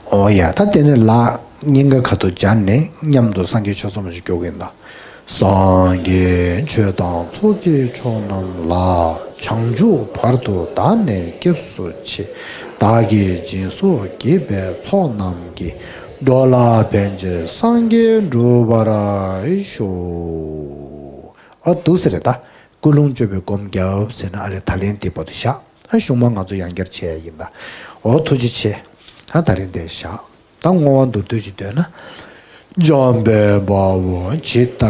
ཨོ་ཡ། ད་དེ་ནས་ལག་སྙིང་ག་ཁ་ཐུག་སྦྱར་ནས་མཉམ་དུ་སངས་རྒྱས་ཆོས་ཚོགས་མ་ཞིག་སྐྱོར་གྱི་ཡིན་ད། སངས་རྒྱས་ཆོས་དང་ཚོགས་ཀྱི་མཆོག་རྣམས་ལ། བྱང་ཆུབ་བར་དུ་བདག་ནི་སྐྱབས་སུ་མཆི། བདག་གིས་སྦྱིན་སོགས་བགྱིས་པའི་ཚོགས་རྣམས་ཀྱིས། འགྲོ་ལ་ཕན་ཕྱིར་སངས་རྒྱས་འགྲུབ་པར་ཤོག་ཨ་འདུག་ཟེར་རེད་ད། ཀུན་སློང་བཅོས་པའི་སྒོམ་རྒྱབ་ཟེར་ན་ཨ་རེ་ད་ལན་འདི་བར་དུ་བཞག་ཨ་གཞུང་མ་ང་ཚོ་ཡང་བསྐྱར་བྱས་ཡིན་ད། འོ་ཐུགས་རྗེ་ཆེ། ཨ་ད་རིང་འདིར་བཞག་ད་བསྔོ་བ་མདོར་བསྡུས་ཅིག་བཏོན་ན། འཇམ་དཔལ་དཔའ་བོས་ཇི་ལྟར།